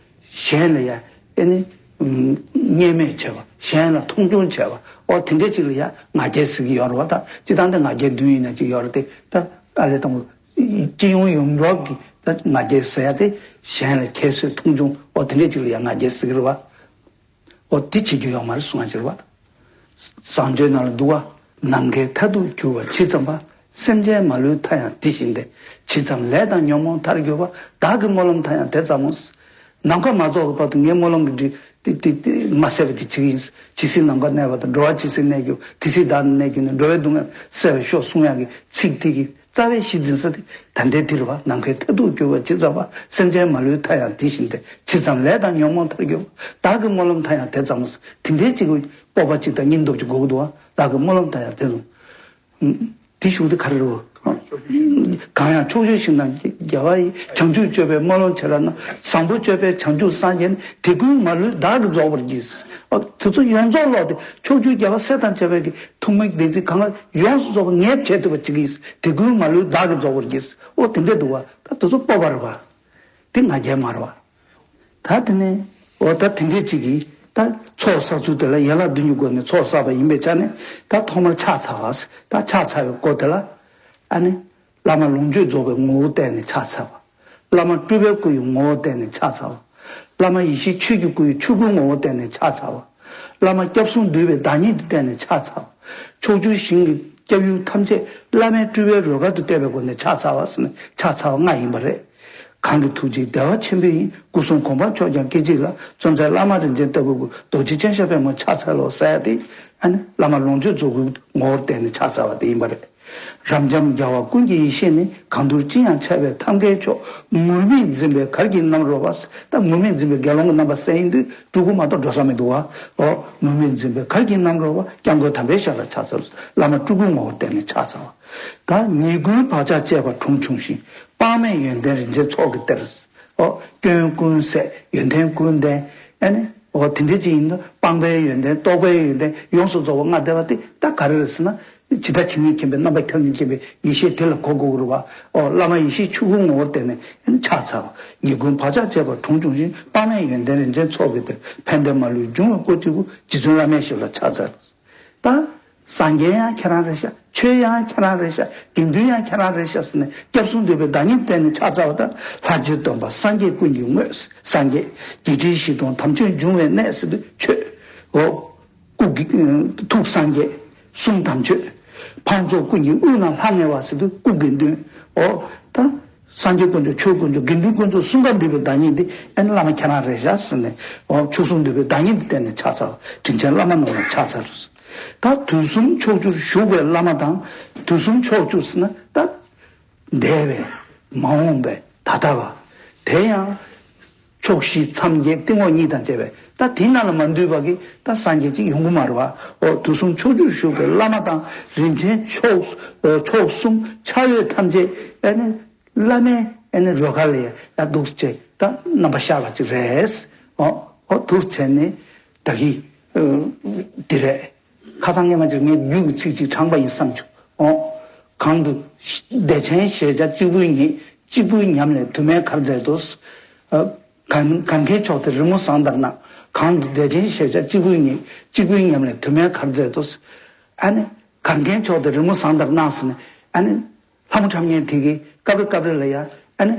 གཞན་ལ་ཡ་ཨེ་ནི། ཨུམ། བརྙས་སྨད་བྱས་པ། གཞན་ལ་མཐོང་ཆུང་བྱས་པ། འོ་དེ་འདྲ་ཅིག་ལ་ཡ་ང་རྒྱལ་ཟེར་གྱི་ཡོད་རེད་བ། ད་སྤྱིར་བཏང་དེ་ང་རྒྱལ་བདུན་ཡིན་ན་ཅིག་ཡོད་རེད་དེ། ད་ཨ་ལས་དང་པོ་སྤྱི་ཡོངས་ཡོངས་གྲགས་ཀྱི་ད་ང་རྒྱལ་ཟེར་ཡ་དེ་གཞན་ལ་ཁྱད་གསོད་མཐོང་ཆུང་འོ་དེ་འདྲ་ཅིག་ལ་ཡ་ང་རྒྱལ་ཟེར་གྱི་རེད་བ། འོ་དེ་བྱེད་རྒྱུ་ཡོད་མ་རེད་གསུང་ཡ་ཅིག་རེད་བ། བཟང་སྤྱོད་ནང་ལ་འདུག་བ། ནམ་མཁའི་མཐས་གཏུགས་གྱུར་པ་ཇི་ཙམ་པ། སེམས་ཅན་མ་ལུས་མཐའ་ཡང་དེ་བཞིན་ཏེ། ཇི་ཙམ་ལས་དང་ཉོན་མོངས་མཐར་གྱུར་པ། བདག་གི་སྨོན་ལམ་མཐའ་ཡང་དེ་ཙམ་མོ། ནམ་མཁའ་མ་རྫོགས་ཀྱི་བར་དུ་ངའི་སྨོན་ལམ་གྱི་འདི་འདི་འདི་མ་ཟད་པ་དེ་བྱེད་ཀྱི་ཡིན། ཇི་སྲིད་ནམ་མཁའ་གནས་པ་དང་། འགྲོ་བ་ཇི་སྲིད་གནས་གྱུར། དེ་སྲིད་བདག་ནི་གནས་གྱུར་ནས། འགྲོ་བའི་སྡུག་བསྔལ་སེལ་བར་ཤོག་གསུང་ཡག་གི་ཚིག་དེ་གི་རྩ་བའི་གཞི་འཛིན་ས་དེ་ད་ལྟའི་འདི་རེད་བ། ནམ་མཁའི་མཐས་གཏུགས་གྱུར་པ་ཇི་ཙམ་པ། སེམས་ཅན་མ་ལུས་མཐའ་ཡང་དེ་བཞིན་ཏེ། ཇི་ཙམ་ལས་དང་ཉོན་མོངས་མཐར་གྱུར་པ། བདག་གི་སྨོན་ལམ་མཐའ་ཡང་དེ་ཙམ་མོ། དེ་འདྲའི་གཅིག་གི་སྤོབས་པ་གཅིག་དང་སྙིང་སྟོབས་གཅིག་དགོས་ཀྱི་འདུག་བ། བདག་གི་སྨོན་ལམ་མཐའ་ཡང་དེ་ཙམ། དེ་ཞུགས་དེ་ག་རེ་རེད། གང་ཡང་ཕྱོགས་བཅུའི་ཞིང་རྣམས་ཀྱི། རྒྱལ་བ་ཡི། བྱང་ཆུབ་སྤྱོད་པའི་སྨོན་ལམ་བྱེ་བྲག་རྣམས། བཟང་པོ་སྤྱོད་པས་བྱང་ཆུབ་སངས་རྒྱས་ནས། དེ་ཀུན་མ་ལུས་བདག་གིས་རྫོགས་པར་བགྱི། ཨོ་དེ་ཚོ་ཡོངས་རྫོགས་ཀློག་སྟེ་ཕྱོགས་བཅུའི་རྒྱལ་བ་སྲས་དང་བཅས་པའི་གི་ཐུགས་སྨོན་བདེན་ཚིག་གང་ག་ཡོངས་སུ་རྫོགས་པ་ངས་བྱེད་ཐུབ་པ་བྱེད་ཀྱི་ཡིན། དེ་ཀུན་མ་ལུས་བདག་གིས་རྫོགས་པར་བགྱི། ཨོ་དེ་འདྲས་འདུག་བ། ད་དེ་ཚོ་སྤོབས་པ་རེད་བ། དེ་ང་རྒྱལ་མ་རེད་བ། ད་དེ་ནས་འོ་ད་དེ་འདྲས་ཅིག་གིས་ད་ཚོགས་བསགས་ཚུལ་དེ་ལ་ཡན་ལག་བདུན་གྱི་སྒོ་ནས་ཚོགས་བསགས་པ་ཡིན་པའི་ཆ་ནས། ད་ཐོག་མར་ཕྱག་འཚལ་བ། ད་ཕྱག་འཚལ་བའི་སྒོ་དེ་ལ་ཨ་ནི། བླ་མ་ལོངས་སྤྱོད་རྫོགས་པའི་ངོ་བོ་བསྟན་ནས་ཕྱག་འཚལ་བ། བླ་མ་སྤྲུལ་པའི་སྐུ་ཡི་ངོ་བོ་བསྟན་ནས་ཕྱག་འཚལ་བ། བླ་མ་ཡེ་ཤེས་ཆོས་ཀྱི་སྐུ་ཡི་ཆོས་སྐུའི་ངོ་བོ་བསྟན་ནས་ཕྱག་འཚལ་བ། བླ་མ་སྐྱབས་གསུམ་འདུས་པའི་བདག་ཉིད་དུ་བསྟན་ནས་ཕྱག་འཚལ་བ། ཕྱོགས་བཅུའི་ཞིང་གི་སྐྱབས་ཡུལ་ཐམས་ཅད་བླ་མའི་སྤྲུལ་པའི་རོལ་གར་དུ་བལྟས་པའི་སྒོ་ནས་ཕྱག་འཚལ་བ་ཟེར་ནས་ཕྱག་འཚལ་བ་ལྔ་ཡིན་པ་རེད། གང་གི་ཐུགས་རྗེས་བདེ་བ་ཆེན་པོ་ཡིན། སྐུ་གསུམ་གོ་འཕང་མཆོག་ཀྱང་སྐད་ཅིག་ལ། བརྩོན་འཚལ་བླ་མ་རིན་ཆེན་ལྟ་བུའི་སྐུ། རྡོ་རྗེ་ཅན་ཞབས་པད་མོ་ཕྱག་འཚལ་ལོ་ཟེར་ཡ་དེ། ཨ་ནི་བླ་མ་ལོངས་སྤྱོད་རྫོགས་སྐུའི་ངོ་བོར་བསྟན་ནས་ཕྱག་འཚལ་བ་དེ་ཡིན་པ་རེད། རབ་འབྱམས་རྒྱལ་བ་ཀུན་གྱི་ཡེ་ཤེས་ནི། གང་འདུལ་ཅི་ཡང་འཆར་བའི་ཐབས་མཁས་མཆོག་ངུར་སྨྲིག་འཛིན་པའི་གར་གྱིས་བསྣམས་རོལ་པ། ད་ངུར་སྨྲིག་འཛིན་པའི་དགེ་སློང་གི་རྣམ་པ་གསལ་ཡིན་དུས་སྤྲུལ་སྐུ་མ་གཏོགས་འགྲོ་ས་མི་འདུག་བ། ཨོ། ངུར་སྨྲིག་འཛིན་པའི་གར་གྱིས་བསྣམས་རོལ་པ། སྐྱབས་མགོན་དམ་པའི་ཞབས་ལ་ཕྱག་འཚལ། བླ་མ་སྤྲུལ་སྐུའི་ངོ་བོར་བསྟན་ནས་ཕྱག་འཚལ་བ། ད་ཉེས་ཀུན་བག་ཆགས་བཅས་པ་གྲོངས་བྱུང་ཞིང་། དཔག་མེད་ཡོན་ཏན་རིན་ཆེན་ཚོགས་ཀྱི་གཏེར། ཨོ། སྐྱོན་ཀུན་ཟད་ཡོན་ཏན་ཀུན་ལྡན། ཨ་ནི་ཨོ་དེ་འདྲ་ཅིག་ཡིན་ན་སྤངས་པའི་ཡོན་ཏན། རྟོགས་པའི་ཡོན་ཏན། ཡོངས་སུ་རྫོགས་པ་ལྔ་བསྡུས་པ་དེ་ད་ག་རེ་རེད་ཟེར་ན། ཇི་ལྟ་ཇི་སྙེད་མཁྱེན་པའི་རྣམ་པ་ཁྱབ་བདག་ཉིད་མཁྱེན་པའི་ཡེ་ཤེས་དེ་ལ་གོ་དགོས་ཀྱི་རེད་བ། ཨོ་བླ་མ་ཡེ་ཤེས་ཆོས་སྐུའི་ངོ་བོར་བསྟན་ནས་ཨ་ནི་ཕྱག་འཚལ་བ། ཉེས་ཀུན་བག་ཆགས་བཅས་པ་གྲོངས་བྱུང་ཞིང་། དཔག་མེད་ཡོན་ཏན་རིན་ཆེན་ཚོགས་ཀྱི་གཏེར། ཕན་བདེ་མ་ལུས་འབྱུང་བའི་སྐུ་གཅིག་པུ། རྗེ་བཙུན་བླ་མའི་ཞབས་ལ་ཕྱག་འཚལ། ད། སངས་རྒྱས་ཡང་ཁྱེད་རང་རེད་ཤག་ཆོས་ཡང་ཁྱེད་རང་རེད་ཤག་དགེ་འདུན་ཡང་ཁྱེད་རང་རེད་ཤག་ཟེར་ནས་སྐྱབས་གསུམ་འདུས་པའི་བདག་ཉིད་བསྟན་ནས་ཕྱག་འཚལ་བ་དང་། ལྷ་རྗེ་སྟོན་པ་སངས་རྒྱས་ཀུན་གྱི་དངོས། སངས་རྒྱས་བརྒྱད་ཁྲི་བཞི་སྟོང་དམ་ཆོས་འབྱུང་བའི་གནས་ཟེར་དུས་ཆོས། འོ། སྐུ་གི་ཐུགས་སངས་རྒྱས་གསུང་དམ་ཆོས། འཕགས་ཚོགས་ཀུན་གྱི་དབུས་ན་ལྷང་ངེ་བ་ཟེར་དུས་སྐུ་དགེ་འདུན། འོ། ད། སངས་རྒྱས་དཀོན་མཆོག་ཆོས་དཀོན་མཆོག་དགེ་འདུན་དཀོན་མཆོག་གསུམ་ཀ་འདུས་པའི་བདག་ཉིད་འདི་ཨ་ནི་བླ་མ་ཁྱེད་རང་རེད་ཤག་ཟེར་ནས། འོ་མཆོག་གསུམ་འདུས་པའི་བདག་ཉིད་འདི་བསྟན་ནས་ཕྱག་འཚལ་བ། དྲིན་ཅན་བླ་མ་རྣམས་ལ་ཕྱག་འཚལ་ལོ། ད་དུས་གསུམ་ཕྱོགས་བཅུར་བཞུགས་པའི་བླ་མ་དང་། དུས་གསུམ་ཕྱོགས་བཅུ་ཟེར་ན་ད། འདས་པའི། མ་འོངས་པའི། ད་ལྟ་བ། དེ་ཡང་། ཕྱོགས་བཞི་མཚམས་བརྒྱད་ཏིང་འོག་གཉིས་དང་བཅས་པའི་ད་དེ་ནང་ལ་མ་འདུས་པ་གི་ད་སངས་རྒྱས་ཅིག་ཡོང་གི་མ་རེད་བ། འོ་དུས་གསུམ་ཕྱོགས་བཅུར་བཞུགས་པའི་བླ་མ་དང་། རིན་ཆེན་མཆོག་མཆོག་གསུམ་ཕྱག་འོས་ཐམས་ཅད་ཨ་ནི། བླ་མའི་ཨ་ནི་རོལ་གར་ལ་ཡ་འདུག་སེ་བྱས་ད་རྣམ་པ་ཤར་བ་ཅིག་རེད། ཨོ་ཨོ་འདུག་སེ་བྱས་ནས་ད་གི་ཨ་འདི་རེད། ཁ་སང་སྔོན་མ་ཅིག་ངས་རྒྱུད་ཀྱི་ཚིག་ཅིག་དྲངས་པ་ཡིན་བསམ་བྱུང་། ཨོ། གང་དུ་བདེ་ཆེན་ཞེས་བྱ་གཅིག་པུའི་ཉིད། གཅིག་པུའི་ཉམས་ལས་དུ་མའི་གར་མཛད་དོ། ཨ་གར་གར་མཁན་མཆོག་དེ་རི་མོ་བཟང་ལྟར་སྣང་། གང་དུ་བདེ་ཆེན་ཞེས་བྱ་གཅིག་པུའི་ཉིད། གཅིག་པུའི་ཉམས་ལས་དུ་མའི་གར་མཛད་དོ། ཨ་ནི་གར་མཁན་མཆོག་དེ་རི་མོ་བཟང་ལྟར་སྣང་ཟེར་ནས་ཨ་ནི། ལྷ་མོ་འཁྲབ་མཁན་དེ་གིས་སྐབས་རེ་སྐབས་རེ་ལ་ཡ་ཨ་ནི།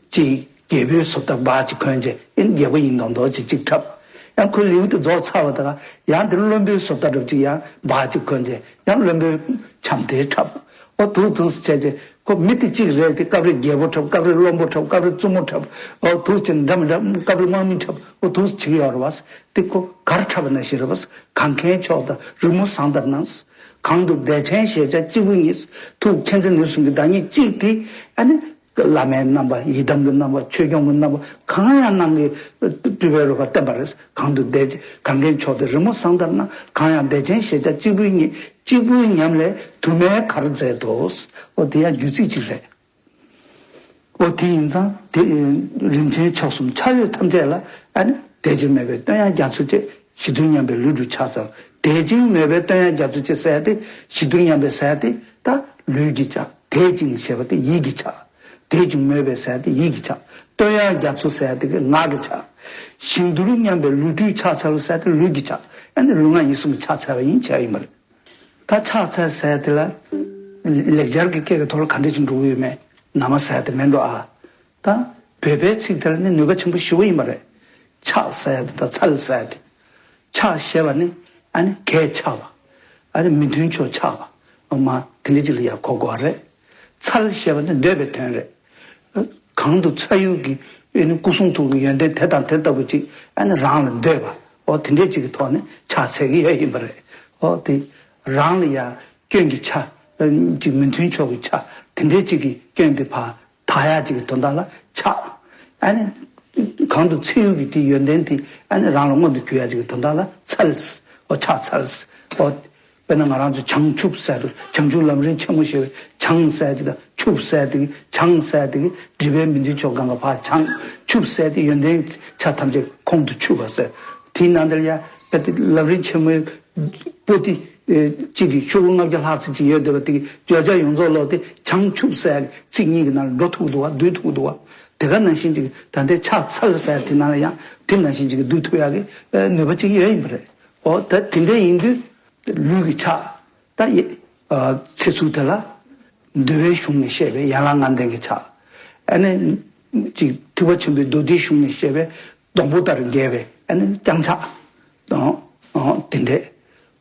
ཅིག་རྒྱལ་པོའི་བཟོ་ལྟ་འབའ་ཅིག་གོན་བྱས་ཨེ་རྒྱལ་པོ་ཡིན་མདོག་མདོག་ཅིག་ཅིག་འཁྲབ། ཡང་ཁོའི་ལེའུ་དེ་རྫོགས་ཚར་བ་དང་ཡང་དེ་བློན་པོའི་བཟོ་ལྟ་འདྲ་ཅིག་ཡང་འབའ་ཅིག་གོན་བྱས་ཡང་བློན་པོའི་བྱམས་བརྩེ་འཁྲབ། ཨོ་འདུག་འདུག་བྱས་བྱས་ཁོ་མི་དེ་གཅིག་རེད་དེ། སྐབས་རེ་རྒྱལ་པོ་འཁྲབ། སྐབས་རེ་བློན་པོ་འཁྲབ། སྐབས་རེ་བཙུན་མོ་འཁྲབ། ཨོ་འདུག་བྱས་འདྲ་མི་འདྲ། སྐབས་རེ་དམག་མི་འཁྲབ། ཨོ་འདུག་བྱེད་ཀྱི་ཡོད་རེད་བ། དེ་ཁོ་གར་འཁྲབ་པ་ནང་བཞིན་རེད་བ། གར་མཁན་མཆོག་དང་རི་མོ་བཟང་ལྟར་སྣང་། གང་དུ་བདེ་ཆེན་ཞེས་བྱ་གཅིག་པུ་ཉིད། ཐུགས་མཁྱེན་བརྩེ་ནུས་གསུམ་གྱི་བདག་ཉིད་གཅིག་དེ་ཨ་ནི། བླ་མའི་རྣམ་པ་ཡི་དམ་གྱི་རྣམ་པ་ཆོས་སྐྱོང་གི་རྣམ་པ་གང་ཡང་སྣང་གི་སྤྲུལ་པའི་རོལ་པ་བསྟན་པ་རེད། གང་དུ་བདེ་གང་གའི་མཆོག་དེ་རི་མོ་བཟང་ལྟར་སྣང་། གང་ཡང་བདེ་ཆེན་ཞེས་བྱ་གཅིག་པུའི་ཉིད། གཅིག་པུའི་ཉམས་ལས་དུ་མའི་གར་མཛད་དོ། འོ་དེ་ཡང་རྒྱུད་ཚིག་ཅིག་རེད། འོ་དེ་ཡིན་ཙང་དེ་རིན་ཆེན་མཆོག་གསུམ་ཕྱག་འོས་ཐམས་ཅད་ལ་ཨ་ནི་དད་ཅིང་མོས་པའི་བསྟོད་དབྱངས་རྒྱ་མཚོ་ཆེ། ཞི་དུལ་མཉམ་པའི་ལུས་འགྲུས་ཕྱག་འཚལ། དད་ཅིང་མོས་པའི་བསྟོད་དབྱངས་རྒྱ་མཚོ་ཆེ་ཟེར་ཏེ། ཞི་དུལ་མཉམ་པའི་ཟེར་ཏེ་ད་ལུས་ཀྱི་ཆ། དད་ཅིང་ཞེས་པ་དེ་ཡིད་ཀྱི་ཆ། དད་ཅིང་མོས་པའི་ཟེར་ཏེ་ཡིད་ཀྱི་ཆ། བསྟོད་དབྱངས་རྒྱ་མཚོ་ཟེར་ཏེ་གི་ངག་གི་ཆ། ཞི་དུལ་མཉམ་པའི་ལུས་འགྲུས་ཕྱག་འཚལ་ཟེར་ཏེ་ལུས་ཀྱི་ཆ། ཨ་ནི་ལུས་ངག་ཡིད་གསུམ་གྱི་ཕྱག་འཚལ་བ་ཡིན་བྱས་ཡིན་པ་རེད། ད་ཕྱག་འཚལ་ཟེར་དེ་ལ་ལེགས་སྦྱར་གྱི་སྐད་ཀྱི་ཐོག་ལ་ག་འདྲ་ཅིག་འགྲོ་གི་ཡོད་མེད། ན་མ་ཟེར་དེ་མེད་འགྲོ་ཨ། ད་བོད་པའི་ཚིག་དེ་ལ་ནི་ནུས་པ་ཆེན་པོ་ཞེ་པོ་ཡིན་པ་རེད། ཕྱག་ཟེར་དེ་དང་འཚལ་ཟེར་དེ། ཕྱག་ཞེས་པ་ནི་ཨ་ནི་གད་ཕྱག་པ། ཨ་ནི་མི་མཐུན་ཕྱོགས་ཕྱག་པ། འོ་མ་དེ་འདྲ་ཅིག་ལ་ཡང་གོ་དགོས་པ་རེད། འཚལ་ཞེས་པ་ནི་འདོད་པའི་དོན་རེད། གང་དུ་འཚལ་ཡུལ་གྱི་ཨ་ནི་སྐུ་གསུང་ཐུགས་ཀྱི་ཡོན་ཏན་དེ་དང་དེ་ལྟ་བུ་ཅིག་ཨ་ནི་རང་ལ་འདོད་པ། འོ་དེ་འདྲས་ཅིག་གི་ཐོག་ནས་ཕྱག་འཚལ་གྱི་ཡོད་ཡིན་པ་རེད། འོ་དེ་རང་ལ་ཡང་སྐྱོན་གྱི་ཆ་ཅིག་མི་མཐུན་ཕྱོགས་ཀྱི་ཆ་དེ་འདྲས་ཅིག་གི་སྐྱོན་དེ་ཕར་དག་ཡག་ཅིག་གི་དོན་དག་ལ་ཕྱག་ཨ་ནི་གང་དུ་འཚལ་ཡུལ་གྱི་དེ་ཡོན་ཏན་དེ་ཨ་ནི་རང་ལ་མངོན་དུ་གྱུར་ཡག་ཅིག་གི་དོན་དག་ལ་འཚལ། འོ་ཕྱག་འཚལ། འོ། དཔེར་ན་ང་རང་ཚོ་བྱང་ཆུབ་ཟེར་དུས་བྱང་ཆུབ་ལམ་རིམ་ཆེན་མོ་ཞེས་པའི་བྱང་ཟེར་དེ་དང་ཆུབ་ཟེར་དེ་གི་བྱང་ཟེར་དེ་གི་སྒྲིབ་པའི་མི་མཐུན་ཕྱོགས་གང་ག་ཕར་བྱང་། ཆུབ་ཟེར་དེ་ཡོན་ཏན་ཆ་ཐམས་ཅད་ཁོང་དུ་ཆུད་པ་ཟེར། དེའི་ནང་དེར་ཡང་དཔེ་དེ་ལམ་རིམ་ཆེན་མོའི་པོ་ཏི་གཅིག་གི་ཤོག་བུ་ལྔ་བརྒྱ་ལྷག་ཙམ་ཅིག་ཡོད་བསྡད་པ་དེ་གི་བརྗོད་བྱ་ཡོངས་རྫོགས་ལོག་སྟེ་བྱང་ཆུབ་ཟེར་ཚིག་གཉིས་ཀྱི་ནང་ལ་འགྲོ་ཐུབ་འདུག་བ་འདུས་ཐུབ་འདུག་བ། དེ་ག་ནང་བཞིན་ཅིག་ད་ལྟའི་ཕྱག་འཚལ་ཟེར་དེ་ནང་ལ་ཡང་དེ་ནང་བཞིན་ཅིག་འདུས་ཐུབ་ཡག་གི་ནུས་པ་ཅིག་ཡོད་ཡིན་པ་རེད། འོ་ད་དེ་འདྲ་ཡིན་དུས། ལུས་ཀྱི་ཕྱག་ད་ཡེ། ཨ་ཚེ་ཚུལ་དེ་ལ། འདུལ་བའི་གཞུང་ནས་བཤད་པའི་ཡན་ལག་ལྔ་ལྡན་གྱི་ཕྱག་ཨ་ནི། ཅིག་ཐེག་པ་ཆེན་པོའི་མདོ་སྡེའི་གཞུང་ནས་བཤད་པའི་སྡོང་པོ་ལྟར་རྒྱས་པའི་ཨ་ནི་བརྐྱང་ཕྱག་ཨོ། ཨོ་དེ་འདྲས།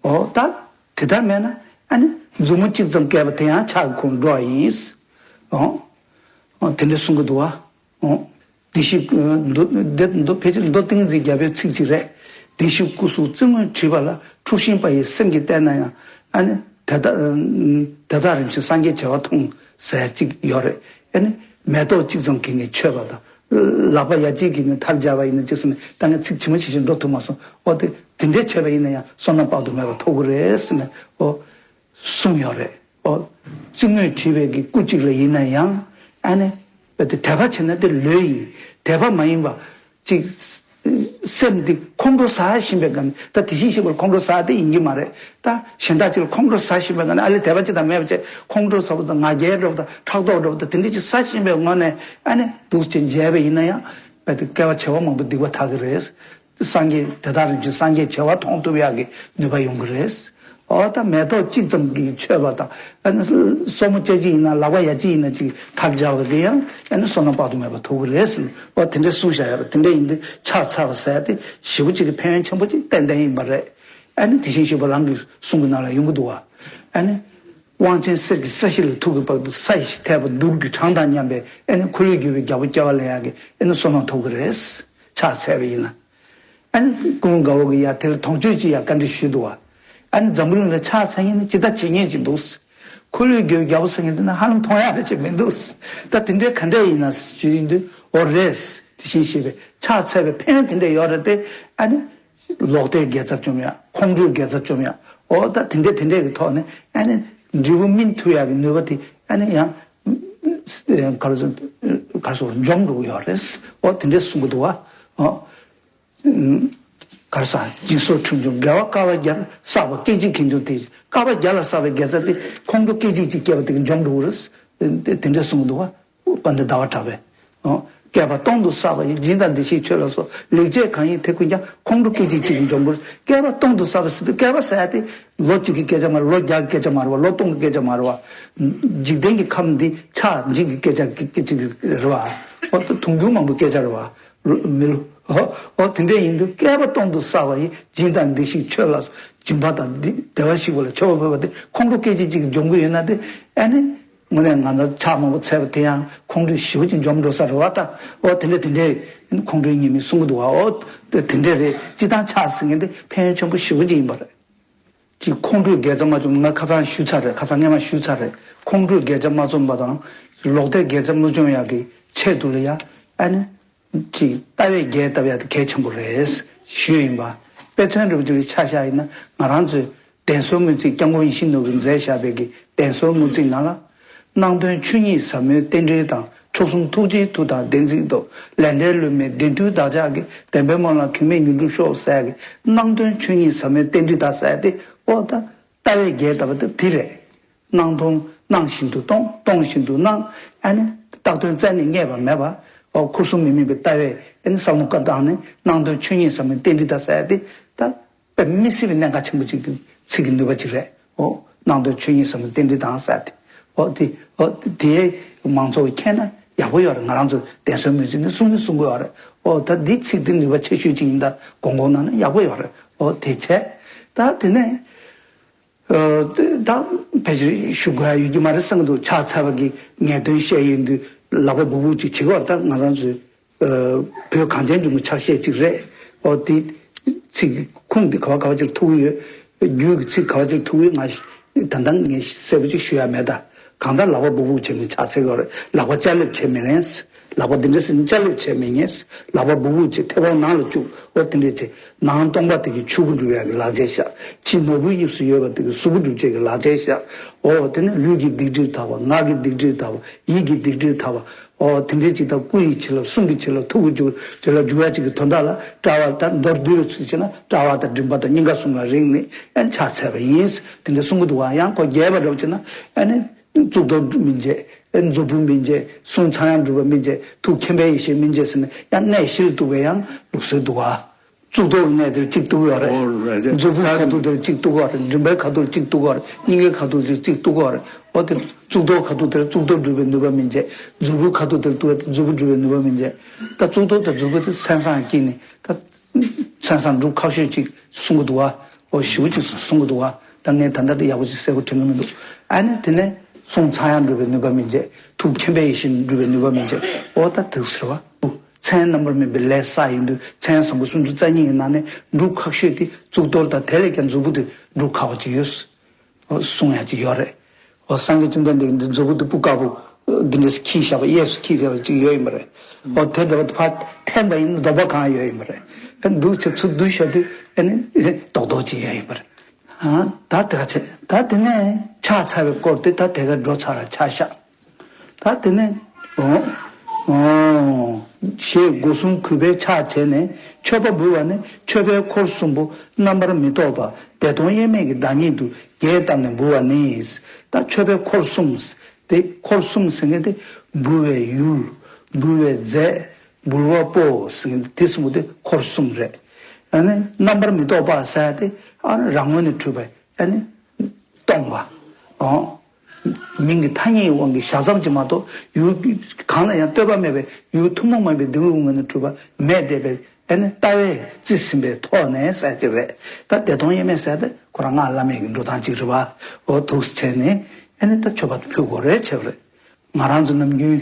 ཨོ་ད། དེ་ལྟར་མེད་ན་ཨ་ནི་མཛུབ་མོ་གཅིག་ཙམ་བཀལ་བ་དེ་ཡང་ཕྱག་གི་ཁོངས་འགྲོ་བ་ཡིན། ཨོ། ཨོ་དེ་འདྲས་གསུང་གི་འདུག་བ། ཨོ། བདེ་གཤེགས་མདོ་འདི་མདོ་ཕལ་ཆེར་མདོ་ཏིང་འཛིན་རྒྱལ་པོའི་ཚིག་ཅིག་རེད། བདེ་གཤེགས་སྐུ་གཟུགས་ཙིང་ངུས་བྲིས་པ་ལ་འཁྲུལ་ཞེན་པ་ཡི་སེམས་ཀྱིས་བལྟས་ན་ཡང་ཨ་ནི་དེ་དག་དེ་དག་རིམ་བཞིན་སངས་རྒྱས་བྱེ་བ་མཐོང་ཟེར་ཅིག་ཡོད་རེད། ཨ་ནི་མེ་ཏོག་གཅིག་ཙམ་གྱིས་ནི་མཆོད་པ་དང་། ལག་པ་ཡ་གཅིག་གིས་ནི་མཐའ་སྦྱར་བ་ཡིན་ན་ཅི་ཟེར་ནས་ད་ངས་ཚིག་ཇི་མ་ཇི་བཞིན་འགྲོ་ཐུབ་མ་སོང་། ཨོ་དེ་དེ་འདྲས་བྱས་པ་ཡིན་ན་ཡང་བསོད་ནམས་དཔག་ཏུ་མེད་པ་ཐོབ་ཀྱི་རེད་ཟེར་ནས་ཨོ། གསུངས་ཡོད་རེད། ཨོ། ཙིང་ངུས་བྲིས་པའི་གི་སྐུ་གཅིག་ལ་ཡིན་ན་ཡང་ཨ་ནི། དཔེ་དེ་དད་པ་བྱས་ན་དེ་ལོས་ཡིན། དད་པ་མ་ཡིན་པ། ཅིག་སེམས་འདི་ཁོང་ཁྲོ་ཟ་བཞིན་པའི་སྒང་ད་དེ་བཞིན་གཤེགས་པར་ཁོང་ཁྲོ་ཟ་དེ་ཡིན་གྱི་མ་རེད། ད་གཞན་དག་ཅིག་ལ་ཁོང་ཁྲོ་ཟ་བཞིན་པའི་སྒང་ནས་ཨ་ལས་དད་པ་ཅི་དང་མེད་པ་བྱས་ཁོང་ཁྲོ་ཟ་བ་དང་ང་རྒྱལ་འགྲོ་བ་དང་ཕྲག་དོག་འགྲོ་བ་དང་དེ་འདྲ་ཅིག་ཟ་བཞིན་པའི་ངོས་ནས་ཨ་ནི་འདུག་ཅིག་མཇལ་བ་ཡིན་ན་ཡང་དཔེ་དེ་བསྐལ་པ་བྱེ་བ་མང་པོ་སྡིག་པ་དག་གི་རེད། སངས་རྒྱས་དེ་དག་རིམ་བཞིན་སངས་རྒྱས་བྱེ་བ་མཐོང་ཐུབ་ཡག་གི་ནུས་པ་ཡོང་གི་རེད། འོ་ད་མེ་ཏོག་གཅིག་ཙམ་གྱིས་མཆོད་པ་དང་། ཨ་ནི་སོར་མོ་ལྕགས་ཀྱི་ཡིན་ན་ལག་པ་ཡ་གཅིག་ཡིན་ན་ཅིག་ཐག་སྦྱར་བ་དེ་ཡང་ཨ་ནི་བསོད་ནམས་དཔག་ཏུ་མེད་པ་ཐོབ་ཀྱི་རེད་ཟེར། འོ་དེ་འདྲས་གསུངས་བཞག་ཡོད་རེད། དེ་འདྲས་ཡིན་དུས་ཕྱག་འཚལ་བ་ཟེར་དེ་ཞེ་པོ་ཅིག་གི་ཕན་ཡོན་ཆེན་པོ་ཅིག་ཏན་ཏན་ཡིན་པ་རེད། ཨ་ནི་དེ་བཞིན་གཤེགས་པ་རང་གི་གསུང་གི་ནང་ལ་ཡོང་གི་འདུག་བ། ཨ་ནི། དབང་ཆེན་གསེར་གྱི་ས་གཞི་ལ་ཐུག་གི་བར་དུ་ས་ཡི་ཐལ་བ་རྡུལ་གྱི་གྲངས་དང་མཉམ་པའི་ཨ་ནི་འཁོར་ལོས་སྒྱུར་བའི་རྒྱལ་པོ་སྐྱེ་བ་ལེན་ཡག་གི་ཨ་ནི་བསོད་ནམས་ཐོབ་ཀྱི་རེད། ཕྱག་འཚལ་བ་ཡིན་ན། ཨ་ནི་ཀུན་དགའ་བོ་གི་ཡ་དེ་ལ་དོགས་གཅོད་ཅིག་ཡ་བཀའ་འདྲི་ཞུས་འདུག་བ། ཨ་ནི་འཛམ་བུ་གླིང་ལ་ཕྱག་འཚལ་མཁན་ནི་ཇི་ལྟར་ཇི་སྙེད་ཅིག་འདུག་འཁོར་ལོས་སྒྱུར་བའི་རྒྱལ་པོ་ཟེར་མཁན་དེ་ནི་ཧ་ལམ་མཐོང་ཡག་རེ་ཅིག་མི་འདུག་ད་དེ་འདྲའི་ག་འདྲ་ཡིན་ན་ཞུས་ཡིན་དུས་འོ་རེད། དེ་བཞིན་གཤེགས་པའི་ཕྱག་འཚལ་བའི་ཕན་ཡོན་དེ་འདྲ་ཡོད་རེད་དེ། ཨ་ནི། ལོག་ལྟའི་དགེ་རྩ་བཅོམ་ཡག་ཁོང་ཁྲོའི་དགེ་རྩ་བཅོམ་ཡག་འོ་ད་དེ་འདྲས་དེ་འདྲས་ཀྱི་ཐོག་ནས་ཨ་ནི་འབྲས་བུ་སྨིན་ཐུབ་ཡག་གི་ནུས་པ་དེ་ཨ་ནི་ཡང་ག་རེ་ཟེར་ག་རེ་ཟེར་འཇོམས་འགྲོ་གི་ཡོད་རེད། འོ་དེ་འདྲས་གསུང་གི་འདུག་བ། འོ་ག་རེ་ཟེར་སྦྱིན་སོགས་ཁྲིམས་སྦྱོང་དགེ་བ་དཀའ་བ་བརྒྱ་ལ་བསགས་པ་སྐད་ཅིག་གིས་འཇོམས་ཏེ། དཀའ་བ་བརྒྱ་ལ་བསགས་པའི་དགེ་རྩ་དེ་ཁོང་ཁྲོ་སྐད་ཅིག་གཅིག་སྐྱེས་པ་དེ་གིས་འཇོམས་འགྲོ་གི་རེད། དེ་འདྲས་གསུང་གི་འདུག་བ། དཔལ་ལྡན་ཟླ་བ་གྲགས་པས། ཨོ། བསྐལ་པ་སྟོང་དུ་བསགས་པ་ཡི། སྦྱིན་དང་བདེ་གཤེགས་མཆོད་ལ་སོགས། ལེགས་སྤྱད་གང་ཡིན་དེ་ཀུན་ཀྱང་། ཁོང་ཁྲོ་སྐད་ཅིག་གཅིག་གིས་འཇོམས་པར། བསྐལ་པ་སྟོང་དུ་བསགས་པ་ཟེར་དུས་བསྐལ་པ་ཟེར་ཡ་དེ་ལོ་གཅིག་གི་སྐད་ཆ་མ་རེད། ལོ་བརྒྱ་གི་སྐད་ཆ་མ་རེད་བ། ལོ་སྟོང་གི་སྐད་ཆ་མ་རེད་བ། འཇིག་རྟེན་གྱི་ཁམས་འདི་ཆགས་འཇིག་གི་སྐད་ཆ་སྐད་ཅིག་རེད་བ། ཨོ་དུང་ཕྱུར་མང་པོའི་སྐད་ཆ་རེད་བ། མི་ལོ། ཨོ་དེ་འདྲ་ཡིན་དུས་བསྐལ་པ་སྟོང་དུ་བསགས་པ་ཡི། སྦྱིན་དང་བདེ་གཤེགས་མཆོད་ལ་སོགས། སྦྱིན་པ་དང་བདེ་བདེ་བར་གཤེགས་པ་ལ་མཆོད་པ་ཕུལ་བ་དེ་ཁོང་ཁྲོ་སྐད་ཅིག་གཅིག་གིས་འཇོམས་ཀྱི་ཡོད་ན་དེ་ཨ་ནི། དངོས་གནས་ང་ཚོ་ཕྱག་མང་པོ་འཚལ་བ་དེ་ཡང་ཁོང་ཁྲོ་ཞེ་པོ་ཅིག་འཇོམས་འགྲོ་ས་རེད་བ་ད། ཨོ་དེ་འདྲ་དེ་འདྲའི་ཁོང་ཁྲོའི་ཉེས་དམིགས་གསུང་གི་འདུག་བ། ཨོ་དེ་དེ་འདྲ་རེད། སྤྱིར་བཏང་ཕྱག་ཟེར་མཁན་དེ་ཕན་ཡོན་ཆེན་པོ་ཞེ་པོ་ཅིག་ཡིན་པ་རེད། ཅིག་ཁོང་ཁྲོས་བརྒྱ་ཆ་མ་བཅོམ། ང་ཁ་སང་ཞུས་ཚར་རེད། ཁ་སང་སྔས་མ་ཞུས་ཚར་རེད། ཁོང་ཁྲོས་བརྒྱ་ཆ་མ་བཅོམ་པ་དང་ལོག་ལྟས་བརྒྱ་ཆ་མ་བཅོམ་ཡག་གི་ཆེད་དུ་ལ་ཡ། ཨ་ནི་ཅིག་ལྟ་བའི་རྒྱས་བཏབ་ཡག་དེ་གལ་ཆེན་པོ་རེད་ཞུས་ཡིན་པ། དཔེ་མཚོན་འདྲ་པོ་ཅིག་ཆ་བཞག་ཡིན་ན། ང་རང་ཚོའི་གདན་ཟུར་དངུལ་རྩིས་སྐྱབས་མགོན་ཡིད་བཞིན་ནོར་བུས་མཛད་བཞག་པའི་གི་གདན་ཟུར་དངུལ་རྩིས་ནང་ལ། སྣང་དོན་ཆོས་ཉིད་ཟབ་མོའི་རྟེན་འབྲེལ་དང་། མཆོག་གསུམ་ཐུགས་རྗེའི་མཐུ་དང་བདེན་ཚིག་ཏུ། ལས་འབྲས་བསླུ་མེད་བདེན་མཐུ་བདག་ཅག་གི། བདེན་པའི་སྨོན་ལམ་གེགས་མེད་མྱུར་འགྲུབ་ཤོག་ཟེར་གི། སྣང་དོན་ཆོས་ཉིད་ཟབ་མོའི་རྟེན་འབྲེལ་དང་ཟེར་ཏེ། ཨོ་ད་ལྟ་བའི་རྒྱས་བཏབ་པ་དེ་དེ་རེད། སྣང་སྟོང་། སྣང་བཞིན་དུ་སྟོང་། སྟོང་བཞིན་དུ་སྣང་། ཨ་ནི་བཏགས་དོན་རྩད་ནས་རྙེད་པ་མེད་པ། ཨོ་ཁུ་སིམ་མེར་མེར་བའི་ལྟ་བས་ཨ་ནི་བསམ་བློ་བཀའ་བཏང་ནས། སྣང་དོན་ཆོས་ཉིད་ཟབ་མོའི་རྟེན་འབྲེལ་དང་ཟེར་ཏེ། ད་དཔེ་མི་སྲིད་པའི་གནད་འགག་ཆེན་པོ་ཅིག་གི་ཚིག་གི་ནུས་པ་ཅིག་རེད། ཨོ་སྣང་དོན་ཆོས་ཉིད་ཟབ་མོའི་རྟེན་འབྲེལ་དང་ཟེར་ཏེ། ཨོ་དེ་ཨོ་དེ་མང་ཚོགས་ཀྱིས་མཁྱེན་ན་ཡག་པོ་ཡོད་རེད། ང་རང་ཚོ་གདན་ཟུར་དངུལ་རྩིས་ནས་གསུང་གིན་གསུང་གི་ཡོད་རེད། ཨོ་ད་འདི་ཚིག་འདི་ནུས་པ་ཆེ་ཤོས་ཅིག་ཡིན། ད་དགོངས་དགོངས་གནང་ན་ཡག་པོ་ཡོད་རེད། ཨོ་དེ་བྱས། ད་དེ་ནས་ཨ་ད་ཕལ་ཆེར་ཞུ་དགོས་ཡ་ཡོད་ཀྱི་མ་རེད་བསམ་གྱི་འདུག་ཕྱག་འཚལ་བ་གི་ངེས་དོན་བཤད་ཡོང་དུས་ལག་པ་སྦུབ་སྦུབ་ཅིག་བྱེད་ཀྱི་ཡོད་རེད། ད་ང་རང་ཚོའི་ཨ་བོད་གངས་ཅན་ལྗོངས་ཀྱི་ཕྱག་བཞེས་ཅིག་རེད། ཨོ་དེ་ཚིག་གི་ཁུངས་དེ་ག་བ་ག་བ་ཅིག་ཐུག་གི་ཡོད། རྒྱུད་ཀྱི་ཚིག་ག་བ་ཅིག་ཐུག་གི་ཡོད། ང་ད་ལྟ་ངས་གསལ་པོ་ཅིག་ཞུ་ཡ་མེད། ད་གང་ལྟར་ལག་པ་སྦུབ་སྦུབ་བྱས་ནས་ཕྱག་འཚལ་གྱི་ཡོད་རེད། ལག་པ་ཅ་ལེབ་བྱས་མི་རན། ལག་པ་འདི་འདྲ་ཟེར་ནས་ཅ་ལེབ་བྱས་མི་ཉན། ལག་པ་སྦུབ་སྦུབ་བྱས་མཐེ་བོང་ནང་ལ་བཅུག་ཨོ་དེ་འདྲས་བྱས། ནང་སྟོང་པ་དེ་གི་ཆོས་སྐུ་འགྲུབ་ཡག་གི་ལག་ཆས་བཞག་ཕྱི་ནོར་བུའི་དབྱིབས་སུ་ཡོད་པ་དེ་གི་གཟུགས་པོ་སྒྲུབ་བྱེད་ཀྱི་ལག་ཆས་བཞག་ཨོ་དེ་ནས་ལུས་ཀྱི་སྡིག་སྒྲིབ་དག་པ། ངག་གི་སྡིག་སྒྲིབ་དག་པ། ཡིད་ཀྱི་སྡིག་སྒྲིབ་དག་པ། ཨོ་དེ་འདྲའི་ཅིག་དང་། སྐུ་ཡི་བྱིན་རླབས། གསུང་གི་བྱིན་རླབས། ཐུགས་ཀྱི་བྱིན་རླབས་བྱེད་ལ་འཇུག་ཡ་ཅིག་གི་དོན་དག་ལ། དཔྲལ་བ་དང་མདོར་བསྡུས་པའི་ཚུལ་བྱས་ན། དཔྲལ་བ་དང་མགྲིན་པ་དང་སྙིང་ག་གསུམ་ལ་རེག་ནས་ཨ་ནི་ཕྱག་འཚལ་བ་ཡིན། དེ་འདྲ་གསུང་གི་འདུག་བ། ཡང་ཁོ་རྒྱས་པ་འདྲ་བོ་བྱས་ན། ཨ་ནི་གཙུག་ཏོར་མི་མཇལ། ཨ་ནི་མཛོད་སྤུ་མི་མཇལ། གསུང་ཚངས་དབྱངས་འགྲུབ་པ་མི་མཇལ། ཐུགས་མཁྱེན་པའི་ཡེ་ཤེས་མི་མཇལ་ཟེར་ནས་ཡང་གནས་བཞིར་གཏུགས་པའི་ཡང་ལུགས་སྲོལ་འདུག་བ། གཙུག་ཏོར་གནས་དེར་གཅིག་གཏུག་ཡོད་རེད། ཨོ་རེད་རེད། མཛོད་སྤུ་ཁ་ཐུག་དེར་གཅིག་གཏུག་ཡོད་རེད། མགྲིན་པའི་ཁ་ཐུག་གཅིག་གཏུག་ཡོད་རེད། སྙིང་གའི་ཁ་ཐུག་དེར་གཅིག་གཏུག་ཡོད་རེད། ཨོ་དེ་གཙུག་ཏོར་ཁ་ཐུག་དེར་གཙུག་ཏོར་སྒྲུབ་པའི་ནུས་པ་མི་མཇལ། མཛོད་སྤུ་ཁ་ཐུག་དེར་གཏུག་ཡོད་དེ་མཛོད་སྤུ་སྒྲུབ་པའི་ནུས་པ་མི་མཇལ། ད་གཙུག་ཏོར་དང་མཛོད་སྤུ་དེ་མཚན་བཟང་སྐྱེས་ནས། ད་མཚན་བཟང་སྒྲུབ་ཁག་ཤོས་ཅིག་གསུང་གི་འདུག་བ། ཨོ་ཞེ་པོ་ཅིག་གསུང་གི་འདུག་བ། ད་ངས་ད་ལྟ་དེ་ཡག་པོ་ཅིག་གསལ་པོ་དྲན་གི་མི་འདུག་ཨ་ནི་དེ་ནས་གསུང་ཚངས་དབྱངས་འགྲུབ་པའི་ནུས་པ་མི་མཇལ། ཐུགས་མཁྱེན་པའི་ཡེ་ཤེས་འགྲུབ་པའི་ནུས་པ་མི་མཇལ། ཨོ་ད་དེ་ཟེར་བ། མཚན་རྣམ་པར་སྨིན་པའི་ལས་བསགས་ཡིན་དུས། མཚན་བཟང་པོ་སུམ་ཅུ་རྩ་གཉིས་ཀྱི་ནང་ནས་སྒྲུབ་ཁག་ཤོས་དེ་གཙུག་ཏོར་དང་། དེ་ལས་ཀྱང་མཛོད་སྤུ་དེ་སྒྲུབ་ཁག་པོ་ཅིག་ཡོད། ཨོ་གསུང་ཡ་ཅིག་ཡོད་རེད། ཨོ་སངས་རྒྱས་བཅོམ་ལྡན་འདས་ཀྱིས་འདི་མཛོད་སྤུ་དེ་སྤུ་དཀར་པོ་འདི་འདྲས་འཁྱིལ་བཞག་པ། གཡས་སུ་འཁྱིལ་བཞག་པ་ཅིག་ཡོད་ཡིན་པ་རེད། ཨོ་དེ་འདྲ་བ་དེ་ཕར་འཐེན་པ་ཡིན་ན་སྡོམ་པ་གང་ཡོད་ཡིན་པ་རེད། ཨ་འདུག་ཚེ་ཚུར་བསྡུ་བཞག་དུས་ཨ་ནི་རྡོག་རྡོག་ཅིག་ཡོད་ཡིན་པ་རེད། ཨ་ད་དེ་ག་ཚད། ད་དེ་ནས་ཕྱག་འཚལ་བའི་སྐོར་དེ་ད་དེ་ག་འགྲོ་ཚར་ར་ཆ་བཞག་ད་དེ་ནས་ཨོ་ཨོ་ཞེས་སྒོ་གསུམ་གུས་པས་ཕྱག་བྱས་ནས། མཆོད་པ་འབུལ་བ་ནི་མཆོད་པའི་འཁོར་གསུམ་པོ་རྣམ་པར་མི་རྟོག་པ་བདེ་སྟོང་དབྱེར་མེད་ཀྱི་བདག་ཉིད་དུ་རྒྱས་བཏབ་ནས་འབུལ་བ་ནི། ད་མཆོད་པའི་འཁོར་གསུམ་དེ། འཁོར་གསུམ་ཟེར་མཁན་དེ་འབུལ་བའི་ཡུལ། འབུལ་བའི་རྫས། འབུལ་བ་པོ་ཟེར་མཁན་དེ་གསུམ་པོ་དེ་འཁོར་གསུམ་རེད། ཨ་ནི་རྣམ་པར་མི་རྟོག་པ་ཟེར་དེ་ཨ་ནི་རང་ངོས་ནས་གྲུབ་པའི་ཨ་ནི་སྟོང་པ། ཨོ། མིང་གི་ཐ་སྙད་ཀྱི་དབང་གིས་བཞག་ཙམ་གྱིས་མ་གཏོགས། ཡུལ་གང་ལ་ཡང་ལྟོས་པ་མེད་པའི་ཡུལ་ཐུན་མོང་མ་ཡིན་པའི་སྡིག་ལུགས་ངོས་ནས་གྲུབ་པ་མེད་བསྡད་པའི་ཨ་ནི་ལྟ་བས་རྩིས་ཟིན་པའི་ཐོག་ནས་ཟེར་གྱི་རེད། ད་བདེ་སྟོང་དབྱེར་མེད་ཟེར་དེ་ཁོ་རང་སྔགས་བླ་མེད་ཀྱི་འགྲོ་སྟངས་གཅིག་རེད་བ། ཨོ་འདུག་སེ་བྱས་ནས་ཨ་ནི་ད་མཆོད་པ་དེ་ཕུལ་དགོས་རེད་བྱས་པ་རེད། ང་རང་ཚོ་ནམ་རྒྱུན་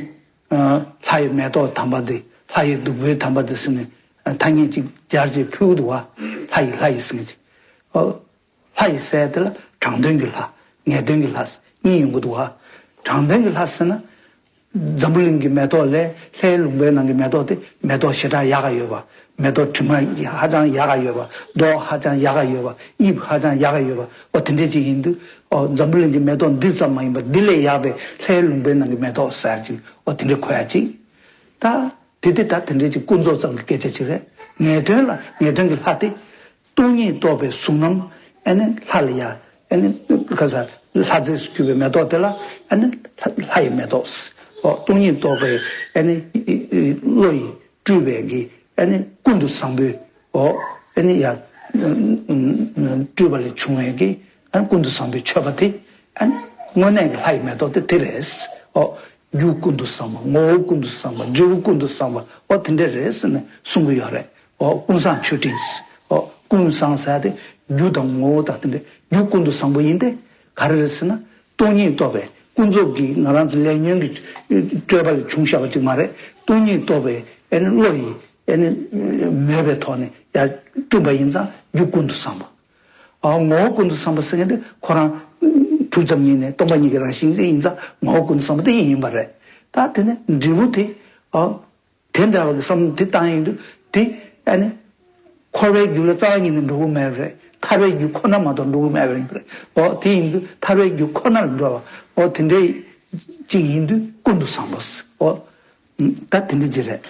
ལྷ་ཡི་མེ་ཏོག་དམ་པ་འདི། ལྷ་ཡི་བདུག་སྤོས་དམ་པ་འདི་ཟེར་ནས་ཐ་སྙད་ཅིག་སྦྱར་བྱས་ཕུལ་གྱི་འདུག་བ། ལྷ་ཡི་ལྷ་ཡི་ཟེར་མཁན་ཅིག་ཨོ། ལྷ་ཡི་ཟེར་དེ་ལ་དྲང་དོན་གྱི་ལྷ། ངེས་དོན་གྱི་ལྷ་གཉིས་ཡོང་གི་འདུག་བ། དྲང་དོན་གྱི་ལྷ་ཟེར་ན། འཛམ་བུ་གླིང་གི་མེ་ཏོག་ལས་ལྷའི་ལུང་པའི་ནང་གི་མེ་ཏོག་དེ་མེ་ཏོག་ཞེ་དྲག་ཡག་ག་ཡོད་པ། མེ་ཏོག་དྲི་མ་ཧ་ཅང་ཡག་ག་ཡོད་པ། མདོག་ཧ་ཅང་ཡག་ག་ཡོད་པ། དབྱིབས་ཧ་ཅང་ཡག་ག་ཡོད་པ། ཨོ་དེ་འདྲས་ཅིག་ཡིན་དུས། ཨོ་འཛམ་བུ་གླིང་གི་མེ་ཏོག་འདི་ཙམ་མ་ཡིན་པར་འདི་ལས་ཡག་པའི་ལྷའི་ལུང་པའི་ནང་གི་མེ་ཏོག་ཟེར་ཅིག་ཨོ་དེ་འདྲས་གོ་ཡ་ཅིག་ད་དེ་དེ་ད་དེ་འདྲས་ཅིག་ཀུན་རྫོབ་ཙམ་གྱི་སྐད་ཆ་ཅིག་རེད། ངེས་དོན་ལ་ངེས་དོན་གྱི་ལྷ་དེ། སྟོང་ཉིད་རྟོགས་པའི་གཟུགས་རྣམས་ཨ་ནི་ལྷ་ལ་ཡ། ཨ་ནི་ག་ས་ལྷ་རྫས་སུ་གྱུར་པའི་མེ་ཏོག་དེ་ལ་ཨ་ནི་ལྷ་ལྷ་ཡི་མེ་ཏོག་ཨོ་སྟོང་ཉིད་རྟོགས་པའི་ཨ་ནི་བློ་ཡིས་སྤྲུལ་པའི་གི་ཨ་ནི་ཀུན་ཏུ་བཟང་པོའི་ཨོ་ཨ་ནི་ཡ་སྤྲུལ་པ་ལས་བྱུང་བའི་གི་ཨ་ནི་ཀུན་ཏུ་བཟང་པོའི་མཆོད་པ་དེ་ཨ་ནི་དངོས་གནས་ཀྱི་ལྷ་ཡི་མེ་ཏོག་དེ་དེ་རེད། ཨོ་རྒྱུ་ཀུན་ཏུ་བཟང་པ། ངོ་བོ་ཀུན་ཏུ་བཟང་པ། འབྲས་བུ་ཀུན་ཏུ་བཟང་པ། ཨོ་དེ་འདྲ་རེད་ཟེར་ནས་གསུང་གི་ཡོད་རེད། ཨོ་ཀུན་བཟང་མཆོད་སྤྲིན། ཨོ་ཀུན་བཟང་ཟེར་ཏེ་རྒྱུ་དང་ངོ་བོ་དང་དེ་འདྲ་རྒྱུ་ཀུན་ཏུ་བཟང་པོ་ཡིན་ཏེ། ག་རེ་རེད་ཟེར་ན། སྟོང་ཉིད་རྟོགས་པའི་ཀུན་རྫོབ་ཀྱི་ང་རང་ཚོ་ལས་ཉོན་གྱི་སྤྲོས་པ་ལས་བྱུང་བཞག་པ་ཅིག་མ་རེད། སྟོང་ཉིད་རྟོགས་པའི་ཨེ་ནི་བློ་ཡིས་ཨེ་ནི་མོས་པའི་ཐོག་ནས་ཡར་བསྐྲུན་པ་ཡིན་ཙང་རྒྱུ་ཀུན་ཏུ་བཟང་པོ། ཨ་ངོ་བོ་ཀུན་ཏུ་བཟང་པོ་ཟེར་མཁན་དེ་ཁོ་རང་གྲུབ་ཙམ་ཉིད་ནས་སྟོང་པ་ཉིད་ཀྱི་རང་བཞིན་དེ་ཡིན་ཙང་ངོ་བོ་ཀུན་ཏུ་བཟང་པོ་དེ་ཡིན་པ་རེད། ད་དེ་ནས་འབྲས་བུ་དེ་ཨ་དེ་འདྲ་བ་གི་བསམ་བློ་དེ་བཏང་ཡིན་དུས་དེ་ཨ་ནི་འཁོར་བའི་རྒྱུ་ལ་རྩ་བ་ཉིད་ནས་འགྲོ་གི་མེད་པ་རེད། ཐར་བའི་རྒྱུ་ཁོ་ན་མ་གཏོགས་འགྲོ་གི་མེད་པ་ཡིན་པ་རེད། འོ་དེ་ཡིན་དུས་ཐར་བའི་རྒྱུ་ཁོ་ན་ལ་འགྲོ་བ་འོ་དེ་འདྲའི་གཅིག་ཡིན་དུས་ཀུན་ཏུ་བཟང་པོ་ཟེར། འོ་ད་དེ་འདྲ་ཅིག་རེད།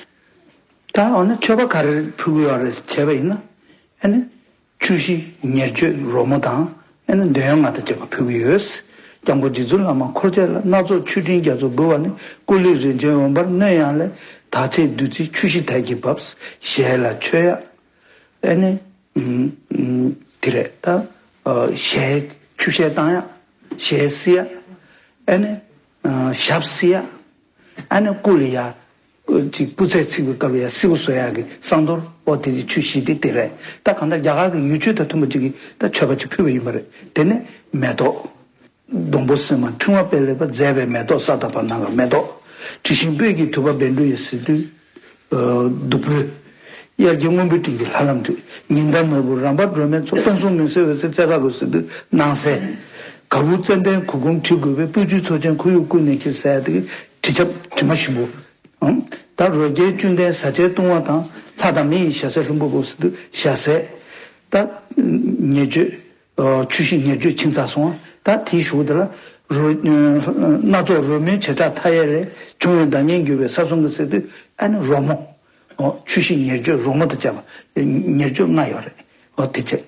ད་འོ་ན་མཆོད་པ་ག་རེ་ཕུལ་གི་ཡོད་རེད་བྱས་པ་ཡིན་ན། ཨ་ནི། ཆུ་བཞི་ཉེར་སྤྱོད་རོལ་མོ་དང་། ཨ་ནི་འདོད་ཡོན་ལྔ་དང་བཅས་པ་ཕུལ་གྱི་ཡོད། སྐྱབས་མགོན་རྗེ་བཙུན་བླ་མ་འཁོར་བཅས་ལ། སྣ་ཚོགས་མཆོད་སྤྲིན་རྒྱ་མཚོ་འབུལ་བ་ནི། སྐུ་ལུས་རིན་ཆེན་འོད་འབར་སྣོད་ཡངས་ལས། དག་ཚད་བདུད་རྩི་ཆུ་བཞི་དལ་གྱིས་བབས། ཞལ་ལ་མཆོད་ཡ། ཨ་ནི། ཨུམ་ཨུམ་དེ་རེད་ད། ཨ་ཞལ་ཆུ་ཞལ་བཏང་ཡ། ཞལ་བསིལ་ཡ། ཨ་ནི། ཨ་ཞབས་བསིལ་ཡ། ཨ་ནི་སྐུ་ལ་ཡ། ཅིག་སྐུ་ཚེ་ཚིག་པའི་སྐབས་ལ་ཡ་བསིལ་པོ་བཟོ་ཡག་གི་བསང་གཏོར་འོ་དེ་ཅིག་ཆུ་བཞི་དེ་དེ་རེད། ད་གང་ལྟར་རྒྱ་གར་གྱི་ཡུལ་ཆོས་དང་མཐུན་པ་ཅིག་གི་ད་མཆོད་པ་ཅིག་ཕུལ་བ་ཡིན་པ་རེད། དེ་ནས་མེ་ཏོག་སྡོང་པོ་སིལ་མ་ཕྲེང་བ་སྤེལ་ལེགས་པ། མཛེས་པའི་མེ་ཏོག་ས་དང་བར་སྣང་ལ་མེ་ཏོག་དྲི་ཞིམ་སྤོས་ཀྱི་དུད་པ་བཻ་ཌཱུརྱ་ཟེར་དུས། བདུག་སྤོས། དབྱར་སྐྱེས་སྔོན་པོའི་སྤྲིན་གྱིས་ལྷ་ལམ་འཁྲིགས། ཉི་ཟླ་ནོར་བུ་རམ་པ་སྒྲོན་མེ་མཚོ། སྟོང་གསུམ་མུན་སེལ་འོད་ཟེར་རྩེ་དགའ་དགོད་ཟེར་དུས་སྣང་གསལ། གར་བུ་ཙནྡན་གུར་གུམ་དྲི་དགོས་པའི། སྤོས་ཆུའི་མཚོ་ཆེན་ཁོར་ཡུག་ཀུན་ནས་འཁྱིལ་ཟེར་ཡ་དེ་གི་དྲི་ཆབ་དྲི་མ་ཞིམ་པོ། ད་རོལ་རྒྱའི་བཅུད་ལྡན་བཟའ་བཅའི་བཏུང་བ་དང་། ལྷ་དང་མི་ཡི་ཞྭ་སེར་ལྷུན་པོ་དགོད་ཟེར་དུས་ཞྭ་སེར། ད་ཉེར་སྤྱོད། ཆུ་བཞི་ཉེར་སྤྱོད་ཕྱིན་ཚར་སོང་། ད་དེའི་གཞུག་དེ་ལ་རོལ། སྣ་ཚོགས་རོལ་མོའི་བྱེ་བྲག་མཐའ་ཡས་ལས། བྱུང་བའི་བདག་ཉིད་འགྱུར་བའི་ས་གསུང་གི་ཟེར་དུས་ཨ་ནི་རོལ་མོ། ཆུ་བཞི་ཉེར་སྤྱོད་རོལ་མོ་དང་བཅས་པ་ཉེར་སྤྱོད་ལྔ་ཡོད་རེད། འོ་དེ་བྱས།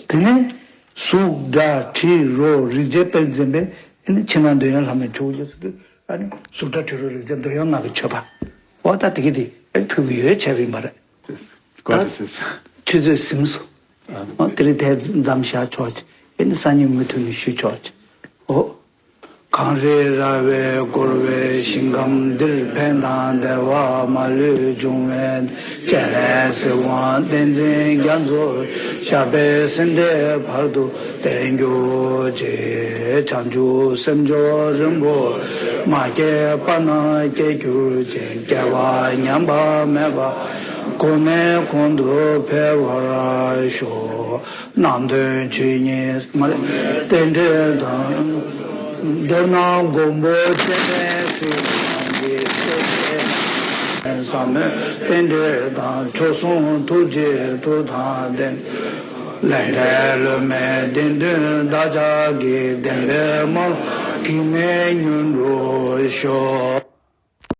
དེ་ནས་གཟུགས་སྒྲ་དྲི་རོ་རེག་བྱའི་དཔལ་འཛིན་པའི་ཕྱི་ནང་འདོད་ཡོན་ལྷ་མོའི་ཁྲོ་བོ་ཟེར་དུས་ཨ་ནི་གཟུགས་སྒྲ་དྲི་རོ་རེག་བྱ་འདོད་ཡོན་ལྔ་གི་མཆོད་པ། འོ་ད་དེ་གི་དེ་ཕུལ་གི་ཡོད་བྱས་པ་ཡིན་པ་རེད། ད་ཆུ་ཚོད་ཟིན་སོང་། འོ་དེ་རིང་དེ་མཚམས་བཞག་ཆོག་ཅིག་ཨ་ནི་སང་ཉིན་མུ་མཐུད་ནས་ཞུ་ཆོག་ཅིག་འོ། གངས་རི་ར་བས་བསྐོར་བའི་ཞིང་ཁམས་འདིར། ཕན་དང་བདེ་བ་མ་ལུས་འབྱུང་བའི་སྤྱན་རས་གཟིགས་དབང་བསྟན་འཛིན་རྒྱ་མཚོ། ཞབས་པད་སྲིད་མཐའི་བར་དུ་བརྟན་གྱུར་ཅིག་བྱང་ཆུབ་སེམས་མཆོག་རིན་པོ་མ་སྐྱེས་པ་རྣམས་སྐྱེ་གྱུར་ཅིག་སྐྱེ་བ་ཉམས་པ་མེད་པ་གོང་ནས་གོང་དུ་འཕེལ་བར་ཤོག་རྣམ་དོན་ཇི་སྙེད་མ་རྟེན་འབྲེལ་དང་། མདོར་ན་མགོན་པོ་སྤྱན་རས་གཟིགས་དབང་གི་སྲས་བསམ་མེད་རྟེན་འབྲེལ་དང་། མཆོག་ཟུང་ཐུགས་རྗེའི་མཐུ་དང་ལྡན། ལས་འབྲས་ལྷད་མེད་བདེན་དོན་བདག་ཅག་གི། བདེན་པའི་སྨོན་ལམ་གེགས་མེད་མྱུར་འགྲུབ་ཤོག